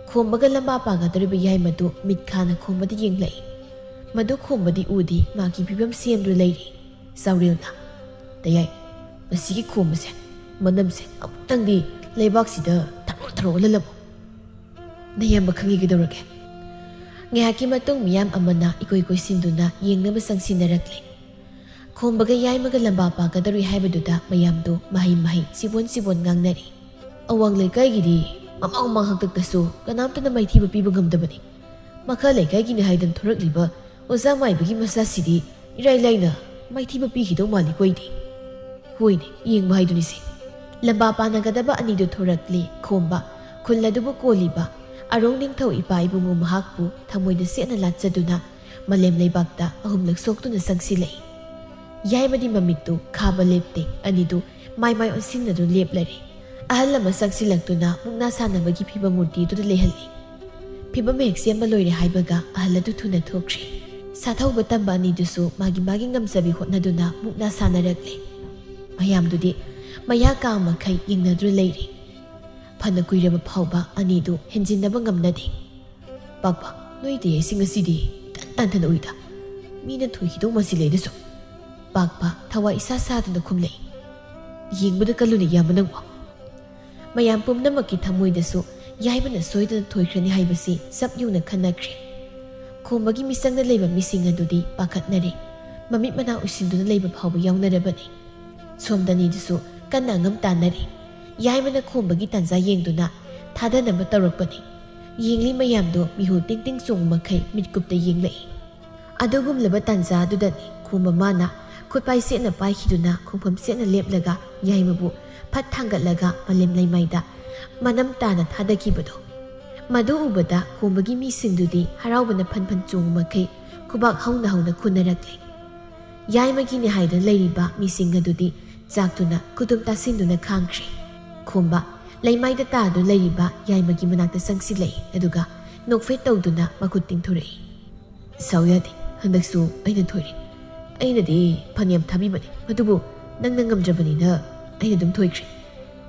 ꯈꯣꯝꯕꯒ ꯂꯝꯕꯥ ꯄꯥꯒꯗꯧꯔꯤꯕ ꯌꯥꯏꯃꯗꯨ ꯃꯤꯠ ꯈꯥꯅ ꯈꯣꯝꯕꯗ ꯌꯦꯡꯂꯛꯏ꯫ ꯃꯗꯨ ꯈꯣꯝꯕꯗꯤ ꯎꯗꯦ, ꯃꯥꯒꯤ ꯐꯤꯕꯝ ꯁꯦꯝꯗꯨꯅ ꯂꯩꯔꯤ꯫ ꯆꯥꯎꯔꯦꯜꯅ, "ꯇꯌꯥꯏ, ꯃꯁꯤꯒꯤ ꯈꯣꯝꯕꯁꯦ ꯃꯅꯝꯁꯦ ꯑꯃꯨꯛꯇꯪꯗꯤ ꯂꯩꯕꯥꯛꯁꯤꯗ ꯊꯔꯣ ꯊꯔꯣ ꯑꯣꯜꯍꯜꯂꯝꯃꯨ꯫" "ꯅꯌꯥꯝꯕ ꯈꯪꯉꯤ ꯀꯩꯗꯧꯔꯒꯦ?" ꯉꯥꯏꯍꯥꯛꯀꯤ ꯃꯇꯨꯡ ꯃꯤꯌꯥꯝ ꯑꯃꯅ ꯏꯀꯣꯏ ꯀꯣꯏꯁꯤꯟꯗꯨꯅ ꯌꯦꯡꯅꯕ ꯆꯪꯁꯤꯟꯅꯔꯛꯂꯦ꯫ ꯈꯣꯝꯕꯒ ꯌꯥꯏꯃꯒ ꯂꯝꯕꯥ ꯄꯥꯒꯗꯧꯔꯤ ꯍꯥꯏꯕꯗꯨꯗ ꯃꯌꯥꯝꯗꯨ ꯃꯍꯩ ꯃꯍꯩ, ꯆꯤꯕꯣꯟ ꯆꯤꯕꯣꯟ ꯉꯥꯡꯅꯔꯤ꯫ "ꯑꯋꯥꯡ ꯂꯩꯀꯥꯏꯒꯤꯗꯤ ꯃꯃꯥꯡ ꯃꯃꯥꯡ ꯍꯥꯛꯇꯛꯇꯁꯨ ꯀꯅꯥꯝꯇꯅ ꯃꯥꯏꯊꯤꯕ ꯄꯤꯕ ꯉꯝꯗꯕꯅꯤ꯫ ꯃꯈꯥ ꯂꯩꯀꯥꯏꯒꯤꯅꯤ ꯍꯥꯏꯗꯅ ꯊꯣꯔꯛꯂꯤꯕ ꯑꯣꯖꯥ ꯃꯥꯏꯕꯒꯤ ꯃꯆꯥꯁꯤꯗꯤ ꯏꯔꯥꯏ ꯂꯥꯏꯅ ꯃꯥꯏꯊꯤꯕ ꯄꯤꯈꯤꯗꯧ ꯃꯥꯜꯂꯤꯀꯣ ꯑꯩꯗꯤ꯫" "ꯍꯣꯏꯅꯦ, ꯌꯦꯡꯕ ꯍꯥꯏꯗꯨꯅꯤꯁꯦ꯫ ꯂꯝꯕꯥ ꯄꯥꯅꯒꯗꯕ ꯑꯅꯤꯗꯨ ꯊꯣꯔꯛꯂꯤ꯫ ꯈꯣꯝꯕ, ꯈꯨꯜ ꯑꯗꯨꯕꯨ ꯀꯣꯜꯂꯤꯕ ꯑꯔꯣꯡ ꯅꯤꯡꯊꯧ ꯏꯄꯥ ꯏꯕꯨꯡꯉꯣ ꯃꯍꯥꯛꯄꯨ ꯊꯃꯣꯏꯗ ꯁꯦꯠꯅ ꯂꯥꯠꯆꯗꯨꯅ ꯃꯥꯂꯦꯝ ꯂꯩꯕꯥꯛꯇ ꯑꯍꯨꯝꯂꯛ ꯁꯣꯛꯇꯨꯅ ꯆꯪꯁꯤꯜꯂꯛꯏ꯫ ꯌꯥꯏꯃꯗꯤ ꯃꯃꯤꯠꯇꯨ ꯈꯥꯕ ꯂꯦꯞꯇꯦ꯫ ꯑꯅꯤꯗꯨ ꯃꯥꯏ ꯃꯥꯏ ꯑꯣꯟꯁꯤꯟꯅꯗꯨꯅ ꯂꯦꯞꯂꯔꯦ꯫ ꯑꯍꯜ ꯑꯃ ꯆꯪꯁꯤꯜꯂꯛꯇꯨꯅ ꯃꯨꯛꯅꯥ ꯁꯥꯟꯅꯕꯒꯤ ꯐꯤꯕꯝ ꯃꯨꯔꯇꯤꯗꯨꯗ ꯂꯩꯍꯜꯂꯤ꯫ ꯐꯤꯕꯝ ꯍꯦꯛ ꯁꯦꯝꯕ ꯂꯣꯏꯔꯦ ꯍꯥꯏꯕꯒ ꯑꯍꯜ ꯑꯗꯨ ꯊꯨꯅ ꯊꯣꯛꯈ꯭ꯔꯦ꯫ ꯁꯥꯊꯧꯕ ꯇꯝꯕ ꯑꯅꯤꯗꯨꯁꯨ ꯃꯥꯒꯤ ꯃꯥꯒꯤ ꯉꯝꯖꯕꯤ ꯍꯣꯠꯅꯗꯨꯅ ꯃꯨꯛꯅꯥ ꯁꯥꯟꯅꯔꯛꯂꯦ꯫ ꯃꯌꯥꯝꯗꯨꯗꯤ ꯃꯌꯥ ꯀꯥ ꯃꯈꯩ ꯌꯦꯡꯅꯗꯨꯅ ꯂꯩꯔꯤ꯫ ꯐꯅ ꯀꯨꯏꯔꯕ ꯐꯥꯎꯕ ꯑꯅꯤꯗꯨ ꯍꯦꯟꯖꯤꯟꯅꯕ ꯉꯝꯅꯗꯦ꯫ "ꯄꯥꯛꯄ, ꯅꯣꯏ ꯇꯌꯥꯏꯁꯤ ꯉꯁꯤꯗꯤ ꯏꯇꯟ ꯇꯟꯊꯅ ꯎꯏꯗ꯫ ꯃꯤꯅ ꯊꯣꯏꯈꯤꯗꯧ ꯃꯥꯁꯤꯜꯂꯦꯗꯁꯨ꯫ ꯄꯥꯛꯄ ꯊꯋꯥꯏ ꯏꯁꯥ ꯁꯥꯗꯅ ꯈꯨꯝꯂꯛꯏ꯫ "ꯌꯦꯡꯕꯗ ꯀꯜꯂꯨꯅꯦ ꯏꯌꯥꯝꯕ ꯅꯪꯕꯣ꯫" ꯃꯌꯥꯝ ꯄꯨꯝꯅꯃꯛꯀꯤ ꯊꯃꯣꯏꯗꯁꯨ ꯌꯥꯏꯃꯅ ꯁꯣꯏꯗꯅ ꯊꯣꯏꯈ꯭ꯔꯅꯤ ꯍꯥꯏꯕꯁꯤ ꯆꯞ ꯌꯨꯡꯅ ꯈꯟꯅꯈ꯭ꯔꯦ꯫ ꯈꯣꯝꯕꯒꯤ ꯃꯤꯆꯪꯗ ꯂꯩꯕ ꯃꯤꯁꯤꯡ ꯑꯗꯨꯗꯤ ꯄꯥꯈꯠꯅꯔꯦ꯫ ꯃꯃꯤꯠ ꯃꯅꯥ ꯎꯏꯁꯤꯟꯗꯨꯅ ꯂꯩꯕ ꯐꯥꯎꯕ ꯌꯥꯎꯅꯔꯕꯅꯤ꯫ ꯁꯣꯝꯗ ꯑꯅꯤꯗꯨꯁꯨ ꯀꯟꯅ ꯑꯉꯝ ꯇꯥꯟꯅꯔꯤ꯫ ꯌꯥꯏꯃꯅ ꯈꯣꯝꯕꯒꯤ ꯇꯥꯟꯖꯥ ꯌꯦꯡꯗꯨꯅ ꯊꯥꯗꯅꯕ ꯇꯧꯔꯛꯄꯅꯤ꯫ ꯌꯦꯡꯂꯤ ꯃꯌꯥꯝꯗꯣ ꯃꯤꯍꯨꯜ ꯇꯤꯡ ꯇꯤꯡ ꯆꯣꯡꯕ ꯃꯈꯩ ꯃꯤꯠꯀꯨꯞꯇ ꯌꯦꯡꯂꯛꯏ꯫ ꯑꯗꯨꯒꯨꯝꯂꯕ ꯇꯥꯟꯖꯥ ꯑꯗꯨꯗꯅꯤ ꯈꯣꯝꯕ ꯃꯥꯅ ꯈꯨꯠꯄꯥꯏ ꯁꯦꯠꯅ ꯄꯥꯏꯈꯤꯗꯨꯅ ꯈꯣꯡꯐꯝ ꯁꯦꯠꯅ ꯂꯦꯞꯂꯒ ꯌꯥꯏꯃꯕꯨ ꯐꯠ ꯊꯥꯡꯒꯠꯂꯒ ꯃꯥꯂꯦꯝ ꯂꯩꯃꯥꯏꯗ ꯃꯅꯝ ꯇꯥꯅ ꯊꯥꯗꯈꯤꯕꯗꯣ꯫ ꯃꯗꯨ ꯎꯕꯗ ꯈꯣꯝꯕꯒꯤ ꯃꯤꯁꯤꯡꯗꯨꯗꯤ ꯍꯔꯥꯎꯕꯅ ꯐꯟ ꯐꯟ ꯆꯣꯡꯕ ꯃꯈꯩ ꯈꯨꯕꯥꯛ ꯍꯧꯅ ꯍꯧꯅ ꯈꯨꯅꯔꯛꯂꯦ꯫ ꯌꯥꯏꯃꯒꯤꯅꯤ ꯍꯥꯏꯗꯨꯅ ꯂꯩꯔꯤꯕ ꯃꯤꯁꯤꯡ ꯑꯗꯨꯗꯤ ꯆꯥꯛꯇꯨꯅ ꯈꯨꯗꯨꯝ ꯇꯥꯁꯤꯟꯗꯨꯅ ꯈꯥꯡꯈ꯭ꯔꯦ꯫ ꯈꯣꯝꯕ ꯂꯩꯃꯥꯏꯗ ꯇꯥꯗꯨꯅ ꯂꯩꯔꯤꯕ ꯌꯥꯏꯃꯒꯤ ꯃꯅꯥꯛꯇ ꯆꯪꯁꯤꯜꯂꯛꯏ, ꯑꯗꯨꯒ ꯅꯣꯛꯐꯦꯠ ꯇꯧꯗꯨꯅ ꯃꯈꯨꯠ ꯇꯤꯡꯊꯣꯔꯛꯏ꯫ "ꯁꯥꯎ ꯌꯥꯗꯦ, ꯍꯟꯗꯛꯁꯨ ꯑꯩꯅ ꯊꯣꯏꯔꯦ꯫ ꯑꯩꯅꯗꯤ ꯐꯅꯌꯥꯝ ꯊꯥꯕꯤꯕꯅꯤ, ꯑꯗꯨꯕꯨ ꯅꯪꯅ ꯉꯝꯗ꯭ꯔꯕꯅꯤꯅ ꯑꯩꯅ ꯑꯗꯨꯝ ꯊꯣꯏꯈ꯭ꯔꯦ꯫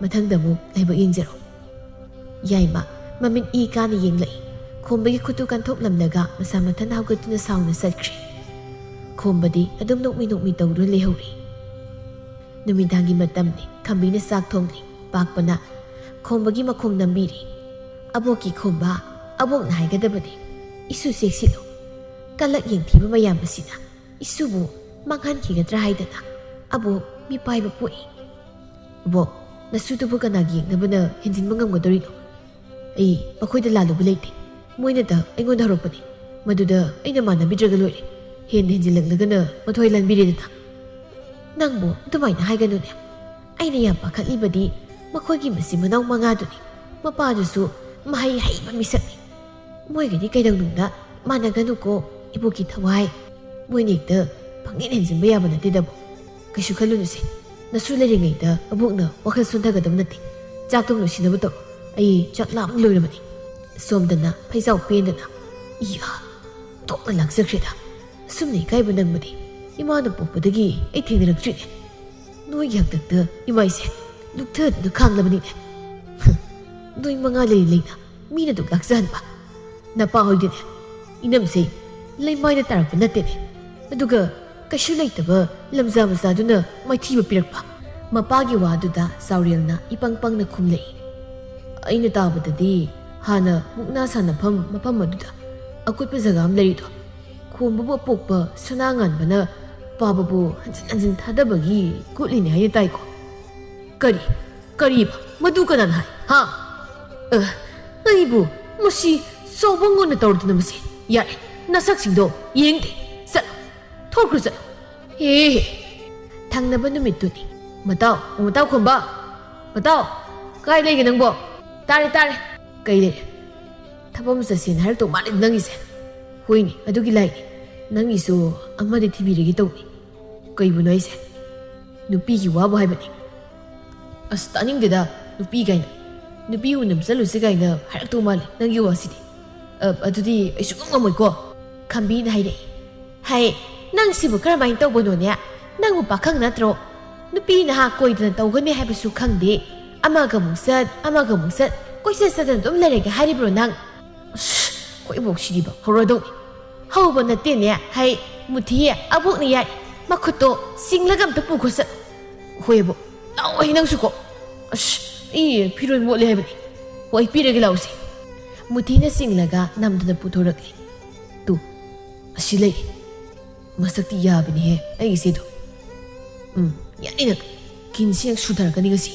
ꯃꯊꯪꯗ ꯑꯃꯨꯛ ꯂꯥꯏꯕꯛ ꯌꯦꯡꯖꯔꯣ꯫" ꯌꯥꯏꯃ ꯃꯃꯤꯠ ꯏ ꯀꯥꯅ ꯌꯦꯡꯂꯛꯏ꯫ ꯈꯣꯝꯕꯒꯤ ꯈꯨꯠꯇꯨ ꯀꯟꯊꯣꯛꯂꯝꯂꯒ ꯃꯁꯥ ꯃꯊꯟ ꯍꯧꯒꯠꯇꯨꯅ ꯁꯥꯎꯅ ꯆꯠꯈ꯭ꯔꯦ꯫ ꯈꯣꯝꯕꯗꯤ ꯑꯗꯨꯝ ꯅꯣꯛꯃꯤ ꯅꯣꯛꯃꯤ ꯇꯧꯗꯨꯅ ꯂꯩꯍꯧꯔꯤ꯫ ꯅꯨꯃꯤꯗꯥꯡꯒꯤ ꯃꯇꯝꯅꯤ꯫ ꯈꯝꯕꯤꯅ ꯆꯥꯛ ꯊꯣꯡꯂꯤ꯫ ꯄꯥꯛꯄꯅ ꯈꯣꯝꯕꯒꯤ ꯃꯈꯣꯡ ꯅꯝꯕꯤꯔꯤ꯫ "ꯑꯕꯣꯛꯀꯤ ꯈꯣꯝꯕ, ꯑꯕꯣꯛꯅ ꯍꯥꯏꯒꯗꯕꯅꯤ, ꯏꯁꯨ ꯆꯦꯛꯁꯤꯜꯂꯨ꯫ ꯀꯂꯛ ꯌꯦꯡꯊꯤꯕ ꯃꯌꯥꯝ ꯑꯁꯤꯅ ꯏꯁꯨꯕꯨ ꯃꯥꯡꯍꯟꯈꯤꯒꯗ꯭ꯔꯥ ꯍꯥꯏꯗꯅ ꯑꯕꯣꯛ ꯃꯤꯄꯥꯏꯕ ꯄꯣꯛꯏ꯫" "ꯑꯕꯣꯛ, ꯅꯁꯨꯗꯨꯕꯨ ꯀꯅꯥꯒꯤ ꯌꯦꯛꯅꯕꯅ ꯍꯦꯟꯖꯤꯟꯕ ꯉꯝꯒꯗꯧꯔꯤꯅꯣ? ꯑꯩ ꯃꯈꯣꯏꯗ ꯂꯥꯜꯂꯨꯕ ꯂꯩꯇꯦ꯫ ꯃꯣꯏꯅꯇ ꯑꯩꯉꯣꯟꯗ ꯍꯧꯔꯛꯄꯅꯤ꯫ ꯃꯗꯨꯗ ꯑꯩꯅ ꯃꯥꯟꯅꯕꯤꯗ꯭ꯔꯒ ꯂꯣꯏꯔꯦ꯫ ꯍꯦꯟꯅ ꯍꯦꯟꯖꯤꯜꯂꯛꯂꯒꯅ ꯃꯊꯣꯏ ꯂꯥꯟꯕꯤꯔꯦꯗꯅ꯫" "ꯅꯪꯕꯨ ꯑꯗꯨꯃꯥꯏꯅ ꯍꯥꯏꯒꯅꯨꯅꯦ꯫ ꯑꯩꯅ ꯌꯥꯝ ꯄꯥꯈꯠꯂꯤꯕꯗꯤ ꯃꯈꯣꯏꯒꯤ ꯃꯆꯤꯟ ꯃꯅꯥꯎ ꯃꯉꯥꯗꯨꯅꯤ꯫ ꯃꯄꯥꯗꯨꯁꯨ ꯃꯍꯩ ꯍꯩꯕ ꯃꯤꯁꯛꯅꯤ꯫ ꯃꯣꯏꯒꯗꯤ ꯀꯩꯗꯧꯅꯨꯡꯗ ꯃꯥꯟꯅꯒꯅꯨꯀꯣ, ꯏꯕꯣꯛꯀꯤ ꯊꯋꯥꯏ꯫ ꯃꯣꯏꯅ ꯍꯦꯛꯇ ꯄꯪꯍꯦꯟ ꯍꯦꯟꯖꯤꯟꯕ ꯌꯥꯕ ꯅꯠꯇꯦꯗꯕꯣ꯫ ꯀꯩꯁꯨ ꯈꯜꯂꯨꯅꯨꯁꯦ꯫ ꯅꯁꯨ ꯂꯩꯔꯤꯉꯩꯗ ꯑꯕꯣꯛꯅ ꯋꯥꯈꯜ ꯁꯣꯟꯊꯒꯗꯕ ꯅꯠꯇꯦ꯫ ꯆꯥꯛꯇꯨꯝ ꯂꯣꯏꯁꯤꯟꯅꯕ ꯇꯧꯔꯣ꯫ ꯑꯩ ꯆꯥꯛ ꯂꯥꯝꯅ ꯂꯣꯏꯔꯕꯅꯤ꯫" ꯁꯣꯝꯗꯅ ꯐꯩꯖꯥꯎ ꯄꯦꯟꯗꯅ, "ꯏꯌꯥ, ꯊꯣꯛꯅ ꯂꯥꯛꯆꯈ꯭ꯔꯦꯗ꯫ ꯑꯁꯨꯝꯅ ꯏꯀꯥꯏꯕ ꯅꯪꯕꯗꯤ ꯏꯃꯥꯅ ꯄꯣꯛꯄꯗꯒꯤ ꯑꯩ ꯊꯦꯡꯅꯔꯛꯇ꯭ꯔꯤꯅꯦ꯫ ꯅꯣꯏꯒꯤ ꯍꯥꯛꯇꯛꯇ ꯏꯃꯥꯏꯁꯦ ꯂꯨꯞꯊꯗꯨꯅ ꯈꯥꯡꯂꯕꯅꯤꯅꯦ꯫ ꯍꯝ, ꯅꯣꯏ ꯃꯉꯥ ꯂꯩ ꯂꯩꯅ ꯃꯤꯅ ꯑꯗꯨꯛ ꯂꯥꯛꯆꯍꯟꯕ꯫ ꯅꯄꯥ ꯍꯣꯏꯗꯤꯅꯦ, ꯏꯅꯝꯁꯦ ꯂꯩꯃꯥꯏꯗ ꯇꯥꯔꯛꯄ ꯅꯠꯇꯦꯅꯦ꯫ ꯑꯗꯨꯒ ꯀꯩꯁꯨ ꯂꯩꯇꯕ ꯂꯝꯖꯥ ꯃꯆꯥꯗꯨꯅ ꯃꯥꯏꯊꯤꯕ ꯄꯤꯔꯛꯄ꯫" ꯃꯄꯥꯒꯤ ꯋꯥꯗꯨꯗ ꯆꯥꯎꯔꯦꯜꯅ ꯏꯄꯪ ꯄꯪꯅ ꯈꯨꯝꯂꯛꯏ꯫ "ꯑꯩꯅ ꯇꯥꯕꯗꯗꯤ ꯍꯥꯟꯅ ꯃꯨꯛꯅꯥ ꯁꯥꯟꯅꯐꯝ ꯃꯐꯝ ꯑꯗꯨꯗ ꯑꯀꯨꯠꯄ ꯖꯒꯥ ꯑꯃ ꯂꯩꯔꯤꯗꯣ, ꯈꯣꯝꯕꯕꯨ ꯑꯄꯣꯛꯄ ꯁꯅꯥ ꯉꯥꯟꯕꯅ ꯄꯥꯕꯕꯨ ꯍꯟꯖꯤꯟ ꯍꯟꯖꯤꯟ ꯊꯥꯗꯕꯒꯤ ꯀꯨꯠꯂꯤꯅꯦ ꯍꯥꯏꯅ ꯇꯥꯏꯀꯣ?" "ꯀꯔꯤ?" ꯀꯔꯤꯕ? ꯃꯗꯨ ꯀꯅꯥꯅ ꯍꯥꯏ? ꯍꯥ? ꯑ, ꯑꯩꯕꯨ ꯃꯁꯤ ꯆꯥꯎꯕꯪ ꯑꯣꯏꯅ ꯇꯧꯔꯗꯅ ꯃꯁꯤ꯫ ꯌꯥꯔꯦ, ꯅꯁꯛꯁꯤꯡꯗꯣ ꯌꯦꯡꯗꯦ꯫ ꯆꯠꯂꯣ, ꯊꯣꯛꯈ꯭ꯔꯣ ꯆꯠꯂꯣ꯫ ꯍꯦ, ꯍꯦ꯫ ꯊꯪꯅꯕ ꯅꯨꯃꯤꯠꯇꯨꯅꯤ꯫ ꯃꯇꯥꯎ, ꯃꯇꯥꯎ ꯈꯣꯝꯕ꯫ ꯃꯇꯥꯎ, ꯀꯥꯏ ꯂꯩꯒꯦ ꯅꯪꯕꯣ? ꯇꯥꯔꯦ, ꯇꯥꯔꯦ꯫ ꯀꯩ ꯂꯩꯔꯦ? ꯊꯕꯛ ꯑꯃ ꯆꯠꯁꯦꯅ ꯍꯥꯏꯔꯛꯇꯧ ꯃꯥꯜꯂꯦ ꯅꯪꯒꯤꯁꯦ꯫ ꯍꯣꯏꯅꯦ, ꯑꯗꯨꯒꯤ ꯂꯥꯏꯅꯤ꯫ ꯅꯪꯒꯤꯁꯨ ꯑꯃꯗꯤ ꯊꯤꯕꯤꯔꯒꯦ ꯇꯧꯅꯤ꯫ ꯀꯩꯕꯨꯅꯣ ꯑꯩꯁꯦ? ꯅꯨꯄꯤꯒꯤ ꯋꯥꯕꯨ ꯍꯥꯏꯕꯅꯤ꯫ ꯑꯁ, ꯇꯥꯅꯤꯡꯗꯦꯗ, ꯅꯨꯄꯤ ꯀꯥꯏꯅ꯫ ꯅꯨꯄꯤ ꯎꯅꯕ ꯆꯠꯂꯨꯁꯤ ꯀꯥꯏꯅ ꯍꯥꯏꯔꯛꯇꯧ ꯃꯥꯜꯂꯦ ꯅꯪꯒꯤ ꯋꯥꯁꯤꯗꯤ꯫ ꯑ, ꯑꯗꯨꯗꯤ ꯑꯩ ꯁꯨꯡꯉꯝ ꯉꯝꯃꯣꯏꯀꯣ꯫ ꯈꯝꯕꯤꯅ ꯍꯥꯏꯔꯛꯏ꯫ ꯍꯥꯏ, ꯅꯪ ꯁꯤꯕꯨ ꯀꯔꯝꯍꯥꯏꯅ ꯇꯧꯕꯅꯣꯅꯦ? ꯅꯪꯕꯨ ꯄꯥꯈꯪ ꯅꯠꯇ꯭ꯔꯣ? ꯅꯨꯄꯤ ꯅꯍꯥ ꯀꯣꯏꯗꯅ ꯇꯧꯒꯅꯤ ꯍꯥꯏꯕꯁꯨ ꯈꯪꯗꯦ꯫ ꯑꯃꯒ ꯑꯃꯨꯛ ꯆꯠ, ꯑꯃꯒ ꯑꯃꯨꯛ ꯆꯠ, ꯀꯣꯏꯆꯠ ꯆꯠꯇꯅ ꯑꯗꯨꯝ ꯂꯩꯔꯒꯦ ꯍꯥꯏꯔꯤꯕ꯭ꯔꯣ ꯅꯪ? ꯑꯁ, ꯑꯩꯈꯣꯏ ꯏꯕꯣꯛꯁꯤꯗꯤꯕ ꯍꯧꯔꯗꯧꯅꯤ꯫ ꯍꯧꯕ ꯅꯠꯇꯦꯅꯦ, ꯍꯩ, ꯃꯨꯊꯤ, ꯑꯕꯣꯛꯅ ꯌꯥꯏ꯫ ꯃꯈꯨꯠꯇꯣ ꯁꯤꯡꯂꯒ ꯑꯝꯇ ꯄꯨꯈꯣ ꯆꯠ꯫ ꯍꯣꯏ, ꯑꯕꯣꯛ, ꯂꯥꯛꯑꯣ, ꯍꯩ, ꯅꯪꯁꯨꯀꯣ꯫ ꯑꯁ, ꯑꯩ ꯐꯤꯔꯣꯜ ꯃꯣꯠꯂꯦ ꯍꯥꯏꯕꯅꯤ꯫ ꯍꯣꯏ, ꯄꯤꯔꯒꯦ, ꯂꯥꯛꯑꯣꯁꯦ꯫ ꯃꯨꯊꯤꯅ ꯁꯤꯡꯂꯒ ꯅꯝꯗꯨꯅ ꯄꯨꯊꯣꯔꯛꯂꯦ꯫ ꯇꯨ, ꯑꯁꯤ ꯂꯩ꯫ ꯃꯁꯛꯇꯤ ꯌꯥꯕꯅꯤꯍꯦ, ꯑꯩꯒꯤꯁꯦ ꯑꯗꯨ꯫ ꯎꯝ, ꯌꯥꯅꯤ ꯅꯪ꯫ ꯀꯤꯟꯁꯤ ꯅꯪ ꯁꯨꯊꯔꯛꯀꯅꯤ ꯉꯁꯤ꯫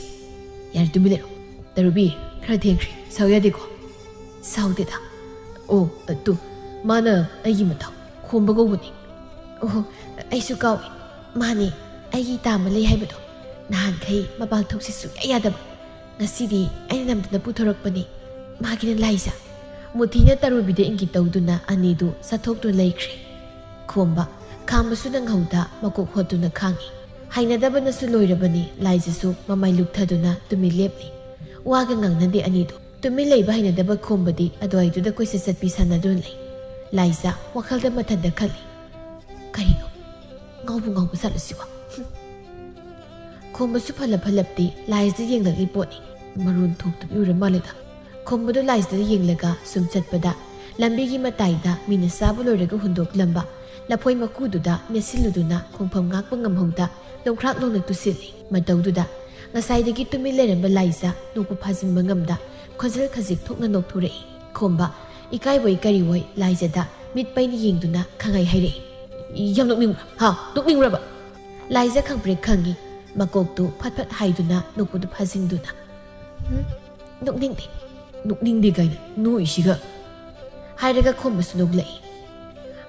ꯌꯥꯔꯦ, ꯇꯨꯃꯤꯟ ꯂꯩꯔꯣ꯫ ꯇꯔꯨꯕꯤ, ꯈꯔ ꯊꯦꯡꯈ꯭ꯔꯦ꯫ ꯁꯥꯎ ꯌꯥꯗꯦꯀꯣ? ꯁꯥꯎꯗꯦꯗ꯫ ꯑꯣ, ꯑꯗꯨ, ꯃꯥꯅ ꯑꯩꯒꯤ ꯃꯇꯥꯎ ꯈꯣꯝꯕ ꯀꯧꯕꯅꯤ꯫ ꯑꯣꯍꯣ, ꯑꯩꯁꯨ ꯀꯥꯎꯏ꯫ ꯃꯥꯅꯦ, ꯑꯩꯒꯤ ꯏꯇꯥ ꯑꯃ ꯂꯩ ꯍꯥꯏꯕꯗꯣ꯫ ꯅꯍꯥꯟꯈꯩ ꯃꯄꯥꯟ ꯊꯣꯛꯁꯤ ꯁꯨꯡꯌꯥ ꯌꯥꯗꯕ꯫ ꯉꯁꯤꯗꯤ ꯑꯩꯅ ꯅꯝꯗꯨꯅ ꯄꯨꯊꯣꯔꯛꯄꯅꯤ꯫ ꯃꯥꯒꯤꯅ ꯂꯥꯏꯖ꯫ ꯃꯨꯊꯤꯅ ꯇꯔꯨꯕꯤꯗ ꯏꯪꯒꯤꯠ ꯇꯧꯗꯨꯅ ꯑꯅꯤꯗꯨ ꯆꯠꯊꯣꯛꯇꯨꯅ ꯂꯩꯈ꯭ꯔꯦ꯫ ꯈꯣꯝꯕ, ꯈꯥꯝꯕꯁꯨ ꯅꯪꯍꯧꯗ ꯃꯀꯣꯛ ꯍꯣꯠꯇꯨꯅ ꯈꯥꯡꯉꯤ꯫ ꯍꯩꯅꯗꯕꯅꯁꯨ ꯂꯣꯏꯔꯕꯅꯤ, ꯂꯥꯏꯖꯁꯨ ꯃꯃꯥꯏ ꯂꯨꯞꯊꯗꯨꯅ ꯇꯨꯃꯤꯟ ꯂꯦꯞꯂꯤ꯫ ꯋꯥꯒ ꯉꯥꯡꯅꯗꯦ ꯑꯅꯤꯗꯨ꯫ ꯇꯨꯃꯤꯟ ꯂꯩꯕ ꯍꯩꯅꯗꯕ ꯈꯣꯝꯕꯗꯤ ꯑꯗꯨꯋꯥꯏꯗꯨꯗ ꯀꯣꯏꯆꯠ ꯆꯠꯄꯤ ꯁꯥꯟꯅꯗꯨꯅ ꯂꯩ꯫ ꯂꯥꯏꯖ ꯋꯥꯈꯜꯗ ꯃꯊꯟꯇ ꯈꯜꯂꯤ꯫ ꯀꯔꯤꯅꯣ? ꯉꯥꯎꯕꯨ ꯉꯥꯎꯕ ꯖꯥꯠꯂꯣ ꯁꯤꯕꯣ? ꯍꯨꯝ꯫ ꯈꯣꯝꯕꯁꯨ ꯐꯜꯂꯞ ꯐꯜꯂꯞꯇꯤ ꯂꯥꯏꯖꯗ ꯌꯦꯡꯂꯛꯂꯤ ꯄꯣꯠꯅꯤ꯫ ꯃꯔꯣꯟ ꯊꯣꯛꯇꯕꯤ ꯑꯣꯏꯔ ꯃꯥꯜꯂꯦꯗ꯫ ꯈꯣꯝꯕꯗꯨ ꯂꯥꯏꯖꯗ ꯌꯦꯡꯂꯒ ꯁꯨꯝ ꯆꯠꯄꯗ ꯂꯝꯕꯤꯒꯤ ꯃꯇꯥꯏꯗ ꯃꯤꯅ ꯆꯥꯕ ꯂꯣꯏꯔꯒ ꯍꯨꯟꯗꯣꯛꯂꯝꯕ ꯂꯐꯣꯏ ꯃꯀꯨꯗꯨꯗ ꯅꯦꯠꯁꯤꯜꯂꯨꯗꯨꯅ ꯈꯣꯡꯐꯝ ꯉꯥꯛꯄ ꯉꯝꯍꯧꯗ ꯂꯣꯡꯈ꯭ꯔꯥꯛ ꯂꯣꯡꯅ ꯇꯨꯁꯤꯜꯂꯤ꯫ ꯃꯇꯧꯗꯨꯗ ꯉꯁꯥꯏꯗꯒꯤ ꯇꯨꯃꯤꯟ ꯂꯩꯔꯝꯕ ꯂꯥꯏꯖ ꯅꯣꯛꯄ ꯐꯥꯖꯤꯟꯕ ꯉꯝꯗ ꯈꯣꯟꯖꯦꯜ ꯈꯖꯤꯛ ꯊꯣꯛꯅ ꯅꯣꯛꯊꯣꯔꯛꯏ꯫ ꯈꯣꯝꯕ ꯏꯀꯥꯏꯕꯣꯏ ꯀꯔꯤꯑꯣꯏ ꯂꯥꯏꯖꯗ ꯃꯤꯠ ꯄꯩꯅ ꯌꯦꯡꯗꯨꯅ ꯈꯪꯍꯥꯏ ꯍꯥꯏꯔꯛꯏ꯫ ꯌꯥꯝ ꯅꯣꯛꯅꯤꯡꯕ꯭ꯔꯥ? ꯍꯥ? ꯅꯣꯛꯅꯤꯡꯕ꯭ꯔꯕ? ꯂꯥꯏꯖ ꯈꯪꯄ꯭ꯔꯦꯛ ꯈꯪꯉꯤ꯫ ꯃꯀꯣꯛꯇꯨ ꯐꯠ ꯐꯠ ꯍꯥꯏꯗꯨꯅ ꯅꯣꯛꯄꯗꯨ ꯐꯥꯖꯤꯟꯗꯨꯅ, "ꯎꯝ, ꯅꯣꯛꯅꯤꯡꯗꯦ, ꯅꯣꯛꯅꯤꯡꯗꯦ ꯀꯥꯏꯅ ꯅꯣꯛꯏꯁꯤꯒ?" ꯍꯥꯏꯔꯒ ꯈꯣꯝꯕꯁꯨ ꯅꯣꯛꯂꯛꯏ꯫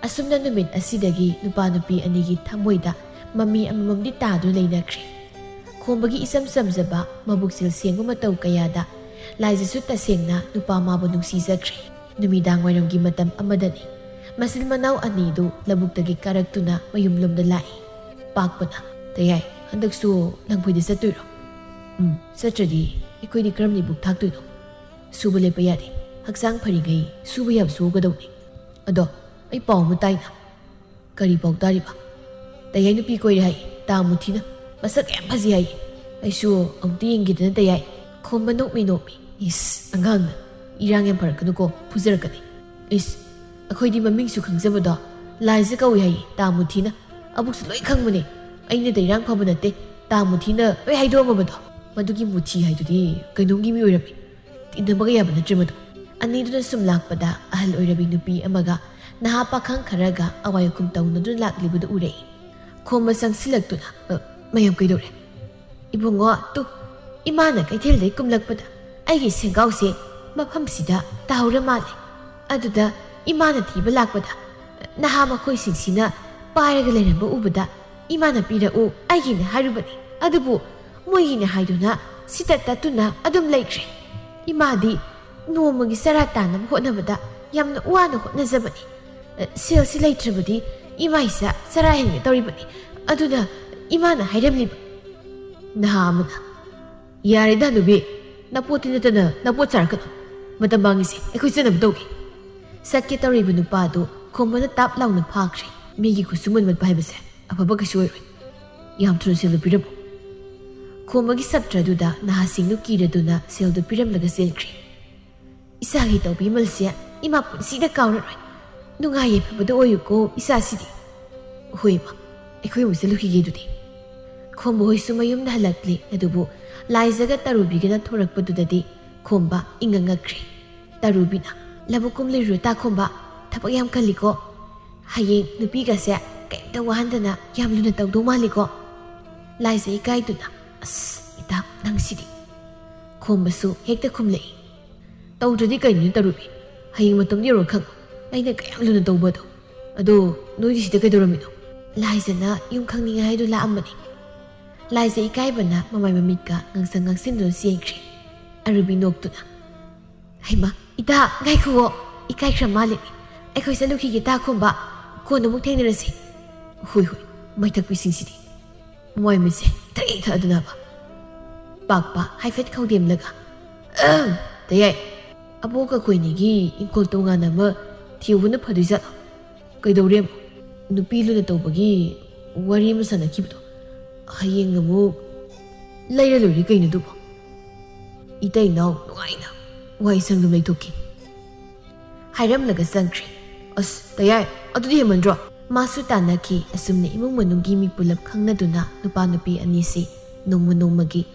ꯑꯁꯨꯝꯅ ꯅꯨꯃꯤꯠ ꯑꯁꯤꯗꯒꯤ ꯅꯨꯄꯥ ꯅꯨꯄꯤ ꯑꯅꯤꯒꯤ ꯊꯃꯣꯏꯗ ꯃꯃꯤ ꯑꯃꯃꯝꯗꯤ ꯇꯥꯗꯨꯅ ꯂꯩꯅꯈ꯭ꯔꯦ꯫ ꯈꯣꯝꯕꯒꯤ ꯏꯆꯝ ꯆꯝꯖꯕ ꯃꯕꯨꯛꯆꯦꯜ ꯁꯦꯡꯕ ꯃꯇꯧ ꯀꯌꯥꯗ ꯂꯥꯏꯖꯁꯨ ꯇꯁꯦꯡꯅ ꯅꯨꯄꯥ ꯃꯥꯕꯨ ꯅꯨꯡꯁꯤꯖꯈ꯭ꯔꯦ꯫ ꯅꯨꯃꯤꯗꯥꯡ ꯋꯥꯏꯔꯝꯒꯤ ꯃꯇꯝ ꯑꯃꯗꯅꯤ꯫ ꯃꯆꯤꯟ ꯃꯅꯥꯎ ꯑꯅꯤꯗꯨ ꯂꯧꯕꯨꯛꯇꯒꯤ ꯀꯥꯔꯛꯇꯨꯅ ꯃꯌꯨꯝꯂꯣꯝꯗ ꯂꯥꯛꯏ꯫ ꯄꯥꯛꯄꯅ, "ꯇꯌꯥꯏ, ꯍꯟꯗꯛꯁꯨ ꯂꯪꯐꯩꯗ ꯆꯠꯇꯣꯏꯔꯣ?" "ꯎꯝ, ꯆꯠꯇ꯭ꯔꯗꯤ ꯑꯩꯈꯣꯏꯗꯤ ꯀꯔꯝꯅ ꯏꯕꯨꯛ ꯊꯥꯛꯇꯣꯏꯅꯣ? ꯁꯨꯕ ꯂꯦꯞꯄ ꯌꯥꯗꯦ꯫ ꯍꯛꯆꯥꯡ ꯐꯔꯤꯉꯩ ꯁꯨꯕ ꯌꯥꯕ ꯁꯨꯒꯗꯧꯅꯤ꯫ ꯑꯗꯣ ꯑꯩ ꯄꯥꯎ ꯑꯃ ꯇꯥꯏꯅ꯫" "ꯀꯔꯤ ꯄꯥꯎ ꯇꯥꯔꯤꯕ?" "ꯇꯌꯥꯏ ꯅꯨꯄꯤ ꯀꯣꯏꯔꯦ ꯍꯥꯏ, ꯇꯥ ꯃꯨꯊꯤꯅ꯫ ꯃꯁꯛ ꯌꯥꯝ ꯐꯖꯩ ꯍꯥꯏ꯫ ꯑꯩꯁꯨ ꯑꯃꯨꯛꯇ ꯌꯦꯡꯒꯦꯗꯅ ꯇꯌꯥꯏ꯫" ꯈꯣꯝꯕ ꯅꯣꯛꯃꯤ ꯅꯣꯛꯃꯤ꯫ "ꯏꯁ, ꯑꯉꯥꯡꯅ ꯏꯔꯥꯡ ꯌꯥꯝ ꯐꯔꯛꯀꯅꯨꯀꯣ, ꯐꯨꯖꯔꯛꯀꯅꯤ꯫" "ꯏꯁ, ꯑꯩꯈꯣꯏꯗꯤ ꯃꯃꯤꯡꯁꯨ ꯈꯪꯖꯕꯗꯣ ꯂꯥꯏꯖ ꯀꯧꯏ ꯍꯥꯏ, ꯇꯥ ꯃꯨꯊꯤꯅ꯫ ꯑꯕꯨꯛꯁꯨ ꯂꯣꯏ ꯈꯪꯕꯅꯦ꯫ ꯑꯩꯅꯗ ꯏꯔꯥꯡ ꯐꯕ ꯅꯠꯇꯦ, ꯇꯥ ꯃꯨꯊꯤꯅ ꯂꯣꯏ ꯍꯥꯏꯗꯣꯛꯑꯝꯃꯕꯗꯣ꯫ ꯃꯗꯨꯒꯤ ꯃꯨꯊꯤ ꯍꯥꯏꯗꯨꯗꯤ ꯀꯩꯅꯣꯝꯒꯤ ꯃꯤ ꯑꯣꯏꯔꯝꯃꯤ꯫ ꯇꯤꯟꯅꯕꯒ ꯌꯥꯕ ꯅꯠꯇ꯭ꯔꯦ ꯃꯗꯨ꯫" ꯑꯅꯤꯗꯨꯅ ꯁꯨꯝ ꯂꯥꯛꯄꯗ ꯑꯍꯜ ꯑꯣꯏꯔꯕꯤ ꯅꯨꯄꯤ ꯑꯃꯒ ꯅꯍꯥ ꯄꯥꯈꯪ ꯈꯔꯒ ꯑꯋꯥꯏ ꯑꯈꯨꯝ ꯇꯧꯅꯗꯨꯅ ꯂꯥꯛꯂꯤꯕꯗꯨ ꯎꯔꯛꯏ꯫ ꯈꯣꯝꯕ ꯆꯪꯁꯤꯜꯂꯛꯇꯨꯅ, "ꯑ, ꯃꯌꯥꯝ ꯀꯩꯗꯧꯔꯦ?" "ꯏꯕꯨꯡꯉꯣ, ꯇꯨ, ꯏꯃꯥꯅ ꯀꯩꯊꯦꯜꯗꯩ ꯀꯨꯝꯂꯛꯄꯗ ꯑꯩꯒꯤ ꯁꯦꯡꯒꯥꯎꯁꯦ ꯃꯐꯝꯁꯤꯗ ꯇꯥꯍꯧꯔ ꯃꯥꯜꯂꯦ꯫ ꯑꯗꯨꯗ ꯏꯃꯥꯅ ꯊꯤꯕ ꯂꯥꯛꯄꯗ ꯅꯍꯥ ꯃꯈꯣꯏꯁꯤꯡꯁꯤꯅ ꯄꯥꯏꯔꯒ ꯂꯩꯔꯝꯕ ꯎꯕꯗ ꯏꯃꯥꯅ ꯄꯤꯔꯛꯎ ꯑꯩꯒꯤꯅꯦ ꯍꯥꯏꯔꯨꯕꯅꯤ꯫ ꯑꯗꯨꯕꯨ ꯃꯣꯏꯒꯤꯅꯦ ꯍꯥꯏꯗꯨꯅ ꯁꯤꯗ ꯇꯠꯇꯨꯅ ꯑꯗꯨꯝ ꯂꯩꯈ꯭ꯔꯦ꯫ ꯏꯃꯥꯗꯤ ꯅꯣꯡꯃꯒꯤ ꯆꯔꯥ ꯇꯥꯟꯅꯕ ꯍꯣꯠꯅꯕꯗ ꯌꯥꯝꯅ ꯋꯥꯅ ꯍꯣꯠꯅꯖꯕꯅꯤ꯫ ꯑ, ꯁꯦꯜꯁꯤ ꯂꯩꯇ꯭ꯔꯕꯗꯤ ꯏꯃꯥ ꯏꯆꯥ ꯆꯔꯥ ꯍꯦꯟꯒꯦ ꯇꯧꯔꯤꯕꯅꯤ꯫ ꯑꯗꯨꯅ ꯏꯃꯥꯅ ꯍꯥꯏꯔꯝꯂꯤꯕ꯫" ꯅꯍꯥ ꯑꯃꯅ, "ꯌꯥꯔꯦꯗ ꯍꯅꯨꯕꯤ, ꯅꯄꯣꯠꯇꯤ ꯅꯠꯇꯅ ꯅꯄꯣꯠ ꯆꯥꯔꯛꯀꯅꯨ꯫ ꯃꯇꯝ ꯃꯥꯡꯉꯤꯁꯦ, ꯑꯩꯈꯣꯏ ꯆꯠꯅꯕ ꯇꯧꯒꯦ꯫" ꯆꯠꯀꯦ ꯇꯧꯔꯤꯕ ꯅꯨꯄꯥꯗꯨ ꯈꯣꯝꯕꯅ ꯇꯥꯞ ꯂꯥꯎꯅ ꯐꯥꯈ꯭ꯔꯦ꯫ ꯃꯤꯒꯤ ꯈꯨꯠꯁꯨꯃꯟ ꯃꯠꯄ ꯍꯥꯏꯕꯁꯦ ꯑꯐꯕ ꯀꯩꯁꯨ ꯑꯣꯏꯔꯣꯏ꯫ "ꯌꯥꯝ ꯊꯨꯅ ꯁꯦꯜꯗꯨ ꯄꯤꯔꯝꯃꯨ꯫" ꯈꯣꯝꯕꯒꯤ ꯁꯞꯇ꯭ꯔꯗꯨꯗ ꯅꯍꯥꯁꯤꯡꯗꯨ ꯀꯤꯔꯗꯨꯅ ꯁꯦꯜꯗꯨ ꯄꯤꯔꯝꯂꯒ ꯆꯦꯟꯈ꯭ꯔꯦ꯫ "ꯏꯆꯥꯒꯤ ꯇꯧꯕꯤꯃꯜꯁꯦ ꯏꯃꯥ ꯄꯨꯟꯁꯤꯗ ꯀꯥꯎꯔꯔꯣꯏ꯫ ꯅꯨꯡꯉꯥꯏ ꯌꯥꯏꯐꯕꯗ ꯑꯣꯏꯌꯨꯀꯣ ꯏꯆꯥꯁꯤꯗꯤ꯫" "ꯍꯣꯏ ꯏꯃꯥ, ꯑꯩꯈꯣꯏ ꯑꯃꯨꯛ ꯆꯠꯂꯨꯈꯤꯒꯦ ꯑꯗꯨꯗꯤ꯫" ꯈꯣꯝꯕ ꯍꯣꯏꯁꯨ ꯃꯌꯨꯝꯗ ꯍꯜꯂꯛꯂꯦ꯫ ꯑꯗꯨꯕꯨ ꯂꯥꯏꯖꯒ ꯇꯔꯨꯕꯤꯒꯅ ꯊꯣꯔꯛꯄꯗꯨꯗꯗꯤ ꯈꯣꯝꯕ ꯏꯉꯛ ꯉꯛꯈ꯭ꯔꯦ꯫ ꯇꯔꯨꯕꯤꯅ, "ꯂꯧꯕꯨꯛ ꯀꯨꯝꯂꯤꯔꯨ ꯇꯥ ꯈꯣꯝꯕ, ꯊꯕꯛ ꯌꯥꯝ ꯀꯜꯂꯤꯀꯣ꯫ ꯍꯌꯦꯡ ꯅꯨꯄꯤꯒꯁꯦ ꯀꯩꯝꯇ ꯋꯥꯍꯟꯗꯅ ꯌꯥꯝ ꯂꯨꯅ ꯇꯧꯗꯧ ꯃꯥꯜꯂꯤꯀꯣ꯫" ꯂꯥꯏꯖ ꯏꯀꯥꯏꯗꯨꯅ, "ꯑꯁ, ꯏꯇꯥ, ꯅꯪꯁꯤꯗꯤ!" ꯈꯣꯝꯕꯁꯨ ꯍꯦꯛꯇ ꯈꯨꯝꯂꯛꯏ꯫ "ꯇꯧꯗ꯭ꯔꯗꯤ ꯀꯩꯅꯣꯅꯦ ꯇꯔꯨꯕꯤ? ꯍꯌꯦꯡ ꯃꯇꯝꯗ ꯌꯧꯔ ꯈꯪꯉꯣ꯫ ꯑꯩꯅ ꯀꯌꯥꯝ ꯂꯨꯅ ꯇꯧꯕꯗꯣ꯫ ꯑꯗꯣ ꯅꯣꯏꯗꯤ ꯁꯤꯗ ꯀꯩꯗꯧꯔꯝꯃꯤꯅꯣ?" ꯂꯥꯏꯖꯅ ꯌꯨꯝ ꯈꯪꯅꯤꯡꯉꯦ ꯍꯥꯏꯗꯨ ꯂꯥꯛꯑꯝꯕꯅꯤ꯫ ꯂꯥꯏꯖ ꯏꯀꯥꯏꯕꯅ ꯃꯃꯥꯏ ꯃꯃꯤꯠꯀ ꯉꯥꯡꯁꯪ ꯉꯥꯡꯁꯤꯟꯗꯨꯅ ꯆꯦꯟꯈ꯭ꯔꯦ꯫ ꯑꯔꯨꯕꯤ ꯅꯣꯛꯇꯨꯅ, "ꯍꯩꯃꯥ, ꯏꯇꯥ, ꯉꯥꯏꯈꯨꯋꯣ꯫ ꯏꯀꯥꯏꯈ꯭ꯔ ꯃꯥꯜꯂꯦ꯫ ꯑꯩꯈꯣꯏ ꯆꯠꯂꯨꯈꯤꯒꯦ, ꯇꯥ ꯈꯣꯝꯕ꯫ ꯀꯣꯟꯅ ꯑꯃꯨꯛ ꯊꯦꯡꯅꯔꯁꯤ꯫" "ꯍꯣꯏ, ꯍꯣꯏ, ꯃꯩꯊꯛꯄꯤꯁꯤꯡꯁꯤꯗꯤ!" ꯃꯃꯥꯏ ꯃꯃꯤꯠꯁꯦ ꯇꯔꯦꯠ ꯊꯛꯑꯗꯅꯕ꯫ ꯄꯥꯛꯄ ꯍꯥꯏꯐꯦꯠ ꯈꯧꯗꯦꯝꯂꯒ, "ꯑꯍꯝ, ꯇꯌꯥꯏ, ꯑꯕꯣꯛꯀ ꯑꯩꯈꯣꯏꯅꯤꯒꯤ ꯏꯪꯈꯣꯜ ꯇꯣꯉꯥꯟꯅ ꯑꯃ ꯊꯤꯍꯧꯕꯅ ꯐꯗꯣꯏꯖꯥꯠꯂꯣ? ꯀꯩꯗꯧꯔꯦ? ꯅꯨꯄꯤ ꯂꯨꯅ ꯇꯧꯕꯒꯤ ꯋꯥꯔꯤ ꯑꯃ ꯁꯥꯟꯅꯈꯤꯕꯗꯣ ꯍꯌꯦꯡ ꯑꯃꯨꯛ ꯂꯩꯔ ꯂꯣꯏꯔꯦ ꯀꯩꯅꯣ ꯑꯗꯨꯕꯣ? ꯏꯇꯩ ꯏꯅꯥꯎ ꯅꯨꯡꯉꯥꯏꯅ ꯋꯥꯏ ꯁꯪꯗꯨꯝ ꯂꯩꯊꯣꯛꯈꯤ꯫" ꯍꯥꯏꯔꯝꯂꯒ ꯆꯪꯈ꯭ꯔꯦ꯫ "ꯑꯁ, ꯇꯌꯥꯏ, ꯑꯗꯨꯗꯤ ꯍꯦꯟꯃꯟꯗ꯭ꯔꯣ?" ꯃꯥꯁꯨ ꯇꯥꯟꯅꯈꯤ꯫ ꯑꯁꯨꯝꯅ ꯏꯃꯨꯡ ꯃꯅꯨꯡꯒꯤ ꯃꯤ ꯄꯨꯂꯞ ꯈꯪꯅꯗꯨꯅ ꯅꯨꯄꯥ ꯅꯨꯄꯤ ꯑꯅꯤꯁꯤ ꯅꯣꯡꯃ ꯅꯣꯡꯃꯒꯤ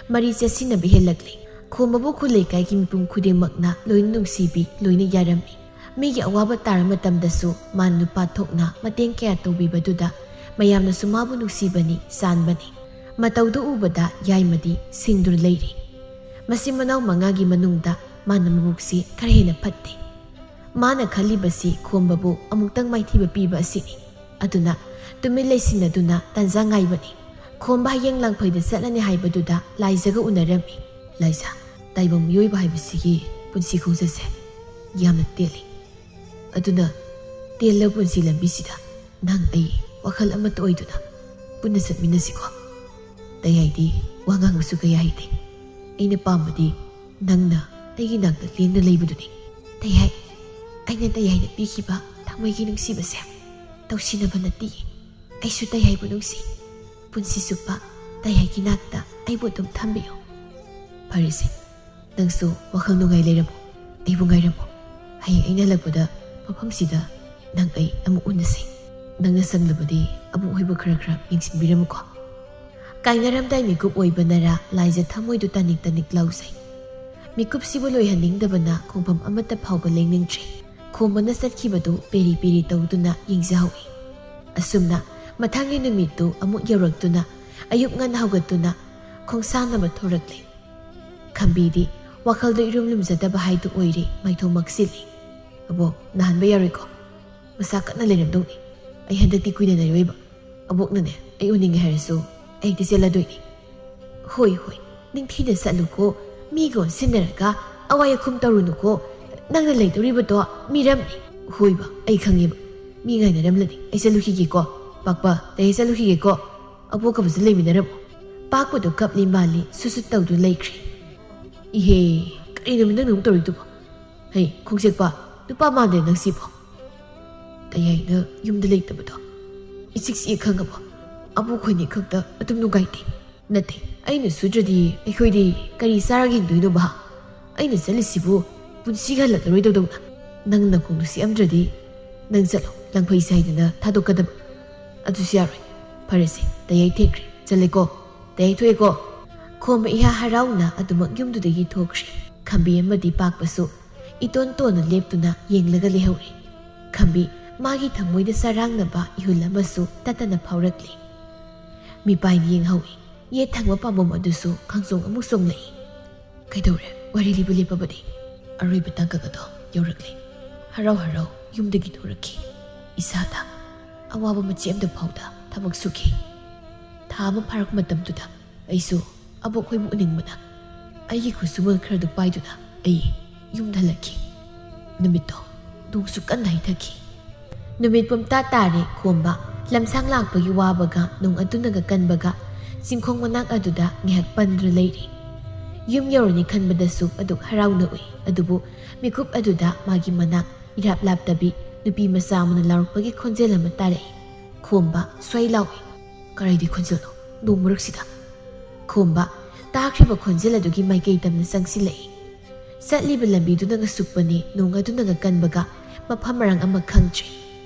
ꯃꯔꯤ ꯆꯦꯠꯁꯤꯟꯅꯕ ꯍꯦꯜꯂꯛꯂꯤ꯫ ꯈꯣꯝꯕꯕꯨ ꯈꯨꯜ ꯂꯩꯀꯥꯏꯒꯤ ꯃꯤꯄꯨꯝ ꯈꯨꯗꯤꯡꯃꯛꯅ ꯂꯣꯏꯅ ꯅꯨꯡꯁꯤꯕꯤ, ꯂꯣꯏꯅ ꯌꯥꯔꯝꯃꯤ꯫ ꯃꯤꯒꯤ ꯑꯋꯥꯕ ꯇꯥꯔ ꯃꯇꯝꯗꯁꯨ ꯃꯥꯅ ꯅꯨꯄꯥ ꯊꯣꯛꯅ ꯃꯇꯦꯡ ꯀꯌꯥ ꯇꯧꯕꯤꯕꯗꯨꯗ ꯃꯌꯥꯝꯅꯁꯨ ꯃꯥꯕꯨ ꯅꯨꯡꯁꯤꯕꯅꯤ, ꯆꯥꯟꯕꯅꯤ꯫ ꯃꯇꯧꯗꯨ ꯎꯕꯗ ꯌꯥꯏꯃꯗꯤ ꯁꯤꯡꯗꯨꯅ ꯂꯩꯔꯤ꯫ ꯃꯆꯤꯟ ꯃꯅꯥꯎ ꯃꯉꯥꯒꯤ ꯃꯅꯨꯡꯗ ꯃꯥꯅ ꯃꯕꯨꯛꯁꯤ ꯈꯔ ꯍꯦꯟꯅ ꯐꯠꯇꯦ꯫ ꯃꯥꯅ ꯈꯜꯂꯤꯕꯁꯤ ꯈꯣꯝꯕꯕꯨ ꯑꯃꯨꯛꯇꯪ ꯃꯥꯏꯊꯤꯕ ꯄꯤꯕ ꯑꯁꯤꯅꯤ꯫ ꯑꯗꯨꯅ ꯇꯨꯃꯤꯟ ꯂꯩꯁꯤꯟꯅꯗꯨꯅ ꯇꯥꯟꯖꯥ ꯉꯥꯏꯕꯅꯤ꯫ ꯈꯣꯝꯕ ꯍꯌꯦꯡ ꯂꯥꯡꯐꯩꯗ ꯆꯠꯂꯅꯤ ꯍꯥꯏꯕꯗꯨꯗ ꯂꯥꯏꯖꯒ ꯎꯅꯔꯝꯃꯤ꯫ "ꯂꯥꯏꯖ, ꯇꯥꯏꯕꯪ ꯃꯤꯑꯣꯏꯕ ꯍꯥꯏꯕꯁꯤꯒꯤ ꯄꯨꯟꯁꯤ ꯈꯣꯡꯆꯠꯁꯦ ꯌꯥꯝꯅ ꯇꯦꯜꯂꯤ꯫ ꯑꯗꯨꯅ ꯇꯦꯜꯂꯕ ꯄꯨꯟꯁꯤ ꯂꯝꯕꯤꯁꯤꯗ ꯅꯪ ꯑꯩ ꯋꯥꯈꯜ ꯑꯃꯠꯇ ꯑꯣꯏꯗꯨꯅ ꯄꯨꯟꯅ ꯆꯠꯃꯤꯟꯅꯁꯤꯀꯣ꯫ ꯇꯌꯥꯏꯗꯤ ꯋꯥ ꯉꯥꯡꯕꯁꯨ ꯀꯌꯥ ꯍꯩꯇꯦ꯫ ꯑꯩꯅ ꯄꯥꯝꯕꯗꯤ ꯅꯪꯅ ꯑꯩꯒꯤ ꯅꯥꯛꯇ ꯂꯦꯡꯅ ꯂꯩꯕꯗꯨꯅꯤ꯫" "ꯇꯌꯥꯏ, ꯑꯩꯅ ꯇꯌꯥꯏꯗ ꯄꯤꯈꯤꯕ ꯊꯃꯣꯏꯒꯤ ꯅꯨꯡꯁꯤꯕꯁꯦ ꯇꯧꯁꯤꯟꯅꯕ ꯅꯠꯇꯤꯌꯦ꯫ ꯑꯩꯁꯨ ꯇꯌꯥꯏꯕꯨ ꯅꯨꯡꯁꯤ꯫ ꯄꯨꯟꯁꯤ ꯆꯨꯞꯄ ꯇꯌꯥꯏꯒꯤ ꯅꯥꯛꯇ ꯑꯩꯕꯨ ꯑꯗꯨꯝ ꯊꯝꯕꯤꯌꯨ꯫" "ꯐꯔꯦꯁꯦ, ꯅꯪꯁꯨ ꯋꯥꯈꯜ ꯅꯨꯡꯉꯥꯏ ꯂꯩꯔꯝꯃꯣ, ꯑꯩꯕꯨ ꯉꯥꯏꯔꯝꯃꯣ꯫ ꯍꯌꯦꯡ ꯑꯩꯅ ꯍꯜꯂꯛꯄꯗ ꯃꯐꯝꯁꯤꯗ ꯅꯪ ꯑꯩ ꯑꯃꯨꯛ ꯎꯅꯁꯤ꯫ ꯅꯪꯅ ꯁꯪꯂꯕꯗꯤ ꯑꯕꯣꯛ ꯍꯣꯏꯕꯨ ꯈꯔ ꯈꯔ ꯌꯦꯡꯁꯤꯟꯕꯤꯔꯝꯃꯨꯀꯣ꯫" ꯀꯥꯏꯅꯔꯝꯗꯥꯏ ꯃꯤꯀꯨꯞ ꯑꯣꯏꯕꯅꯔꯥ ꯂꯥꯏꯖ ꯊꯃꯣꯏꯗꯨ ꯇꯥꯅꯤꯛ ꯇꯥꯅꯤꯛ ꯂꯥꯎꯖꯩ꯫ ꯃꯤꯀꯨꯞꯁꯤꯕꯨ ꯂꯣꯏꯍꯟꯅꯤꯡꯗꯕꯅ ꯈꯣꯡꯐꯝ ꯑꯃꯠꯇ ꯐꯥꯎꯕ ꯂꯦꯡꯅꯤꯡꯗ꯭ꯔꯤ꯫ ꯈꯣꯝꯕꯅ ꯆꯠꯈꯤꯕꯗꯨ ꯄꯦꯔꯤ ꯄꯦꯔꯤ ꯇꯧꯗꯨꯅ ꯌꯦꯡꯖꯍꯧꯏ꯫ ꯑꯁꯨꯝꯅ ꯃꯊꯪꯒꯤ ꯅꯨꯃꯤꯠꯇꯨ ꯑꯃꯨꯛ ꯌꯧꯔꯛꯇꯨꯅ ꯑꯌꯨꯛ ꯉꯟꯅ ꯍꯧꯒꯠꯇꯨꯅ ꯈꯣꯡꯁꯥꯟꯅꯕ ꯊꯣꯔꯛꯂꯦ꯫ ꯈꯝꯕꯤꯗꯤ ꯋꯥꯈꯜꯗ ꯏꯔꯨꯝ ꯂꯨꯝꯖꯗꯕ ꯍꯥꯏꯗꯨ ꯑꯣꯏꯔꯦ, ꯃꯥꯏꯊꯣꯡ ꯃꯛꯁꯤꯜꯂꯤ꯫ "ꯑꯕꯣꯛ, ꯅꯥꯍꯟꯕ ꯌꯥꯔꯣꯏꯀꯣ꯫ ꯃꯁꯥ ꯀꯟꯅ ꯂꯩꯔꯝꯗꯧꯅꯤ꯫ ꯑꯩ ꯍꯟꯗꯛꯇꯤ ꯀꯨꯏꯅ ꯂꯩꯔꯣꯏꯕ꯫ ꯑꯕꯣꯛꯅꯅꯦ, ꯑꯩ ꯎꯅꯤꯡꯉꯦ ꯍꯥꯏꯔꯁꯨ ꯑꯩ ꯍꯦꯛꯇ ꯆꯦꯜꯂꯗꯣꯏꯅꯤ꯫" "ꯍꯣꯏ, ꯍꯣꯏ, ꯅꯤꯡꯊꯤꯅ ꯆꯠꯂꯨꯀꯣ꯫ ꯃꯤꯒ ꯑꯣꯟꯁꯤꯟꯅꯔꯒ ꯑꯋꯥꯏ ꯑꯈꯨꯝ ꯇꯧꯔꯨꯅꯨꯀꯣ꯫ ꯅꯪꯅ ꯂꯩꯗꯣꯔꯤꯕꯗꯣ ꯃꯤꯔꯝꯅꯤ꯫" "ꯍꯣꯏꯕ, ꯑꯩ ꯈꯪꯉꯦꯕ꯫ ꯃꯤ ꯉꯥꯏꯅꯔꯝꯂꯅꯤ꯫ ꯑꯩ ꯆꯠꯂꯨꯈꯤꯒꯦꯀꯣ꯫ ꯄꯥꯛꯄ, ꯑꯩ ꯆꯠꯂꯨꯈꯤꯒꯦꯀꯣ꯫ ꯑꯕꯣꯛꯀꯕꯨꯁꯨ ꯂꯩꯃꯤꯟꯅꯔꯝꯃꯣ꯫" ꯄꯥꯛꯄꯗꯣ ꯀꯞꯂꯤ ꯃꯥꯜꯂꯤ ꯁꯨꯁꯨ ꯇꯧꯗꯨꯅ ꯂꯩꯈ꯭ꯔꯦ꯫ "ꯏꯍꯦ, ꯀꯔꯤꯅꯣ ꯅꯪꯅ ꯑꯃꯨꯛ ꯇꯧꯔꯤꯗꯨꯕꯣ? ꯍꯩ, ꯈꯣꯡꯆꯦꯛꯄ, ꯅꯨꯄꯥ ꯃꯥꯟꯗꯦ ꯅꯪꯁꯤꯕꯣ꯫" "ꯇꯌꯥꯏꯅ ꯌꯨꯝꯗ ꯂꯩꯇꯕꯗꯣ ꯏꯆꯤꯛ ꯆꯤꯛꯑꯦ ꯈꯪꯉꯕꯣ? ꯑꯕꯣꯛꯈꯣꯏꯅꯤ ꯈꯛꯇ ꯑꯗꯨꯝ ꯅꯨꯡꯉꯥꯏꯇꯦ꯫" "ꯅꯠꯇꯦ, ꯑꯩꯅ ꯁꯨꯗ꯭ꯔꯗꯤ ꯑꯩꯈꯣꯏꯗꯤ ꯀꯔꯤ ꯆꯥꯔꯒ ꯍꯤꯡꯗꯣꯏꯅꯣꯕ? ꯑꯩꯅ ꯆꯠꯂꯤꯁꯤꯕꯨ ꯄꯨꯟꯁꯤꯒ ꯍꯜꯂꯛꯂꯔꯣꯏꯗꯧꯗꯧꯅ꯫ ꯅꯪ ꯅꯈꯣꯡꯗꯣ ꯁꯤꯛꯑꯝꯗ꯭ꯔꯗꯤ ꯅꯪ ꯆꯠꯂꯣ, ꯂꯪꯐꯩ ꯁꯥꯏꯗꯅ ꯊꯥꯗꯣꯛꯀꯗꯕ꯫ ꯑꯗꯨꯁꯨ ꯌꯥꯔꯣꯏ꯫ ꯐꯔꯦꯁꯦ, ꯇꯌꯥꯏ ꯊꯦꯡꯈ꯭ꯔꯦ, ꯆꯠꯂꯦꯀꯣ, ꯇꯌꯥꯏ ꯊꯣꯛꯑꯦꯀꯣ꯫" ꯈꯣꯝꯕ ꯏꯍꯥ ꯍꯔꯥꯎꯅ ꯑꯗꯨꯃꯛ ꯌꯨꯝꯗꯨꯗꯒꯤ ꯊꯣꯛꯈ꯭ꯔꯦ꯫ ꯈꯝꯕꯤ ꯑꯃꯗꯤ ꯄꯥꯛꯄꯁꯨ ꯏꯇꯣꯟ ꯇꯣꯟꯅ ꯂꯦꯞꯇꯨꯅ ꯌꯦꯡꯂꯒ ꯂꯩꯍꯧꯔꯦ꯫ ꯈꯝꯕꯤ ꯃꯥꯒꯤ ꯊꯃꯣꯏꯗ ꯆꯔꯥꯡꯅꯕ ꯏꯍꯨꯜ ꯑꯃꯁꯨ ꯇꯠꯇꯅ ꯐꯥꯎꯔꯛꯂꯤ꯫ ꯃꯤꯄꯥꯏꯅ ꯌꯦꯡꯍꯧꯏ꯫ ꯌꯦꯠ ꯊꯪꯕ ꯄꯥꯝꯕꯣꯝ ꯑꯗꯨꯁꯨ ꯈꯥꯡꯆꯣꯡ ꯑꯃꯨꯛ ꯆꯣꯡꯂꯛꯏ꯫ "ꯀꯩꯗꯧꯔꯦ? ꯋꯥꯔꯤ ꯂꯤꯕ ꯂꯦꯞꯄꯕꯗꯤ?" "ꯑꯔꯣꯏꯕ ꯇꯥꯡꯀꯛ ꯑꯗꯣ ꯌꯧꯔꯛꯂꯦ꯫ ꯍꯔꯥꯎ ꯍꯔꯥꯎ ꯌꯨꯝꯗꯒꯤ ꯊꯣꯔꯛꯈꯤ꯫ ꯏꯁꯥꯗ ꯑꯋꯥꯕ ꯃꯆꯦꯠ ꯑꯃꯗ ꯐꯥꯎꯗ ꯊꯕꯛ ꯁꯨꯈꯤ꯫ ꯊꯥ ꯑꯃ ꯐꯥꯔꯛꯄ ꯃꯇꯝꯗꯨꯗ ꯑꯩꯁꯨ ꯑꯕꯣꯛ ꯍꯣꯏꯕꯨ ꯎꯅꯤꯡꯕꯅ ꯑꯩꯒꯤ ꯈꯨꯠꯁꯨꯃꯜ ꯈꯔꯗꯨ ꯄꯥꯏꯗꯨꯅ ꯑꯩ ꯌꯨꯝꯗ ꯍꯜꯂꯛꯈꯤ꯫ ꯅꯨꯃꯤꯠꯇꯣ ꯅꯣꯡꯁꯨ ꯀꯟꯅ ꯍꯩꯊꯈꯤ꯫ ꯅꯨꯃꯤꯠ ꯄꯨꯝꯇꯥ ꯇꯥꯔꯦ ꯈꯣꯝꯕ꯫ ꯂꯝꯁꯥꯡ ꯂꯥꯛꯄꯒꯤ ꯋꯥꯕꯒ ꯅꯣꯡ ꯑꯗꯨꯅꯒ ꯀꯟꯕꯒ ꯆꯤꯡꯈꯣꯡ ꯃꯅꯥꯛ ꯑꯗꯨꯗ ꯉꯥꯏꯍꯥꯛ ꯄꯟꯗꯨꯅ ꯂꯩꯔꯤ꯫ ꯌꯨꯝ ꯌꯧꯔꯅꯤ ꯈꯟꯕꯗꯁꯨ ꯑꯗꯨꯛ ꯍꯔꯥꯎꯅ ꯎꯏ꯫ ꯑꯗꯨꯕꯨ ꯃꯤꯀꯨꯞ ꯑꯗꯨꯗ ꯃꯥꯒꯤ ꯃꯅꯥꯛ ꯏꯔꯥꯞ ꯂꯥꯞꯇꯕꯤ ꯅꯨꯄꯤ ꯃꯆꯥ ꯑꯃꯅ ꯂꯥꯎꯔꯛꯄꯒꯤ ꯈꯣꯟꯖꯦꯜ ꯑꯃ ꯇꯥꯔꯛꯏ꯫ ꯈꯣꯝꯕ ꯁ꯭ꯋꯥꯏ ꯂꯥꯎꯏ꯫ "ꯀꯔꯥꯏꯗꯤ ꯈꯣꯟꯖꯦꯜꯅꯣ ꯅꯣꯡ ꯃꯔꯛꯁꯤꯗ?" ꯈꯣꯝꯕ ꯇꯥꯈ꯭ꯔꯤꯕ ꯈꯣꯟꯖꯦꯜ ꯑꯗꯨꯒꯤ ꯃꯥꯏꯀꯩ ꯇꯝꯅ ꯆꯪꯁꯤꯜꯂꯛꯏ꯫ ꯆꯠꯂꯤꯕ ꯂꯝꯕꯤꯗꯨꯅꯒ ꯁꯨꯛꯄꯅꯤ, ꯅꯣꯡ ꯑꯗꯨꯅꯒ ꯀꯟꯕꯒ ꯃꯐꯝ ꯃꯔꯥꯡ ꯑꯃ ꯈꯪꯗ꯭ꯔꯦ꯫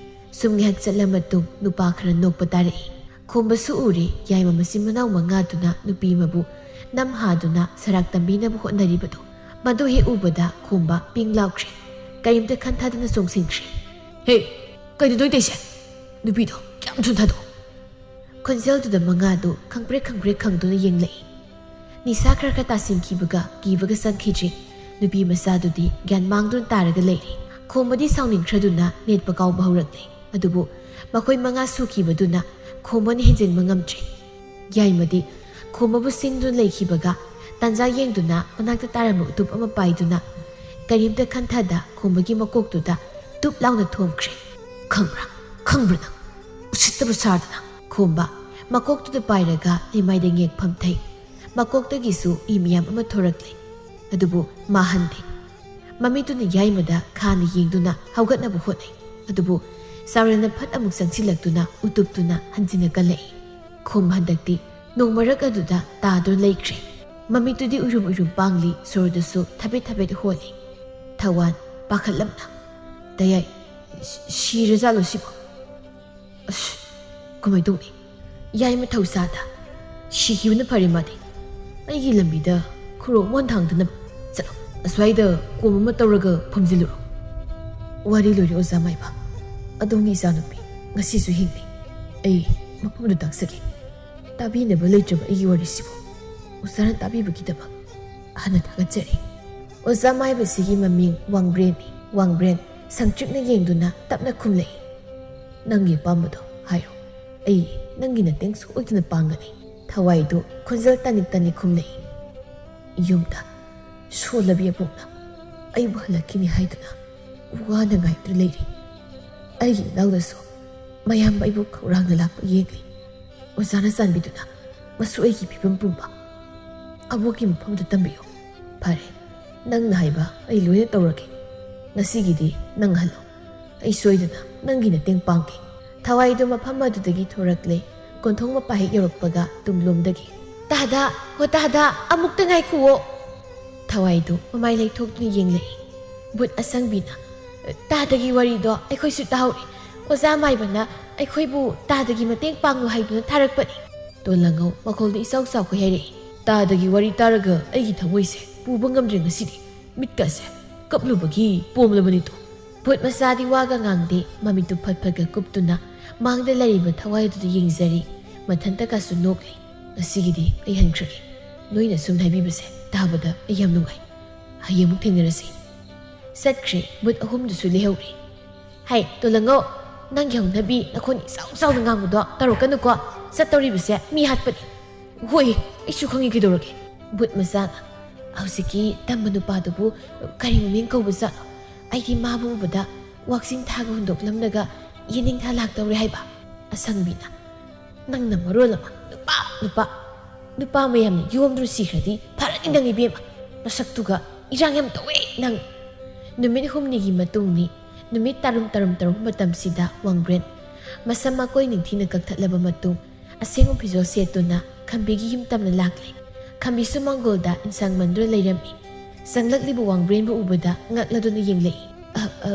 ꯁꯨꯝ ꯉꯥꯏꯍꯥꯛ ꯆꯠꯂ ꯃꯇꯨꯡ ꯅꯨꯄꯥ ꯈꯔ ꯅꯣꯛꯄ ꯇꯥꯔꯛꯏ꯫ ꯈꯣꯝꯕꯁꯨ ꯎꯔꯦ, ꯌꯥꯏꯃ ꯃꯆꯤꯟ ꯃꯅꯥꯎ ꯃꯉꯥꯗꯨꯅ ꯅꯨꯄꯤ ꯑꯃꯕꯨ ꯅꯝꯍꯥꯗꯨꯅ ꯁꯔꯥꯛ ꯇꯝꯕꯤꯅꯕ ꯍꯣꯠꯅꯔꯤꯕꯗꯨ꯫ ꯃꯗꯨ ꯍꯦꯛ ꯎꯕꯗ ꯈꯣꯝꯕ ꯄꯤꯡ ꯂꯥꯎꯈ꯭ꯔꯦ꯫ ꯀꯔꯤꯝꯇ ꯈꯟꯊꯗꯅ ꯆꯣꯡꯁꯤꯟꯈ꯭ꯔꯦ꯫ "ꯍꯦ, ꯀꯩꯅꯣ ꯅꯣꯏ ꯇꯧꯏꯁꯦ? ꯅꯨꯄꯤꯗꯣ ꯀꯌꯥꯝ ꯊꯨꯅ ꯊꯥꯗꯣꯛꯑꯣ꯫" ꯈꯣꯟꯖꯦꯜꯗꯨꯗ ꯃꯉꯥꯗꯨ ꯈꯪꯄ꯭ꯔꯦꯛ ꯈꯪꯄ꯭ꯔꯦꯛ ꯈꯪꯗꯨꯅ ꯌꯦꯡꯂꯛꯏ꯫ ꯅꯤꯁꯥ ꯈꯔ ꯈꯔ ꯇꯥꯁꯤꯟꯈꯤꯕꯒ ꯀꯤꯕꯒ ꯆꯪꯈꯤꯗ꯭ꯔꯦ꯫ ꯅꯨꯄꯤ ꯃꯆꯥꯗꯨꯗꯤ ꯒ꯭ꯌꯥꯟ ꯃꯥꯡꯗꯨꯅ ꯇꯥꯔꯒ ꯂꯩꯔꯦ꯫ ꯈꯣꯝꯕꯗꯤ ꯁꯥꯎꯅꯤꯡꯈ꯭ꯔꯗꯨꯅ ꯅꯦꯠꯄ ꯀꯥꯎꯕ ꯍꯧꯔꯛꯂꯦ꯫ ꯑꯗꯨꯕꯨ ꯃꯈꯣꯏ ꯃꯉꯥ ꯁꯨꯈꯤꯕꯗꯨꯅ ꯈꯣꯝꯕꯅ ꯍꯦꯟꯖꯤꯟꯕ ꯉꯝꯗ꯭ꯔꯦ꯫ ꯌꯥꯏꯃꯗꯤ ꯈꯣꯝꯕꯕꯨ ꯁꯤꯡꯗꯨꯅ ꯂꯩꯈꯤꯕꯒ ꯇꯥꯟꯖꯥ ꯌꯦꯡꯗꯨꯅ ꯃꯅꯥꯛꯇ ꯇꯥꯔꯝꯕ ꯎꯇꯨꯞ ꯑꯃ ꯄꯥꯏꯗꯨꯅ ꯀꯔꯤꯝꯇ ꯈꯟꯊꯗ ꯈꯣꯝꯕꯒꯤ ꯃꯀꯣꯛꯇꯨꯗ ꯇꯨꯞ ꯂꯥꯎꯅ ꯊꯣꯝꯈ꯭ꯔꯦ꯫ "ꯈꯪꯕ꯭ꯔꯥ? ꯈꯪꯕ꯭ꯔꯥ ꯅꯪ? ꯎꯁꯤꯠꯇꯕ ꯁꯥꯗꯅ!" ꯈꯣꯝꯕ ꯃꯀꯣꯛꯇꯨꯗ ꯄꯥꯏꯔꯒ ꯂꯩꯃꯥꯏꯗ ꯉꯦꯛ ꯐꯝꯊꯩ꯫ ꯃꯀꯣꯛꯇꯒꯤꯁꯨ ꯏ ꯃꯌꯥꯝ ꯑꯃ ꯊꯣꯔꯛꯂꯦ꯫ ꯑꯗꯨꯕꯨ ꯃꯥ ꯍꯟꯗꯦ꯫ ꯃꯃꯤꯠꯇꯨꯅ ꯌꯥꯏꯃꯗ ꯈꯥꯅ ꯌꯦꯡꯗꯨꯅ ꯍꯧꯒꯠꯅꯕ ꯍꯣꯠꯅꯩ꯫ ꯑꯗꯨꯕꯨ ꯆꯥꯎꯔꯦꯜꯅ ꯐꯠ ꯑꯃꯨꯛ ꯆꯪꯁꯤꯜꯂꯛꯇꯨꯅ ꯎꯇꯨꯞꯇꯨꯅ ꯍꯟꯖꯤꯟꯅ ꯀꯜꯂꯛꯏ꯫ ꯈꯣꯝ ꯍꯟꯗꯛꯇꯤ ꯅꯣꯡ ꯃꯔꯛ ꯑꯗꯨꯗ ꯇꯥꯗꯨꯅ ꯂꯩꯈ꯭ꯔꯦ꯫ ꯃꯃꯤꯠꯇꯨꯗꯤ ꯎꯏꯔꯨꯝ ꯎꯏꯔꯨꯝ ꯄꯥꯡꯂꯤ, ꯁꯣꯔꯗꯨꯁꯨ ꯊꯕꯦꯠ ꯊꯕꯦꯠ ꯍꯣꯜꯂꯤ꯫ ꯊꯋꯥꯟ ꯄꯥꯈꯠꯂꯝꯅ, "ꯇꯌꯥꯏ, ꯁꯤ-, ꯁꯤꯔꯖꯥꯠꯂꯣ ꯁꯤꯕꯣ? ꯑꯁ, ꯀꯃꯥꯏ ꯇꯧꯅꯤ? ꯌꯥꯏꯃ ꯊꯧꯁꯥꯗ ꯁꯤꯈꯤꯕꯅ ꯐꯔꯦ ꯃꯥꯗꯤ꯫ ꯑꯩꯒꯤ ꯂꯝꯕꯤꯗ ꯈꯨꯔꯣꯛ ꯃꯣꯟ ꯊꯥꯡꯗꯅꯕ ꯆꯠꯂꯣ꯫ ꯑꯁ꯭ꯋꯥꯏꯗ ꯀꯣꯝ ꯑꯃ ꯇꯧꯔꯒ ꯐꯝꯖꯤꯜꯂꯨꯔꯣ꯫" "ꯋꯥꯔꯤ ꯂꯣꯏꯔꯦ ꯑꯣꯖꯥ ꯃꯥꯏꯕ꯫ ꯑꯗꯣꯝꯒꯤ ꯏꯆꯥꯅꯨꯄꯤ ꯉꯁꯤꯁꯨ ꯍꯤꯡꯂꯤ꯫ ꯑꯩ ꯃꯐꯝꯗꯨ ꯇꯥꯛꯆꯒꯦ꯫ ꯇꯥꯕꯤꯅꯕ ꯂꯩꯇ꯭ꯔꯕ ꯑꯩꯒꯤ ꯋꯥꯔꯤꯁꯤꯕꯨ ꯑꯣꯖꯥꯅ ꯇꯥꯕꯤꯕꯒꯤꯗꯃꯛ ꯍꯟꯅ ꯊꯥꯒꯠꯆꯔꯤ꯫" ꯑꯣꯖꯥ ꯃꯥꯏꯕꯁꯤꯒꯤ ꯃꯃꯤꯡ ꯋꯥꯡꯕ꯭ꯔꯦꯟꯅꯤ꯫ ꯋꯥꯡꯕ꯭ꯔꯦꯟ ꯁꯪꯇ꯭ꯔꯤꯛꯅ ꯌꯦꯡꯗꯨꯅ ꯇꯞꯅ ꯈꯨꯝꯂꯛꯏ꯫ "ꯅꯪꯒꯤ ꯑꯄꯥꯝꯕꯗꯣ ꯍꯥꯏꯔꯣ꯫ ꯑꯩ ꯅꯪꯒꯤ ꯃꯇꯦꯡ ꯁꯣꯏꯗꯅ ꯄꯥꯡꯒꯅꯤ꯫" ꯊꯋꯥꯏꯗꯨ ꯈꯣꯟꯖꯦꯜ ꯇꯥꯅꯤꯛ ꯇꯥꯅꯤꯛ ꯈꯨꯝꯂꯛꯏ꯫ "ꯌꯨꯝꯗ ꯁꯣꯜꯂꯕꯤ ꯑꯕꯣꯛꯅ ꯑꯩꯕꯨ ꯍꯜꯂꯛꯈꯤꯅꯤ ꯍꯥꯏꯗꯨꯅ ꯋꯥꯅ ꯉꯥꯏꯗꯨꯅ ꯂꯩꯔꯤ꯫ ꯑꯩꯒꯤ ꯏꯅꯥꯎꯗꯁꯨ ꯃꯌꯥꯝꯕ ꯑꯩꯕꯨ ꯈꯧꯔꯥꯡꯅ ꯂꯥꯛꯄ ꯌꯦꯡꯂꯤ꯫ ꯑꯣꯖꯥꯅ ꯆꯥꯟꯕꯤꯗꯨꯅ ꯃꯁꯨ ꯑꯩꯒꯤ ꯐꯤꯕꯝ ꯄꯨꯝꯕ ꯑꯕꯣꯛꯀꯤ ꯃꯐꯝꯗ ꯇꯝꯕꯤꯌꯨ꯫" "ꯐꯔꯦ, ꯅꯪꯅ ꯍꯥꯏꯕ ꯑꯩ ꯂꯣꯏꯅ ꯇꯧꯔꯒꯦ꯫ ꯉꯁꯤꯒꯤꯗꯤ ꯅꯪ ꯍꯜꯂꯣ꯫ ꯑꯩ ꯁꯣꯏꯗꯅ ꯅꯪꯒꯤ ꯃꯇꯦꯡ ꯄꯥꯡꯒꯦ꯫" ꯊꯋꯥꯏꯗꯨ ꯃꯐꯝ ꯑꯗꯨꯗꯒꯤ ꯊꯣꯔꯛꯂꯦ꯫ ꯀꯣꯟꯊꯣꯡ ꯃꯄꯥ ꯍꯦꯛ ꯌꯧꯔꯛꯄꯒ ꯇꯨꯡꯂꯣꯝꯗꯒꯤ, "ꯇꯥꯗ, ꯍꯣ ꯇꯥꯗ, ꯑꯃꯨꯛꯇ ꯉꯥꯏꯈꯨꯑꯣ!" ꯊꯋꯥꯏꯗꯨ ꯃꯃꯥꯏ ꯂꯩꯊꯣꯛꯇꯨꯅ ꯌꯦꯡꯂꯛꯏ꯫ ꯚꯨꯠ ꯑꯁꯪꯕꯤꯅ, "ꯇꯥꯗꯒꯤ ꯋꯥꯔꯤꯗꯣ ꯑꯩꯈꯣꯏꯁꯨ ꯇꯥꯍꯧꯔꯦ꯫ ꯑꯣꯖꯥ ꯃꯥꯏꯕꯅ ꯑꯩꯈꯣꯏꯕꯨ ꯇꯥꯗꯒꯤ ꯃꯇꯦꯡ ꯄꯥꯡꯉꯨ ꯍꯥꯏꯗꯨꯅ ꯊꯥꯔꯛꯄꯅꯤ꯫" ꯇꯣꯟ ꯂꯥꯡꯉꯧ ꯃꯈꯣꯜꯗ ꯏꯆꯥꯎ ꯆꯥꯎꯈꯩ ꯍꯥꯏꯔꯛꯏ꯫ "ꯇꯥꯗꯒꯤ ꯋꯥꯔꯤ ꯇꯥꯔꯒ ꯑꯩꯒꯤ ꯊꯃꯣꯏꯁꯦ ꯄꯨꯕ ꯉꯝꯗ꯭ꯔꯦ ꯉꯁꯤꯗꯤ꯫ ꯃꯤꯠꯀꯁꯦ ꯀꯞꯂꯨꯕꯒꯤ ꯄꯣꯝꯂꯕꯅꯤꯗꯣ꯫" ꯚꯨꯠ ꯃꯆꯥꯗꯤ ꯋꯥꯒ ꯉꯥꯡꯗꯦ, ꯃꯃꯤꯠꯇꯨ ꯐꯠ ꯐꯠꯀ ꯀꯨꯞꯇꯨꯅ ꯃꯥꯡꯗ ꯂꯩꯔꯤꯕ ꯊꯋꯥꯏ ꯑꯗꯨꯗ ꯌꯦꯡꯖꯔꯤ꯫ ꯃꯊꯟꯇꯒꯁꯨ ꯅꯣꯛꯂꯤ꯫ "ꯉꯁꯤꯒꯤꯗꯤ ꯑꯩ ꯍꯟꯈ꯭ꯔꯒꯦ꯫ ꯅꯣꯏꯅ ꯁꯨꯝ ꯍꯥꯏꯕꯤꯕꯁꯦ ꯇꯥꯕꯗ ꯑꯩ ꯌꯥꯝ ꯅꯨꯡꯉꯥꯏ꯫ ꯍꯌꯦꯡꯃꯨꯛ ꯊꯦꯡꯅꯔꯁꯤ꯫" ꯆꯠꯈ꯭ꯔꯦ꯫ ꯚꯨꯠ ꯑꯍꯨꯝꯗꯨꯁꯨ ꯂꯩꯍꯧꯔꯤ꯫ "ꯍꯩ, ꯇꯣꯂꯪꯉꯧ, ꯅꯪꯒꯤ ꯍꯧꯅꯕꯤ ꯅꯈꯣꯟ ꯏꯆꯥꯎ ꯆꯥꯎꯅ ꯉꯥꯡꯕꯗꯣ ꯇꯧꯔꯛꯀꯅꯨꯀꯣ꯫ ꯆꯠꯇꯧꯔꯤꯕꯁꯦ ꯃꯤ ꯍꯥꯠꯄꯅꯤ꯫" "ꯍꯣꯏ, ꯑꯩꯁꯨ ꯈꯪꯉꯤ ꯀꯩꯗꯧꯔꯒꯦ꯫" "ꯚꯨꯠ ꯃꯆꯥ, ꯍꯧꯖꯤꯛꯀꯤ ꯇꯝꯕ ꯅꯨꯄꯥꯗꯨꯕꯨ ꯀꯔꯤ ꯃꯃꯤꯡ ꯀꯧꯕꯖꯥꯠꯅꯣ? ꯑꯩꯗꯤ ꯃꯥꯕꯨ ꯎꯕꯗ ꯋꯥꯛꯆꯤꯡ ꯊꯥꯒ ꯍꯨꯟꯗꯣꯛꯂꯝꯂꯒ ꯌꯦꯅꯤꯡꯊꯥ ꯂꯥꯛꯇꯧꯔꯦ ꯍꯥꯏꯕ꯫ ꯑꯁꯪꯕꯤꯅ, ꯅꯪꯅ ꯃꯔꯣꯜ ꯑꯃ ꯅꯨꯄꯥ, ꯅꯨꯄꯥ, ꯅꯨꯄꯥ ꯃꯌꯥꯝꯅ ꯌꯣꯝꯗꯨꯅ ꯁꯤꯈ꯭ꯔꯗꯤ ꯐꯔꯅꯤ ꯅꯪ ꯏꯕꯦꯝꯃ꯫ ꯃꯁꯛꯇꯨꯒ ꯏꯔꯥꯡ ꯌꯥꯝ ꯇꯧꯋꯦ ꯅꯪ꯫" ꯅꯨꯃꯤꯠ ꯍꯨꯝꯅꯤꯒꯤ ꯃꯇꯨꯡꯅꯤ꯫ ꯅꯨꯃꯤꯠ ꯇꯔꯨꯝ ꯇꯔꯨꯝ ꯇꯔꯨꯝ ꯃꯇꯝꯁꯤꯗ ꯋꯥꯡꯕ꯭ꯔꯦꯟ ꯃꯁꯝ ꯃꯀꯣꯏ ꯅꯤꯡꯊꯤꯅ ꯀꯛꯊꯠꯂꯕ ꯃꯇꯨꯡ ꯑꯁꯦꯡꯕ ꯐꯤꯖꯣꯜ ꯁꯦꯠꯇꯨꯅ ꯈꯝꯕꯤꯒꯤ ꯌꯨꯝ ꯇꯝꯅ ꯂꯥꯛꯂꯦ꯫ ꯈꯝꯕꯤꯁꯨ ꯃꯪꯒꯣꯜꯗ ꯏꯟꯁꯥꯡ ꯃꯟꯗꯨꯅ ꯂꯩꯔꯝꯃꯤ꯫ ꯆꯪꯂꯛꯂꯤꯕ ꯋꯥꯡꯕ꯭ꯔꯦꯟꯕꯨ ꯎꯕꯗ ꯉꯛꯂꯗꯨꯅ ꯌꯦꯡꯂꯛꯏ꯫ "ꯑ, ꯑ,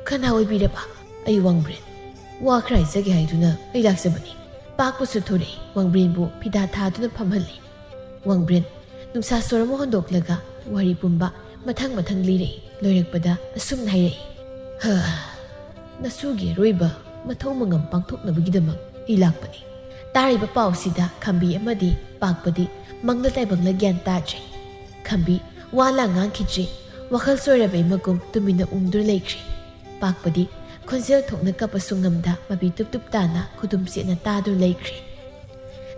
ꯀꯅꯥ ꯑꯣꯏꯕꯤꯔꯕ?" "ꯑꯩ ꯋꯥꯡꯕ꯭ꯔꯦꯟ꯫ ꯋꯥ ꯈꯔ ꯍꯥꯏꯖꯒꯦ ꯍꯥꯏꯗꯨꯅ ꯑꯩ ꯂꯥꯛꯆꯕꯅꯤ꯫" ꯄꯥꯛꯄꯁꯨ ꯊꯣꯔꯛꯏ꯫ ꯋꯥꯡꯕ꯭ꯔꯦꯟꯕꯨ ꯐꯤꯗꯥ ꯊꯥꯗꯨꯅ ꯐꯝꯍꯜꯂꯤ꯫ ꯋꯥꯡꯕ꯭ꯔꯦꯟ ꯅꯨꯡꯁꯥ ꯁꯣꯔ ꯑꯃ ꯍꯣꯟꯗꯣꯛꯂꯒ ꯋꯥꯔꯤ ꯄꯨꯝꯕ ꯃꯊꯪ ꯃꯊꯪ ꯂꯤꯔꯛꯏ꯫ ꯂꯣꯏꯔꯛꯄꯗ ꯑꯁꯨꯝꯅ ꯍꯥꯏꯔꯛꯏ, "ꯍ, ꯅꯁꯨꯒꯤ ꯑꯔꯣꯏꯕ ꯃꯊꯧ ꯃꯉꯝ ꯄꯥꯡꯊꯣꯛꯅꯕꯒꯤꯗꯃꯛ ꯑꯩ ꯂꯥꯛꯄꯅꯤ꯫" ꯇꯥꯔꯤꯕ ꯄꯥꯎꯁꯤꯗ ꯈꯝꯕꯤ ꯑꯃꯗꯤ ꯄꯥꯛꯄꯗꯤ ꯃꯪꯂ ꯇꯥꯏꯕꯪꯂ ꯒ꯭ꯌꯥꯟ ꯇꯥꯗ꯭ꯔꯦ꯫ ꯈꯝꯕꯤ ꯋꯥ ꯂꯥꯡ ꯉꯥꯡꯈꯤꯗ꯭ꯔꯦ꯫ ꯋꯥꯈꯜ ꯆꯣꯏꯔꯕꯩ ꯃꯒꯨꯝ ꯇꯨꯃꯤꯟꯅ ꯎꯪꯗꯨꯅ ꯂꯩꯈ꯭ꯔꯦ꯫ ꯄꯥꯛꯄꯗꯤ ꯈꯣꯟꯖꯦꯜ ꯊꯣꯛꯅ ꯀꯞꯄꯁꯨ ꯉꯝꯗ ꯃꯄꯤ ꯇꯨꯞ ꯇꯨꯞ ꯇꯥꯅ ꯈꯨꯗꯨꯝ ꯆꯦꯠꯅ ꯇꯥꯗꯨꯅ ꯂꯩꯈ꯭ꯔꯦ꯫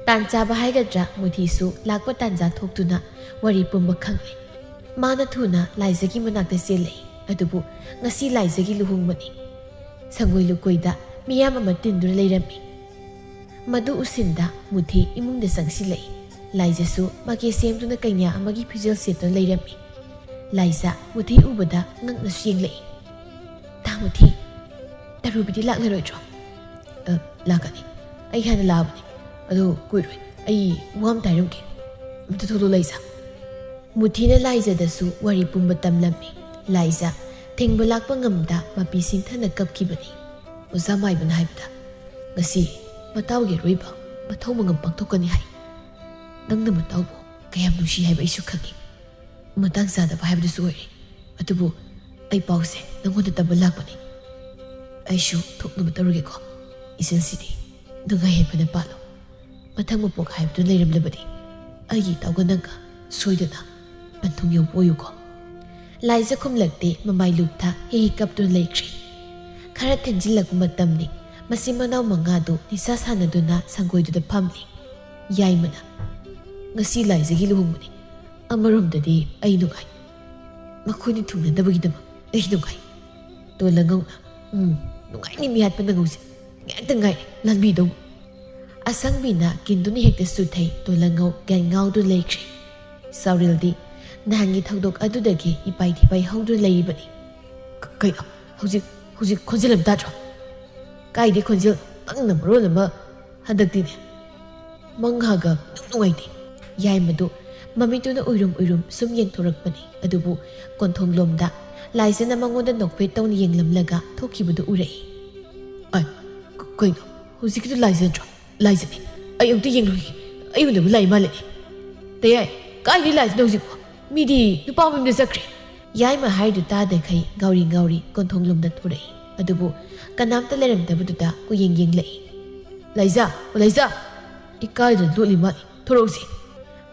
ꯇꯥꯟ ꯆꯥꯕ ꯍꯥꯏꯒꯗ꯭ꯔꯥ, ꯃꯨꯊꯤꯁꯨ ꯂꯥꯛꯄ ꯇꯥꯟꯖꯥ ꯊꯣꯛꯇꯨꯅ ꯋꯥꯔꯤ ꯄꯨꯝꯕ ꯈꯪꯂꯦ꯫ ꯃꯥꯅ ꯊꯨꯅ ꯂꯥꯏꯖꯒꯤ ꯃꯅꯥꯛꯇ ꯆꯦꯜꯂꯛꯏ꯫ ꯑꯗꯨꯕꯨ ꯉꯁꯤ ꯂꯥꯏꯖꯒꯤ ꯂꯨꯍꯣꯡꯕꯅꯤ꯫ ꯁꯪꯒꯣꯏ ꯂꯨꯀꯣꯏꯗ ꯃꯤꯌꯥꯝ ꯑꯃ ꯇꯤꯟꯗꯨꯅ ꯂꯩꯔꯝꯃꯤ꯫ ꯃꯗꯨ ꯎꯁꯤꯟꯗ ꯃꯨꯊꯤ ꯏꯃꯨꯡꯗ ꯆꯪꯁꯤꯜꯂꯛꯏ꯫ ꯂꯥꯏꯖꯁꯨ ꯃꯀꯦ ꯁꯦꯝꯗꯨꯅ ꯀꯩꯅꯥ ꯑꯃꯒꯤ ꯐꯤꯖꯣꯜ ꯁꯦꯠꯇꯨꯅ ꯂꯩꯔꯝꯃꯤ꯫ ꯂꯥꯏꯖ ꯃꯨꯊꯤ ꯎꯕꯗ ꯉꯛꯅꯁꯨ ꯌꯦꯡꯂꯛꯏ꯫ "ꯇꯥ ꯃꯨꯊꯤ, ꯇꯔꯨꯕꯤꯗꯤ ꯂꯥꯛꯂꯔꯣꯏꯗ꯭ꯔꯣ?" "ꯑ, ꯂꯥꯛꯀꯅꯤ꯫ ꯑꯩ ꯍꯥꯟꯅ ꯂꯥꯛꯑꯕꯅꯤ꯫ ꯑꯗꯣ ꯀꯨꯏꯔꯣꯏ꯫ ꯑꯩ ꯋꯥ ꯑꯝꯇ ꯍꯥꯏꯔꯝꯒꯦ꯫ ꯑꯝꯇ ꯊꯣꯛꯂꯛꯑꯣ ꯂꯥꯏꯖ꯫" ꯃꯨꯊꯤꯅ ꯂꯥꯏꯖꯗꯁꯨ ꯋꯥꯔꯤ ꯄꯨꯝꯕ ꯇꯝꯂꯝꯃꯤ꯫ ꯂꯥꯏꯖ ꯊꯤꯡꯕ ꯂꯥꯛꯄ ꯉꯝꯗ ꯃꯄꯤ ꯁꯤꯡꯊꯅ ꯀꯞꯈꯤꯕꯅꯤ꯫ ꯑꯣꯖꯥ ꯃꯥꯏꯕꯅ ꯍꯥꯏꯕꯗ, "ꯉꯁꯤ ꯃꯇꯥꯎꯒꯤ ꯑꯔꯣꯏꯕ ꯃꯊꯧ ꯃꯉꯝ ꯄꯥꯡꯊꯣꯛꯀꯅꯤ ꯍꯥꯏ꯫ ꯅꯪꯅ ꯃꯇꯥꯎꯕꯨ ꯀꯌꯥꯝ ꯅꯨꯡꯁꯤ ꯍꯥꯏꯕ ꯑꯩꯁꯨ ꯈꯪꯏ꯫ ꯃꯇꯥꯡ ꯆꯥꯗꯕ ꯍꯥꯏꯕꯗꯨꯁꯨ ꯑꯣꯏꯔꯦ꯫ ꯑꯗꯨꯕꯨ ꯑꯩ ꯄꯥꯎꯁꯦ ꯅꯪꯉꯣꯟꯗ ꯇꯝꯕ ꯂꯥꯛꯄꯅꯤ꯫ ꯑꯩꯁꯨ ꯊꯣꯛꯅꯕ ꯇꯧꯔꯒꯦꯀꯣ꯫ ꯏꯆꯟꯁꯤꯗꯤ ꯅꯨꯡꯉꯥꯏ ꯌꯥꯏꯐꯅ ꯄꯥꯜꯂꯣ꯫" ꯃꯊꯪ ꯃꯄꯣꯛ ꯍꯥꯏꯕꯗꯨ ꯂꯩꯔꯝꯂꯕꯗꯤ ꯑꯩꯒꯤ ꯏꯇꯥꯎꯒ ꯅꯪꯒ ꯁꯣꯏꯗꯅ ꯄꯟꯊꯨꯡ ꯌꯧꯕ ꯑꯣꯏꯌꯨꯀꯣ꯫ ꯂꯥꯏꯖ ꯈꯨꯝꯂꯛꯇꯦ, ꯃꯃꯥꯏ ꯂꯨꯞꯊ ꯍꯤ ꯍꯤ ꯀꯞꯇꯨꯅ ꯂꯩꯈ꯭ꯔꯦ꯫ ꯈꯔ ꯊꯦꯡꯖꯤꯜꯂꯛꯄ ꯃꯇꯝꯅꯤ꯫ ꯃꯆꯤꯟ ꯃꯅꯥꯎ ꯃꯉꯥꯗꯨ ꯅꯤꯁꯥ ꯁꯥꯟꯅꯗꯨꯅ ꯁꯪꯒꯣꯏꯗꯨꯗ ꯐꯝꯂꯤ꯫ ꯌꯥꯏꯃꯅ, "ꯉꯁꯤ ꯂꯥꯏꯖꯒꯤ ꯂꯨꯍꯣꯡꯕꯅꯤ꯫ ꯑꯃꯔꯣꯝꯗꯗꯤ ꯑꯩ ꯅꯨꯡꯉꯥꯏ꯫ ꯃꯈꯣꯏꯅꯤ ꯊꯨꯡꯅꯅꯕꯒꯤꯗꯃꯛ ꯑꯩ ꯅꯨꯡꯉꯥꯏ꯫" ꯇꯣꯜꯂꯉꯧꯅ, "ꯎꯝ, ꯅꯨꯡꯉꯥꯏꯅꯤ ꯃꯤꯍꯥꯠꯄ ꯅꯪꯍꯧꯁꯦ꯫ ꯉꯥꯏꯍꯥꯛꯇ ꯉꯥꯏꯔꯦ ꯂꯥꯟꯕꯤꯗꯧ꯫" ꯑꯁꯪꯕꯤꯅ ꯀꯤꯟꯗꯨꯅ ꯍꯦꯛꯇ ꯆꯨꯊꯩ꯫ ꯇꯣꯜꯂꯉꯧ ꯒ꯭ꯌꯥꯟ ꯉꯥꯎꯗꯨꯅ ꯂꯩꯈ꯭ꯔꯦ꯫ ꯆꯥꯎꯔꯦꯜꯗꯤ ꯅꯍꯥꯟꯒꯤ ꯊꯧꯗꯣꯛ ꯑꯗꯨꯗꯒꯤ ꯏꯄꯥꯏ ꯊꯤꯄꯥꯏ ꯍꯧꯗꯨꯅ ꯂꯩꯔꯤꯕꯅꯤ꯫ "ꯀ-, ꯀꯩꯅꯣ? ꯍꯧꯖꯤꯛ, ꯍꯧꯖꯤꯛ ꯈꯣꯟꯖꯦꯜ ꯑꯃ ꯇꯥꯗ꯭ꯔꯣ?" "ꯀꯥꯏꯗꯩ ꯈꯣꯟꯖꯦꯜ? ꯅꯪꯅ ꯃꯔꯣꯜ ꯑꯃ ꯍꯟꯗꯛꯇꯤꯅꯦ ꯃꯪꯍꯥꯒ ꯅꯨꯡ ꯅꯨꯡꯉꯥꯏꯇꯦ꯫" ꯌꯥꯏꯃꯗꯨ ꯃꯃꯤꯠꯇꯨꯅ ꯎꯏꯔꯨꯝ ꯎꯏꯔꯨꯝ ꯁꯨꯝ ꯌꯦꯡꯊꯣꯔꯛꯄꯅꯤ꯫ ꯑꯗꯨꯕꯨ ꯀꯣꯟꯊꯣꯡꯂꯣꯝꯗ ꯂꯥꯏꯖꯅ ꯃꯉꯣꯟꯗ ꯅꯣꯛꯐꯦꯠ ꯇꯧꯅ ꯌꯦꯡꯂꯝꯂꯒ ꯊꯣꯛꯈꯤꯕꯗꯨ ꯎꯔꯛꯏ꯫ "ꯑꯥꯏ, ꯀ-, ꯀꯩꯅꯣ? ꯍꯧꯖꯤꯛꯀꯤꯗꯨ ꯂꯥꯏꯖ ꯅꯠꯇ꯭ꯔꯣ? ꯂꯥꯏꯖꯅꯦ꯫ ꯑꯩ ꯑꯃꯨꯛꯇ ꯌꯦꯡꯂꯨꯈꯤꯒꯦ꯫ ꯑꯩ ꯎꯅꯕ ꯂꯥꯛꯏ ꯃꯥꯜꯂꯦꯅꯦ꯫ ꯇꯌꯥꯏ, ꯀꯥꯏꯗꯩ ꯂꯥꯏꯖꯅꯣ ꯍꯧꯖꯤꯛꯄꯣ? ꯃꯤꯗꯤ ꯅꯨꯄꯥ ꯃꯌꯨꯝꯗ ꯆꯠꯈ꯭ꯔꯦ꯫" ꯌꯥꯏꯃ ꯍꯥꯏꯔꯤꯗꯨ ꯇꯥꯗꯈꯩ ꯉꯥꯎꯔꯤ ꯉꯥꯎꯔꯤ ꯀꯣꯟꯊꯣꯡꯂꯣꯝꯗ ꯊꯣꯔꯛꯏ꯫ ꯑꯗꯨꯕꯨ ꯀꯅꯥꯝꯇ ꯂꯩꯔꯝꯗꯕꯗꯨꯗ ꯀꯨꯌꯦꯡ ꯌꯦꯡꯂꯛꯏ꯫ "ꯂꯥꯏꯖ, ꯑꯣ ꯂꯥꯏꯖ! ꯏꯀꯥꯏꯗꯅ ꯂꯣꯠꯂꯤ ꯃꯥꯜꯂꯤ꯫ ꯊꯣꯔꯛꯎꯁꯦ꯫"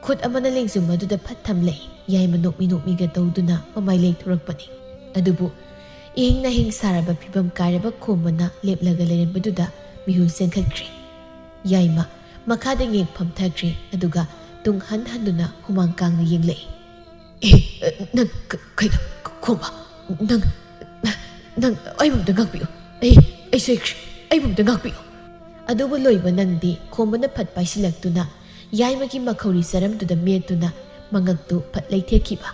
ꯈꯨꯠ ꯑꯃꯅ ꯂꯦꯡꯖꯨꯝ ꯑꯗꯨꯗ ꯐꯠ ꯊꯝꯂꯛꯏ꯫ ꯌꯥꯏꯃ ꯅꯣꯛꯃꯤ ꯅꯣꯛꯃꯤꯒ ꯇꯧꯗꯨꯅ ꯃꯃꯥꯏ ꯂꯩꯊꯣꯔꯛꯄꯅꯤ꯫ ꯑꯗꯨꯕꯨ ꯏꯍꯤꯡ ꯅꯥꯍꯤꯡ ꯁꯥꯔꯕ ꯐꯤꯕꯝ ꯀꯥꯏꯔꯕ ꯈꯣꯝꯕꯅ ꯂꯦꯞꯂꯒ ꯂꯩꯔꯝꯕꯗꯨꯗ ꯃꯤꯍꯨꯜ ꯆꯦꯟꯈꯠꯈ꯭ꯔꯦ꯫ ꯌꯥꯏꯃ ꯃꯈꯥꯗ ꯉꯦꯛ ꯐꯝꯊꯈ꯭ꯔꯦ, ꯑꯗꯨꯒ ꯇꯨꯡ ꯍꯟ ꯍꯟꯗꯨꯅ ꯍꯨꯃꯥꯡ ꯀꯥꯡꯅ ꯌꯦꯡꯂꯛꯏ꯫ "ꯑꯦ, ꯅꯪ ꯀ-, ꯀꯩꯅꯣ, ꯈꯣꯝꯕ? ꯅꯪ, ꯅꯪ ꯑꯩꯕꯨ ꯑꯝꯇ ꯉꯥꯛꯄꯤꯌꯨ꯫ ꯑꯩ, ꯑꯩ ꯁꯣꯏꯈ꯭ꯔꯦ꯫ ꯑꯩꯕꯨ ꯑꯝꯇ ꯉꯥꯛꯄꯤꯌꯨ꯫" ꯑꯗꯨꯕꯨ ꯂꯣꯏꯕ ꯅꯪꯗꯤ ꯈꯣꯝꯕꯅ ꯐꯠ ꯄꯥꯏꯁꯤꯜꯂꯛꯇꯨꯅ ꯌꯥꯏꯃꯒꯤ ꯃꯈꯧꯔꯤ ꯆꯔꯝꯗꯨꯗ ꯃꯦꯠꯇꯨꯅ ꯃꯉꯛꯇꯨ ꯐꯠ ꯂꯩꯊꯦꯛꯈꯤꯕ꯫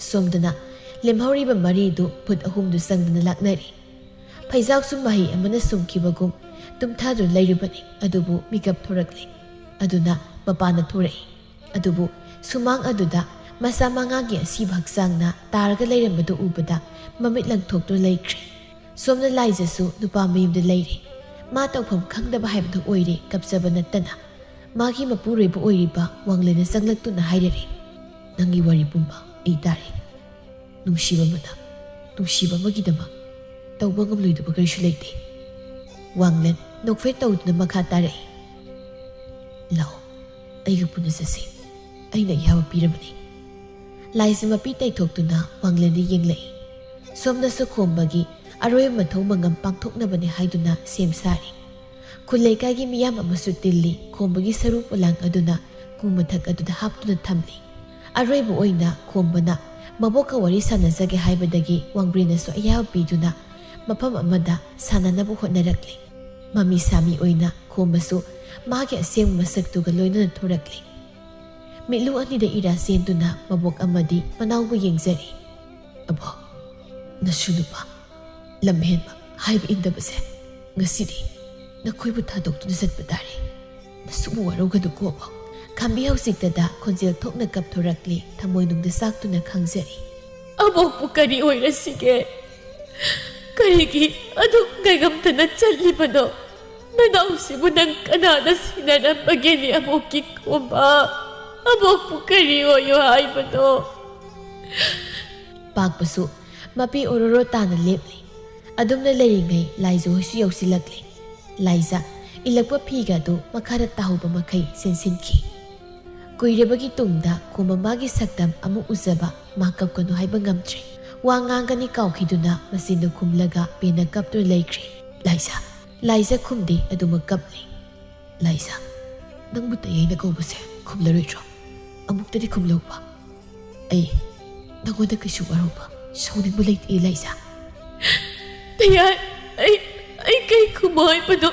ꯁꯣꯝꯗꯅ ꯂꯦꯝꯍꯧꯔꯤꯕ ꯃꯔꯤꯗꯨ ꯐꯨꯠ ꯑꯍꯨꯝꯗꯨ ꯆꯪꯗꯅ ꯂꯥꯛꯅꯔꯤ꯫ ꯐꯩꯖꯥꯛꯁꯨ ꯃꯍꯩ ꯑꯃꯅ ꯁꯨꯝꯈꯤꯕꯒꯨꯝ ꯇꯨꯝꯊꯗꯨꯅ ꯂꯩꯔꯤꯕꯅꯤ, ꯑꯗꯨꯕꯨ ꯃꯤꯀꯞ ꯊꯣꯔꯛꯂꯦ꯫ ꯑꯗꯨꯅ ꯃꯄꯥꯅ ꯊꯣꯔꯛꯏ꯫ ꯑꯗꯨꯕꯨ ꯁꯨꯃꯥꯡ ꯑꯗꯨꯗ ꯃꯆꯥ ꯃꯉꯥꯒꯤ ꯑꯁꯤꯕ ꯍꯛꯆꯥꯡꯅ ꯇꯥꯔꯒ ꯂꯩꯔꯝꯕꯗꯨ ꯎꯕꯗ ꯃꯃꯤꯠ ꯂꯪꯊꯣꯛꯇꯨꯅ ꯂꯩꯈ꯭ꯔꯦ꯫ ꯁꯣꯝꯅ ꯂꯥꯏꯖꯁꯨ ꯅꯨꯄꯥ ꯃꯌꯨꯝꯗ ꯂꯩꯔꯦ꯫ ꯃꯥ ꯇꯧꯐꯝ ꯈꯪꯗꯕ ꯍꯥꯏꯕꯗꯨ ꯑꯣꯏꯔꯦ, ꯀꯞꯆꯕ ꯅꯠꯇꯅ꯫ ꯃꯥꯒꯤ ꯃꯄꯨꯔꯣꯏꯕ ꯑꯣꯏꯔꯤꯕ ꯋꯥꯡꯂꯦꯟꯅ ꯆꯪꯂꯛꯇꯨꯅ ꯍꯥꯏꯔꯔꯦ, "ꯅꯪꯒꯤ ꯋꯥꯔꯤ ꯄꯨꯝꯕ ꯑꯩ ꯇꯥꯔꯦ꯫ ꯅꯨꯡꯁꯤꯕ ꯑꯃꯅ ꯅꯨꯡꯁꯤꯕ ꯑꯃꯒꯤꯗꯃꯛ ꯇꯧꯕ ꯉꯝꯂꯣꯏꯗꯕ ꯀꯔꯤꯁꯨ ꯂꯩꯇꯦ꯫" ꯋꯥꯡꯂꯦꯟ ꯅꯣꯛꯐꯦꯠ ꯇꯧꯗꯨꯅ ꯃꯈꯥ ꯇꯥꯔꯛꯏ꯫ "ꯂꯥꯛꯑꯣ, ꯑꯩꯒ ꯄꯨꯟꯅ ꯆꯠꯁꯤ꯫ ꯑꯩꯅ ꯑꯌꯥꯕ ꯄꯤꯔꯕꯅꯤ꯫" ꯂꯥꯏꯖ ꯃꯄꯤ ꯇꯩꯊꯣꯛꯇꯨꯅ ꯋꯥꯡꯂꯦꯟꯗ ꯌꯦꯡꯂꯛꯏ꯫ ꯁꯣꯝꯗꯁꯨ ꯈꯣꯝꯕꯒꯤ ꯑꯔꯣꯏꯕ ꯃꯊꯧ ꯃꯉꯝ ꯄꯥꯡꯊꯣꯛꯅꯕꯅꯤ ꯍꯥꯏꯗꯨꯅ ꯁꯦꯝ ꯁꯥꯔꯤ꯫ ꯈꯨꯜ ꯂꯩꯀꯥꯏꯒꯤ ꯃꯤꯌꯥꯝ ꯑꯃꯁꯨ ꯇꯤꯜꯂꯤ꯫ ꯈꯣꯝꯕꯒꯤ ꯁꯔꯨ ꯄꯣꯂꯥꯡ ꯑꯗꯨꯅ ꯀꯨ ꯃꯊꯛ ꯑꯗꯨꯗ ꯍꯥꯞꯇꯨꯅ ꯊꯝꯂꯤ꯫ ꯑꯔꯣꯏꯕ ꯑꯣꯏꯅ ꯈꯣꯝꯕꯅ ꯃꯕꯣꯛꯀ ꯋꯥꯔꯤ ꯁꯥꯟꯅꯖꯒꯦ ꯍꯥꯏꯕꯗꯒꯤ ꯋꯥꯡꯕ꯭ꯔꯦꯟꯅꯁꯨ ꯑꯌꯥꯕ ꯄꯤꯗꯨꯅ ꯃꯐꯝ ꯑꯃꯗ ꯁꯥꯟꯅꯅꯕ ꯍꯣꯠꯅꯔꯛꯂꯤ꯫ ꯃꯃꯤ ꯁꯥꯃꯤ ꯑꯣꯏꯅ ꯈꯣꯝꯕꯁꯨ ꯃꯥꯒꯤ ꯑꯁꯦꯡꯕ ꯃꯁꯛꯇꯨꯒ ꯂꯣꯏꯅꯅ ꯊꯣꯔꯛꯂꯤ꯫ ꯃꯤꯠꯂꯨ ꯑꯅꯤꯗ ꯏꯔꯥ ꯆꯦꯟꯗꯨꯅ ꯃꯕꯣꯛ ꯑꯃꯗꯤ ꯃꯅꯥꯎꯕꯨ ꯌꯦꯡꯖꯔꯤ꯫ "ꯑꯕꯣꯛ, ꯅꯁꯨ ꯅꯨꯄꯥ ꯂꯝꯍꯦꯟꯕ ꯍꯥꯏꯕ ꯏꯟꯗꯕꯁꯦ ꯉꯁꯤꯗꯤ ꯅꯈꯣꯏꯕꯨ ꯊꯥꯗꯣꯛꯇꯨꯅ ꯆꯠꯄ ꯇꯥꯔꯦ꯫ ꯅꯁꯨꯕꯨ ꯋꯥꯔꯧꯒꯅꯨꯀꯣ ꯑꯕꯣꯛ꯫" ꯈꯥꯝꯕꯤ ꯍꯧꯖꯤꯛꯇꯗ ꯈꯣꯟꯖꯦꯜ ꯊꯣꯛꯅ ꯀꯞꯊꯣꯔꯛꯂꯤ, ꯊꯃꯣꯏꯅꯨꯡꯗ ꯆꯥꯛꯇꯨꯅ ꯈꯪꯖꯔꯤ꯫ "ꯑꯕꯣꯛꯄꯨ ꯀꯔꯤ ꯑꯣꯏꯔꯁꯤꯒꯦ? ꯀꯔꯤꯒꯤ ꯑꯗꯨꯛ ꯉꯥꯏꯉꯝꯗꯅ ꯆꯠꯂꯤꯕꯅꯣ? ꯅꯅꯥꯎꯁꯤꯕꯨ ꯅꯪ ꯀꯅꯥꯅ ꯁꯤꯟꯅꯔꯝꯕꯒꯦꯅꯦ ꯑꯕꯣꯛꯀꯤ ꯈꯣꯝꯕ? ꯑꯕꯣꯛꯄꯨ ꯀꯔꯤ ꯑꯣꯏꯌꯣ ꯍꯥꯏꯕꯅꯣ?" ꯄꯥꯛꯄꯁꯨ ꯃꯄꯤ ꯑꯣꯔꯣꯔꯣ ꯇꯥꯅ ꯂꯦꯞꯂꯤ꯫ ꯑꯗꯨꯝꯅ ꯂꯩꯔꯤꯉꯩ ꯂꯥꯏꯖ ꯍꯣꯏꯁꯨ ꯌꯧꯁꯤꯜꯂꯛꯂꯤ꯫ ꯂꯥꯏꯖ ꯏꯜꯂꯛꯄ ꯐꯤꯒ ꯑꯗꯨ ꯃꯈꯥꯗ ꯇꯥꯍꯧꯕ ꯃꯈꯩ ꯆꯦꯟꯁꯤꯟꯈꯤ꯫ ꯀꯨꯏꯔꯕꯒꯤ ꯇꯨꯡꯗ ꯈꯣꯝꯕ ꯃꯥꯒꯤ ꯁꯛꯇꯝ ꯑꯃꯨꯛ ꯎꯖꯕ ꯃꯥ ꯀꯞꯀꯅꯨ ꯍꯥꯏꯕ ꯉꯝꯗ꯭ꯔꯦ꯫ ꯋꯥ ꯉꯥꯡꯒꯅꯤ ꯀꯥꯎꯈꯤꯗꯨꯅ ꯃꯆꯤꯟꯗꯨ ꯈꯨꯝꯂꯒ ꯄꯦꯟꯅ ꯀꯞꯇꯨꯅ ꯂꯩꯈ꯭ꯔꯦ꯫ "ꯂꯥꯏꯖ, ꯂꯥꯏꯖ ꯈꯨꯝꯗꯦ, ꯑꯗꯨꯃꯛ ꯀꯞꯂꯤ꯫ ꯂꯥꯏꯖ, ꯅꯪꯕꯨ ꯇꯌꯥꯏꯅ ꯀꯧꯕꯁꯦ ꯈꯨꯝꯂꯔꯣꯏꯗ꯭ꯔꯣ? ꯑꯃꯨꯛꯇꯗꯤ ꯈꯨꯝꯂꯧꯕ꯫ ꯑꯩ ꯅꯪꯉꯣꯟꯗ ꯀꯩꯁꯨ ꯋꯥꯔꯧꯕ, ꯁꯥꯎꯅꯤꯡꯕ ꯂꯩꯇꯦ ꯂꯥꯏꯖ꯫" "ꯇꯌꯥꯏ, ꯑꯩ, ꯑꯩ ꯀꯩ ꯈꯨꯝꯃꯣ ꯍꯥꯏꯕꯅꯣ?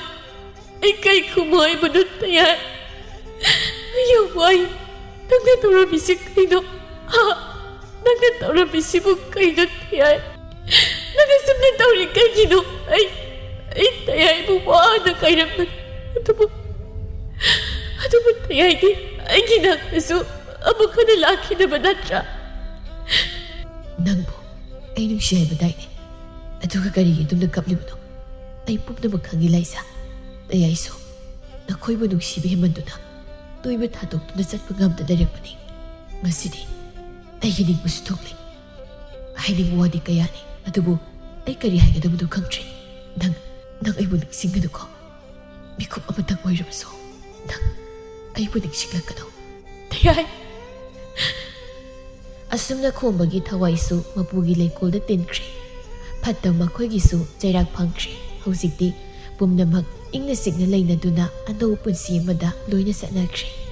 ꯑꯩ ꯀꯩ ꯈꯨꯝꯃꯣ ꯍꯥꯏꯕꯅꯣ ꯇꯌꯥꯏ? ꯑꯩ ꯌꯥꯝ ꯋꯥꯏ꯫ ꯅꯪꯅ ꯇꯧꯔꯝꯃꯤꯁꯤ ꯀꯩꯅꯣ? ꯍꯥ? ꯅꯪꯅ ꯇꯧꯔꯝꯃꯤꯁꯤꯕꯨ ꯀꯩꯅꯣ ꯇꯌꯥꯏ? ꯅꯪꯅ ꯁꯨꯝꯅ ꯇꯧꯔꯤ ꯀꯩꯒꯤꯅꯣ? ꯑꯩ, ꯑꯩ ꯇꯌꯥꯏꯕꯨ ꯋꯥꯅ ꯀꯥꯏꯔꯝꯕꯅꯤ꯫ ꯑꯗꯨꯕꯨ, ꯑꯗꯨꯕꯨ ꯇꯌꯥꯏꯗꯤ ꯑꯩꯒꯤ ꯅꯥꯛꯇꯁꯨ ꯑꯃꯨꯛ ꯍꯟꯅ ꯂꯥꯛꯈꯤꯗꯕ ꯅꯠꯇ꯭ꯔꯥ?" "ꯅꯪꯕꯨ ꯑꯩ ꯅꯨꯡꯁꯤ ꯍꯥꯏꯕꯗꯥꯏꯅꯦ? ꯑꯗꯨꯒ ꯀꯔꯤꯒꯤ ꯑꯗꯨꯝꯅ ꯀꯞꯂꯤꯕꯅꯣ? ꯑꯩ ꯄꯨꯝꯅꯃꯛ ꯈꯪꯉꯤ ꯂꯥꯏꯖ꯫ ꯇꯌꯥꯏꯁꯨ ꯅꯈꯣꯏꯕꯨ ꯅꯨꯡꯁꯤꯕ ꯍꯦꯟꯃꯟꯗꯨꯅ ꯅꯣꯏꯕꯨ ꯊꯥꯗꯣꯛꯇꯨꯅ ꯆꯠꯄ ꯉꯝꯗ ꯂꯩꯔꯛꯄꯅꯤ꯫ ꯉꯁꯤꯗꯤ ꯑꯩꯒꯤ ꯅꯤꯡꯕꯁꯨ ꯊꯨꯡꯂꯦ꯫ ꯍꯥꯏꯅꯤꯡꯕ ꯋꯥꯗꯤ ꯀꯌꯥꯅꯤ, ꯑꯗꯨꯕꯨ ꯑꯩ ꯀꯔꯤ ꯍꯥꯏꯒꯗꯕꯅꯣ ꯈꯪꯗ꯭ꯔꯦ꯫ ꯅꯪ, ꯅꯪ ꯑꯩꯕꯨ ꯅꯤꯡꯁꯤꯡꯒꯅꯨꯀꯣ꯫ ꯃꯤꯀꯨꯞ ꯑꯃꯇꯪ ꯑꯣꯏꯔꯕꯁꯨ ꯅꯪ ꯑꯩꯕꯨ ꯅꯤꯡꯁꯤꯡꯂꯛꯀꯅꯨ꯫ ꯇꯌꯥꯏ꯫ ꯑꯁꯨꯝꯅ ꯈꯣꯝꯕꯒꯤ ꯊꯋꯥꯏꯁꯨ ꯃꯄꯨꯒꯤ ꯂꯩꯀꯣꯜꯗ ꯇꯤꯟꯈ꯭ꯔꯦ꯫ ꯐꯠꯇꯕ ꯃꯈꯣꯏꯒꯤꯁꯨ ꯆꯩꯔꯥꯛ ꯐꯪꯈ꯭ꯔꯦ꯫ ꯍꯧꯖꯤꯛꯇꯤ ꯄꯨꯝꯅꯃꯛ ꯏꯪꯅ ꯆꯤꯛꯅ ꯂꯩꯅꯗꯨꯅ ꯑꯅꯧꯕ ꯄꯨꯟꯁꯤ ꯑꯃꯗ ꯂꯣꯏꯅ ꯆꯠꯅꯈ꯭ꯔꯦ꯫